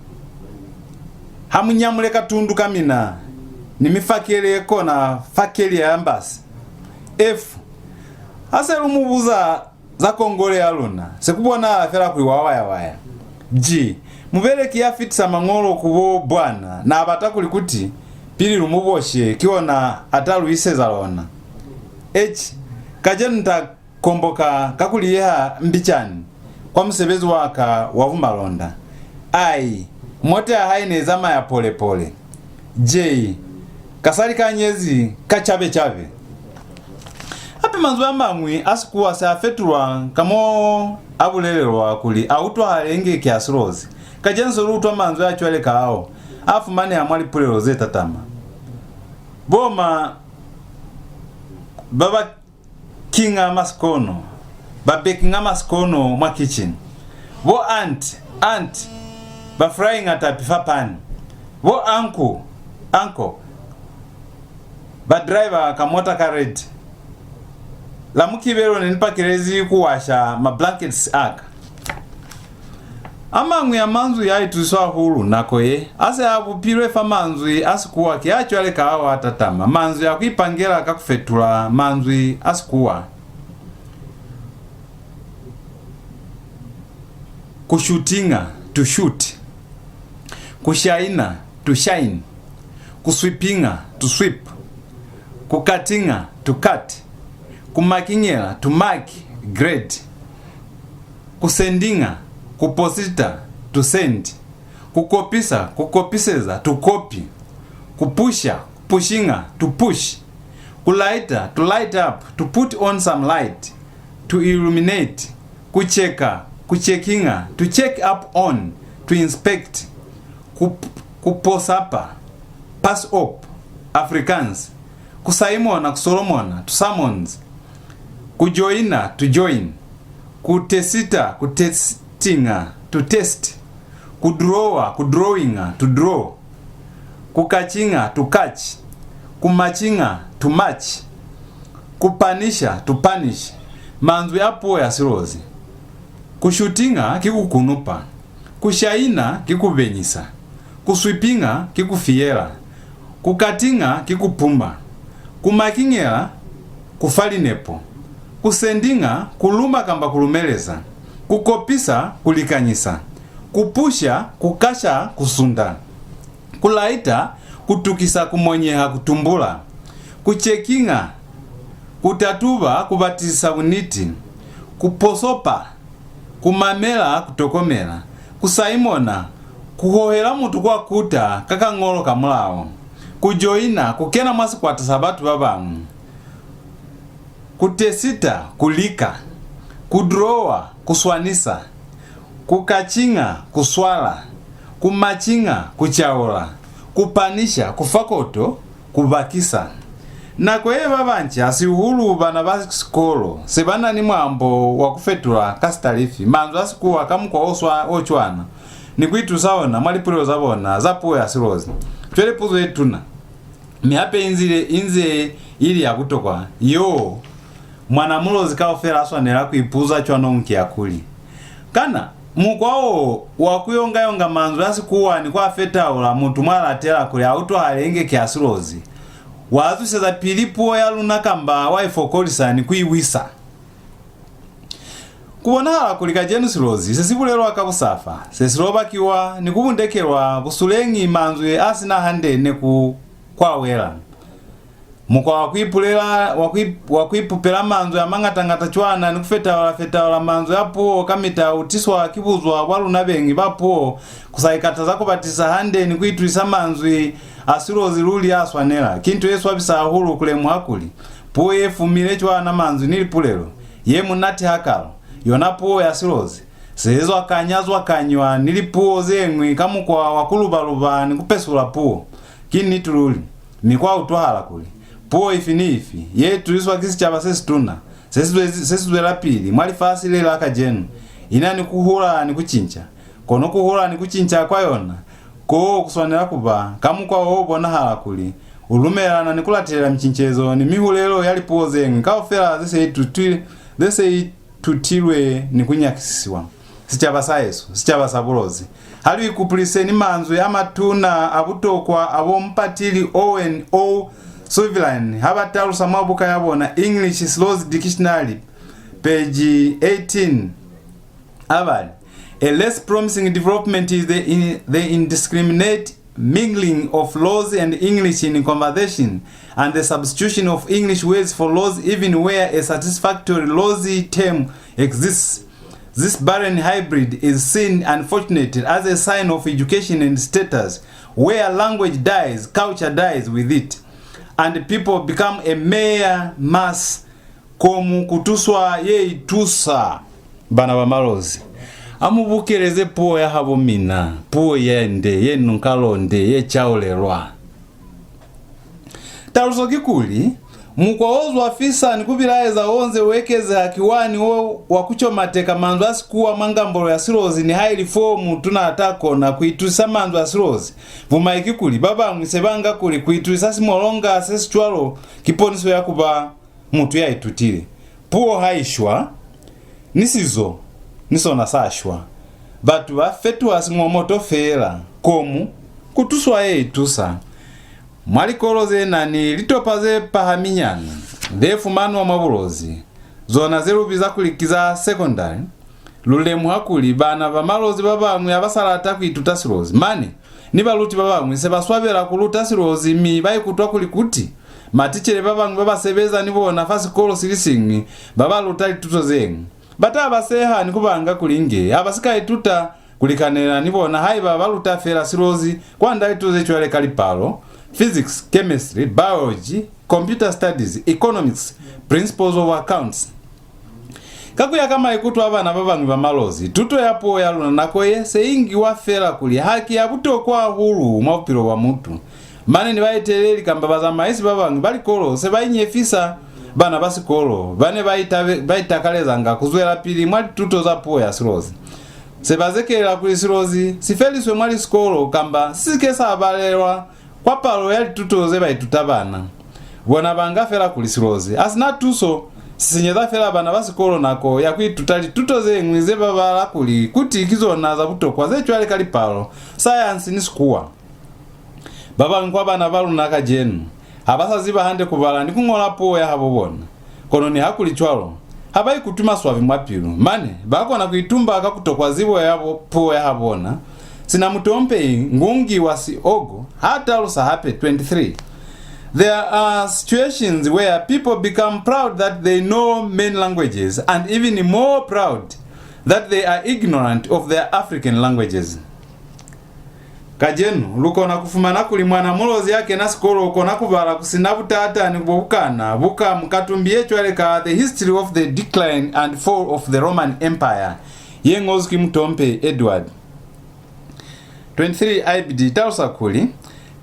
Ha mu nyamule katundu ka mina, ni mi fakele kona fa kelia ya mbasi. F. Ha se lu mu buza za kongole ya luna, se ku bonahala fela kuli wa waya-waya. G. Mubeleki ya fitisa mañolo ku bo bwana n'a bata kuli kuti pili lu mu boshe ki ona a ta lu iseza lona. H. Kacenu ni ta komboka ka ku liyeha mbicani kwa musebezi wa ka wa bumalonda. I. Mota ya hae ne zamaya pole-pole. J. Kasali ka nyezi ka cabe-cabe. Hape manzwi a mañwi a Sikuwa se a fetulwa ka mo a bulelelwa kuli a utwahale inge ki a Silozi. Kacenu se lu utwa manzwi a cwale ka ao a fumaneha mwa lipulelo ze tatama. Boma ba ba kinga masikono, ba bekinga masikono mwa kitchen. Bo aunt, aunt, ba fryinga tapi fapani. Bo uncle, uncle, ba driver kamota ka red. La Mukibelo ne ni pakelezi ku washa ma blankets a ka. A mañwi a manzwi a itusiswa hahulu nako ye, a se a bupilwe fa manzwi a Sikuwa ki a cwale ka ao a tatama, manzwi a ku ipangela ka ku fetula manzwi a Sikuwa. Ku shootinga, to shoot. Ku shaina, to shine. Ku swipinga, to sweep. Ku katinga, to cut. Ku makingela, to mark, grade. Ku sendinga, ku posita, to send. Ku kopisa, ku kopiseza, to copy. Ku pusha, pushinga, to push. Ku laita, to light up, to put on some light, to illuminate. Ku cheka, ku chekinga, to check up on, to inspect. Ku, ku posapa, pass up, Afrikaans. Ku saimona, ku solomona, to summons. Ku joina, to join. Ku tesita, ku testinga, to test. Ku drowa, ku drawinga, to draw. Ku kacinga, to catch. Ku macinga, to match. Ku panisha, to punish. Manzwi a puo ya Silozi. Ku shutinga ki ku kunupa. Ku shaina ki ku benyisa. Ku swipinga ki ku fiyela. Ku katinga ki ku puma. Ku makingela, ku fa linepo. Ku sendinga, ku luma kamba ku lumeleza. Ku kopisa, ku likanyisa. Ku pusha, ku kasha, ku sunda. Ku laita, ku tukisa, ku monyeha, ku tumbula. Ku cekinga, ku tatuba, ku batisisa buniti. Ku posopa, ku mamela, ku tokomela. Ku saimona, ku hohela mutu kwa kuta ka kañolo ka mulao. Ku joina, ku kena mwa sikwata sa batu ba bañwi. Ku tesita, ku lika. Ku drowa, ku swanisa. Ku kacinga, ku swala. Ku macinga, ku caula. Ku panisha, ku fa koto, ku bakisa. Nako ye ba banca, sihulu bana ba sikolo, se ba na ni mwambo wa ku fetula ka sitalifi manzwi a Sikuwa ka mukwa o swa-, o cwana, ni ku itusa ona mwa lipulelo za bona za puo ya Silozi. Cwale puzo ye tuna, mi hape inzile, inze ili ya butokwa, yo mwana Mulozi kaufela a swanela ku ipuza cwanoñu ki ya kuli, kana mukwa wo wa ku yonga-yonga manzwi a Sikuwa ni ku a fetaula mutu mwa latela kuli a utwahale inge ki a Silozi, wa zwiseza pili puo ya luna kamba wa i fokolisa ni ku i wisa? Ku bonahala kuli kacenu Silozi se si bulelwa ka busafa, se si lobakiwa ni ku bundekelwa busuleñi manzwi a si na hande ne ku kwa wela. Mukwa wa ku ipulela, wa ku ip-, wa ku ipupela manzwi a mañata-ñata cwana ni ku fetaula-fetaula manzwi a puo kamita u tiswa ki buzwa bwa luna beñi ba puo, ku sa ikataza ku batisisa hande ni ku itusisa manzwi a Silozi luli a swanela. Ki nto ye swabisa hahulu ku lemuha kuli puo ye fumile cwana manzwi ni lipulelo ye munati hakalo, yona puo ya Silozi, se zwakanya-zwakanywa ni lipuo ze ñwi ka mukwa wa ku luba-luba ni ku pesula puo. Ki niti luli, mi kwa utwahala kuli puo ifi ni ifi ye tuliswa ki sicaba se situna, se si zwezi-, se si zwelapili mwa lifasi le la kacenu, i na ni ku hula ni ku cinca. Kono ku hula ni ku cinca kwa yona, koo ku swanela ku ba ka mukwa o bonahala kuli u lumelana ni ku latelela micincezo ni mihulelo ya lipuo ze ñwi kaufela ze se itutwi-, ze se i tutilwe ni ku nyakisisiwa. Sicaba sa hesu, sicaba sa Bulozi, ha lu ikupulise ni manzwi a matuna a butokwa a bo Mupatili Owen O. Sutherland ha ba talusa mwa buka ya bona English Silozi Dictionary, page eighteen. A ba li, "A less promising development is the in-, the indiscriminate mingling of Lozi and English in conversation, and the substitution of English words for Lozi even where a satisfactory Lozi term exists. This barren hybrid is seen, unfortunately, as a sign of education and status. Where language dies, culture dies with it, and people become a mere mass." Komu kutuswa ye itusa. Bana ba Malozi, a mu bukeleze puo ya habo mina, puo ye nde, ye nunkalonde, ye caulelwa. Taluso kikuli, Mukwa o zwafisa ni ku bilaeza o nze u ekezeha ki wani wo wa ku comateka manzwi a Sikuwa mwa ngambolo ya Silozi, nihaili foo mutu n'a ta kona ku itusisa manzwi a Silozi. Bumai kikuli, ba bañwi se ba nga kuli ku itusisa Simolonga se si cwalo ki poniso ya ku ba mutu ya itutile. Puo ha i shwa, ni sizo ni sona sa shwa. Batu ba fetuha siñomoto feela, komu, ku tuswa ye itusa. Mwa likolo ze na ni litopa ze pahaminyana, ze fumanwa mwa Bulozi, zona ze lu biza kuli ki za sekondari, lu lemuha kuli bana ba Malozi ba bañwi ha ba sa lata ku ituta Silozi. Mane, ni baluti ba bañwi se ba swabela ku luta Silozi, mi ba ikutwa kuli kuti maticele ba bañwi ba ba sebeza ni bona fa sikolo si li siñwi ba ba luta lituto ze ñwi. Ba ta ba seha ni ku ba nga kuli inge ha ba si ka ituta ku likanela ni bona haiba ba luta fela Silozi kwand'a lituto ze cwale ka lipalo, physics, chemistry, biology, computer studies, economics, principles of accounts. Ka ku ya ka maikuto a bana ba bañwi ba Malozi, tuto ya puo ya luna nako ye se i ngiwa fela kuli ha ki ya butokwa hahulu mwa bupilo bwa mutu. Mane ni baeteleli kamba bazamaisi ba bañwi ba likolo se ba inyefisa bana ba sikolo ba ne ba itabe-, ba itakalezanga ku zwelapili mwa lituto za puo ya Silozi. Se ba zekelela kuli Silozi si feliswe mwa lisikolo kamba si si ke sa balelwa kwa palo ya lituto ze ba ituta bana. Bona ba nga fela kuli Silozi ha si na tuso, si sinyeza fela bana ba sikolo nako ya ku ituta lituto ze ñwi ze ba bala kuli kuti ki zona za butokwa ze cwale ka lipalo, sayansi ni Sikuwa. Ba bañwi kwa bana ba luna kacenu ha ba sa ziba hande ku bala ni ku ñola puo ya habo bona. Kono nihakulicwalo, ha ba ikutwi maswabi mwa pilu, mane ba kona ku itumba ka ku tokwa zibo ya bo, puo ya habona. Sina mutompehi Ngungi wa Siogo ha talusa hape, twenty-three, there are situations where people become proud that they know many languages and even more proud that they are ignorant of their African languages. Kacenu, lu kona ku fumana kuli mwana Mulozi ya kena sikolo u kona ku bala ku si na butata ni bo bukana buka mu katumbi ye cwale ka The History of the Decline and Fall of the Roman Empire, ye ñozwi ki mutompehi Edward. Twenty-three I B D i talusa kuli,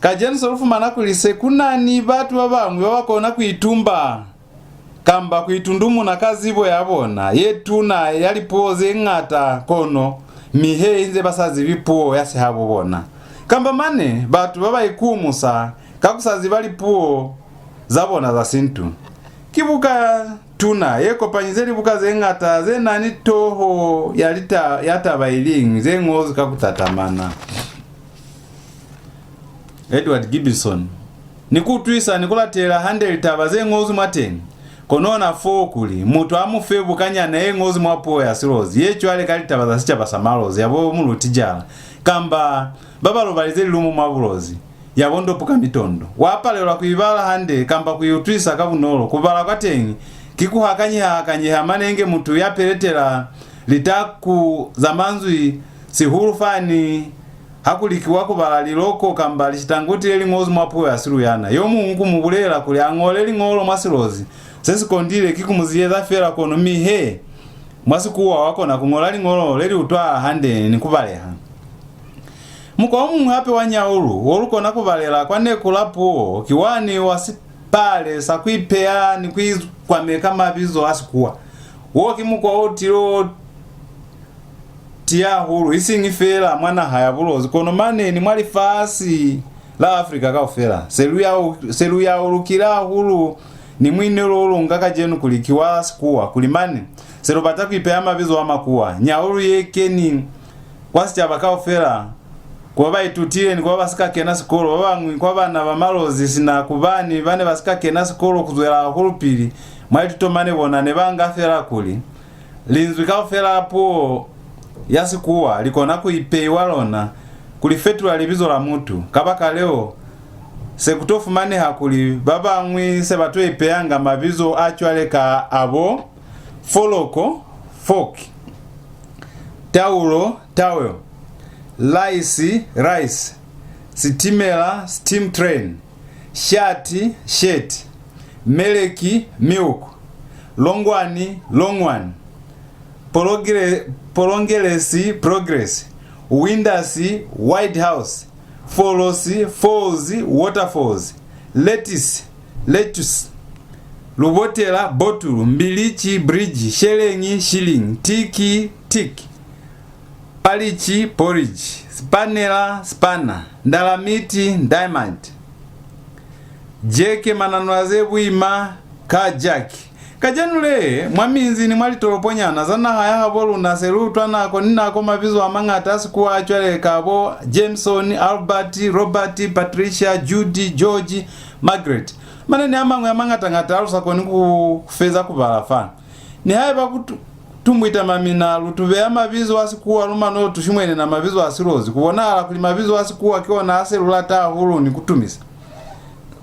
kacenu se lu fumana kuli se ku na ni batu ba bañwi ba ba kona ku itumba kamba ku itundumuna ka zibo ya bona ye tuna ya lipuo ze ñata, kono mi he inze ba sa zibi puo ya sihabo bona. Kamba mane batu ba ba ikuhumusa ka ku sa ziba lipuo za bona za sintu. Ki buka tuna ye kopanyize libuka ze ñata ze na ni toho ya lita-, ya taba iliñwi ze ñozwi ka ku tatamana. Edward Gibbison, ni ku utwisa ni ku latela hande litaba ze ñozwi mwateñi. Kono ona foo kuli mutu a mu fe bukanyana ye ñozwi mwa puo ya Silozi ye cwale ka litaba za sicaba sa Malozi ya bo Mulutijala, kamba ba ba lobalize lilumo mwa Bulozi, ya bo Ndopuka Mitondo. Wa palelwa ku i bala hande kamba ku i utwisa ka bunolo. Ku bala kwateñi ki ku hakanyeha-hakanyeha mane inge mutu ya peletela litaku za manzwi, sihulu fani ha ku likiwa ku bala liloko kamba lishitanguti le li ñozwi mwa puo ya Siluyana. Yo muñwi ku mu bulelela kuli a ñole liñolo mwa Silozi, se si kondile ki ku mu ziyeza fela, kono mi he, mwa Sikuwa wa kona ku ñola liñolo le li utwahala hande ni ku baleha. Mukwa o muñwi hape wa nyaulu wo lu kona ku balela kwa neku la puo ki wani wa sipale sa ku ipeya ni ku ikwameka mabizo a Sikuwa. Wo ki mukwa o tilo tiya hahulu, isiñi feela mwa naha ya Bulozi, kono mane ni mwa lifasi la Africa kaufela. Se lu ya, se lu yaulukile hahulu ni muinelo o lu nga kacenu kuli ki wa Sikuwa, kuli mane se lu bata ku ipeya mabizo a Makuwa. Nyaulu ye keni kwa sicaba kaufela, ku ba ba itutile ni ku ba ba si ka kena sikolo, ba bañwi kwa bana ba Malozi, sina ku ba ni ba ne ba si ka kena sikolo ku zwela hahulu pili mwa lituto, mane bona ne ba nga fela kuli linzwi kaufela la puo ya Sikuwa li kona ku ipeiwa lona, ku li fetula libizo la mutu. Kabakaleo, se ku to fumaneha kuli ba bañwi se ba to ipeyanga mabizo a cwale ka a bo Foloko, fork, taulo, towel, laisi, rice, sitimela, steam train, shati, shirt, meleki, milk, longwani, long one, pologre-, polongelesi, progress, windasi, White House, folosi, falls, waterfalls, lettuce, lettuce, Lubotela, bottle, mbilici, bridge, sheleñi, shilling, tiki, tick, palici, porridge, sipanela, spanner, ndalamiti, diamond, jeke, mananula ze buima, ka jaki. Kacenu le, mwa minzi ni mwa litoloponyana za naha ya habo luna se lu utwa nako ni nako mabizo a mañata a Sikuwa a cwale ka bo Jameson, Albert, Robert, Patricia, Judy, George, Margaret, mane ni a mañwi a mañata-ñata a lu sa koni ku feza ku bala fa. Nihaiba ku tu-, tumbwita mamina lu tu beya mabizo a Sikuwa lu mano tu shumwenena mabizo a Silozi, ku bonahala kuli mabizo a Sikuwa ki ona a se lu lata hahulu ni ku tumisa.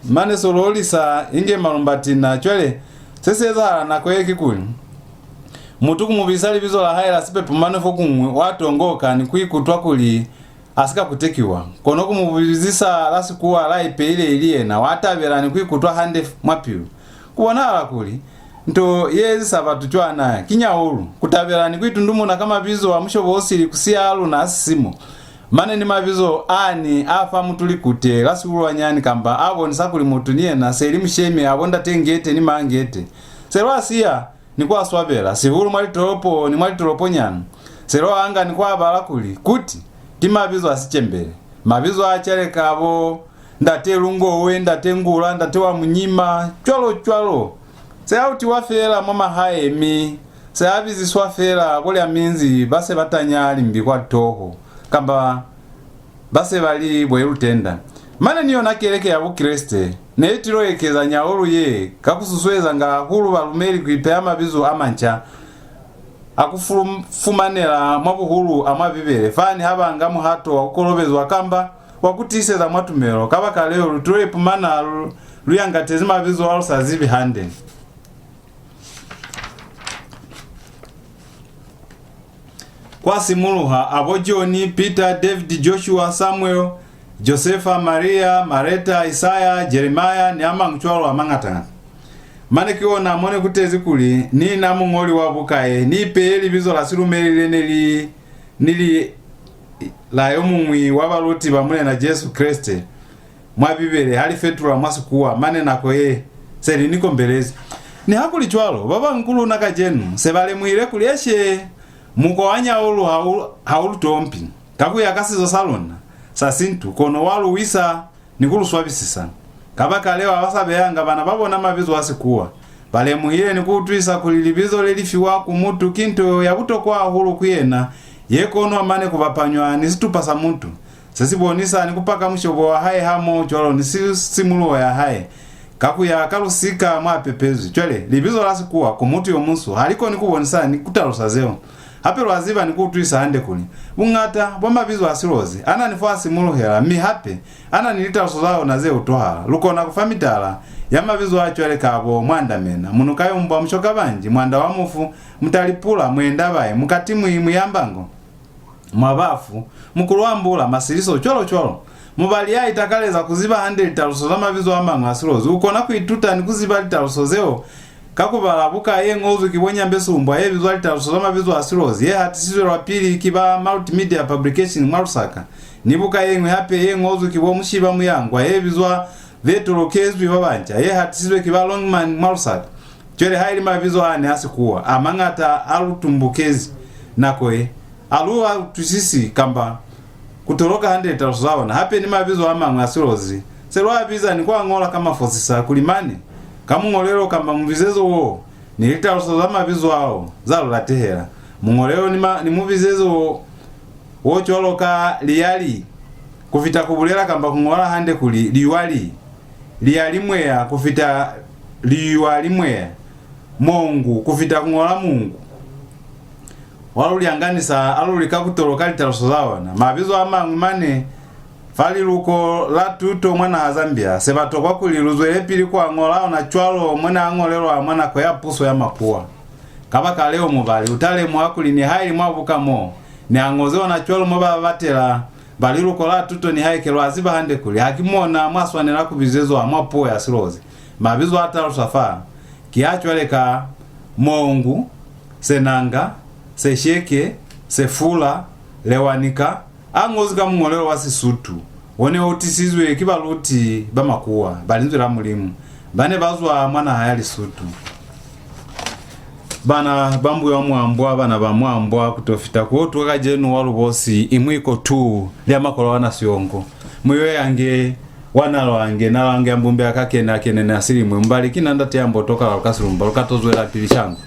Mane so lu olisa inge malumbatina. Cwale, se si ezahala nako ye kikuli, mutu ku mu bizisa libizo la hae la sipepo mane fokuñwi wa tongoka ni ku ikutwa kuli a si ka kutekiwa. Kono ku mu bizisa la Sikuwa la ipeile ili yena, wa tabela ni ku ikutwa hande mwa pilu. Ku bonahala kuli, nto ye ezisa batu cwana ki nyaulu, ku tabela ni ku itundumuna ka mabizo a mushobo o sili ku siya a luna a sisimo. Mane ni mabizo ani a fa mutu likute la sihulwanyani kamba a bonisa kuli mutu ni yena se li mushemi a bo ndate Ngete ni ma Ngete. Se lwa siya ni ku a swabela, sihulu mwa litolopo ni mwa litoloponyana. Se lwa anga ni ku a bala kuli, kuti, ki mabizo a sicembele. Mabizo a cwale ka bo ndate Lungowe, ndate Ngula, ndate wa Munyima, cwalo cwalo. Se a utiwa feela mwa mahae, mi se a biziswa feela bo lya minzi ba se ba tanya limbi kwa toho, kamba ba se ba li bo elutenda. Mane ni yona keleke ya Bukreste ne i tilo ekeza nyaulu ye ka ku susuezanga hahulu balumeli ku ipeya mabizo a manca a ku fu-, fumanela mwa buhulu a mwa Bibele, fani ha ba nga muhato wa ku kolobezwa kamba wa ku tiiseza mwa tumelo. Kabakaleo, lu tilo ipumana lu, lu yangatezi mabizo a lu sa zibi hande. Kwa simuluha, abo John, Peter, David, Joshua, Samuel, Josefa, Maria, Mareta, Isaya, Jeremia, ni a mañwi cwalo a mañata-ñata. Mane ki ona mo ne ku tezi kuli, ni na muñoli wa buka ye, ni ipeye libizo la silumeli le ne li, ni li la yo muñwi wa baluti ba Mulena Jesu Kreste mwa Bibele ha li fetulwa mwa Sikuwa, mane nako ye se li ni kombelezi. Nihakulicwalo, ba bañwi ku luna kacenu se ba lemuhile kuli, eshe, mukwa wa nyaulu ha u, ha u lu tompi, ka ku ya ka sizo sa luna sa sintu, kono wa lu wisa ni ku lu swabisisa. Kabakaleo, ha ba sa beyanga bana ba bona mabizo a Sikuwa. Ba lemuhile ni ku utwisa kuli libizo le li fiwa ku mutu ki nto ya butokwa hahulu ku yena, ye konwa mane ku bapanywa ni situpa sa mutu, se si bonisa ni ku paka mushobo wa hae hamoho cwalo ni si-, simuluho ya hae. Ka ku ya ka lusika mwa pepezwi. Cwale, libizo la Sikuwa ku mutu yo munsu ha li koni ku bonisa ni ku talusa zeo. Hape lwa ziba ni ku utwisa hande kuli, buñata bwa mabizo a Silozi a na ni fo a simuluhela, mi hape a na ni litaluso za ona ze utwahala. Lu kona ku fa mitala ya mabizo a cwale ka bo Mwandamena, Munukayumbwa, Mushokabanji, Mwanda wa Mufu, Mutalipula, Mwendabae, Mukatimwi, Muyambango, Mwabafu, Mukulu wa Mbula, Masiliso, cwalo cwalo. Mubali ya itakaleza ku ziba hande litaluso za mabizo a mañwi a Silozi u kona ku ituta ni ku ziba litaluso zeo ka ku bala buka ye ñozwi ki bo Nyambe Sumbwa ye bizwa Litaluso za Mabizo a Silozi, ye hatisizwe lwa pili ki ba Multimedia Publication mwa Lusaka, ni buka ye ñwi hape ye ñozwi ki bo Mushiba Muyangwa ye bizwa Ze Tolokezwi ba Banca, ye hatisizwe ki ba Longman mwa Lusaka. Cwale, haili mabizo ane a Sikuwa a mañata a lu tumbukezi nako ye, ha lu a utwisisi kamba ku toloka hande litaluso za ona. Hape ni mabizo a mañwi a Silozi se lu a biza ni ku a ñola ka mafosisa kuli mane ka muñolelo kamba mubizezo wo ni litaluso za mabizo ao za lu latehela. Muñolelo ni, ma, ni mubizezo wo, wo cwalo ka liyali, ku fita ku bulela kamba ku ñola hande kuli liywali, liyalimweya ku fita liywalimweya, mongu ku fita ku ñola mungu. Wa lu lyanganisa a lu lika ku toloka litaluso za ona. Mabizo a mañwi mane fa liluko la tuto mwa naha Zambia, se ba tokwa kuli lu zwelepili ku a ñola ona cwalo mwa ne a ñolelwa mwa nako ya puso ya Makuwa. Kabakaleo, mubali u ta lemuha kuli nihaili mwa buka mo ne a ñozi ona cwalo mo ba batela ba liluko la tuto, nihaike lwa ziba hande kuli ha ki mona mwa swanela ku bizezwa mwa puo ya Silozi. Mabizo a taluswa fa ki a cwale ka Mongu, Senanga, Sesheke, Sefula, Lewanika, a ñozwi ka muñolelo wa Sisutu, wo ne u tisizwe ki baluti ba Makuwa ba Linzwi la Mulimu. Ba ne ba zwa mwa naha ya Lisutu. Bana ba Mbuya Mwambwa, bana ba Mwambwa, ku to fita ku utwa kacenu wa Lubosi, Imwiko two, lya makolo a Nasiongo. Muyo yange, wa Nalwange, Nalwange ya mbumbe ya Kakene, Akene na Silimwe, Mbali ki na ndate ya Mboto, Kalalu ka Silumba, lu ka to zwelapili shangwe.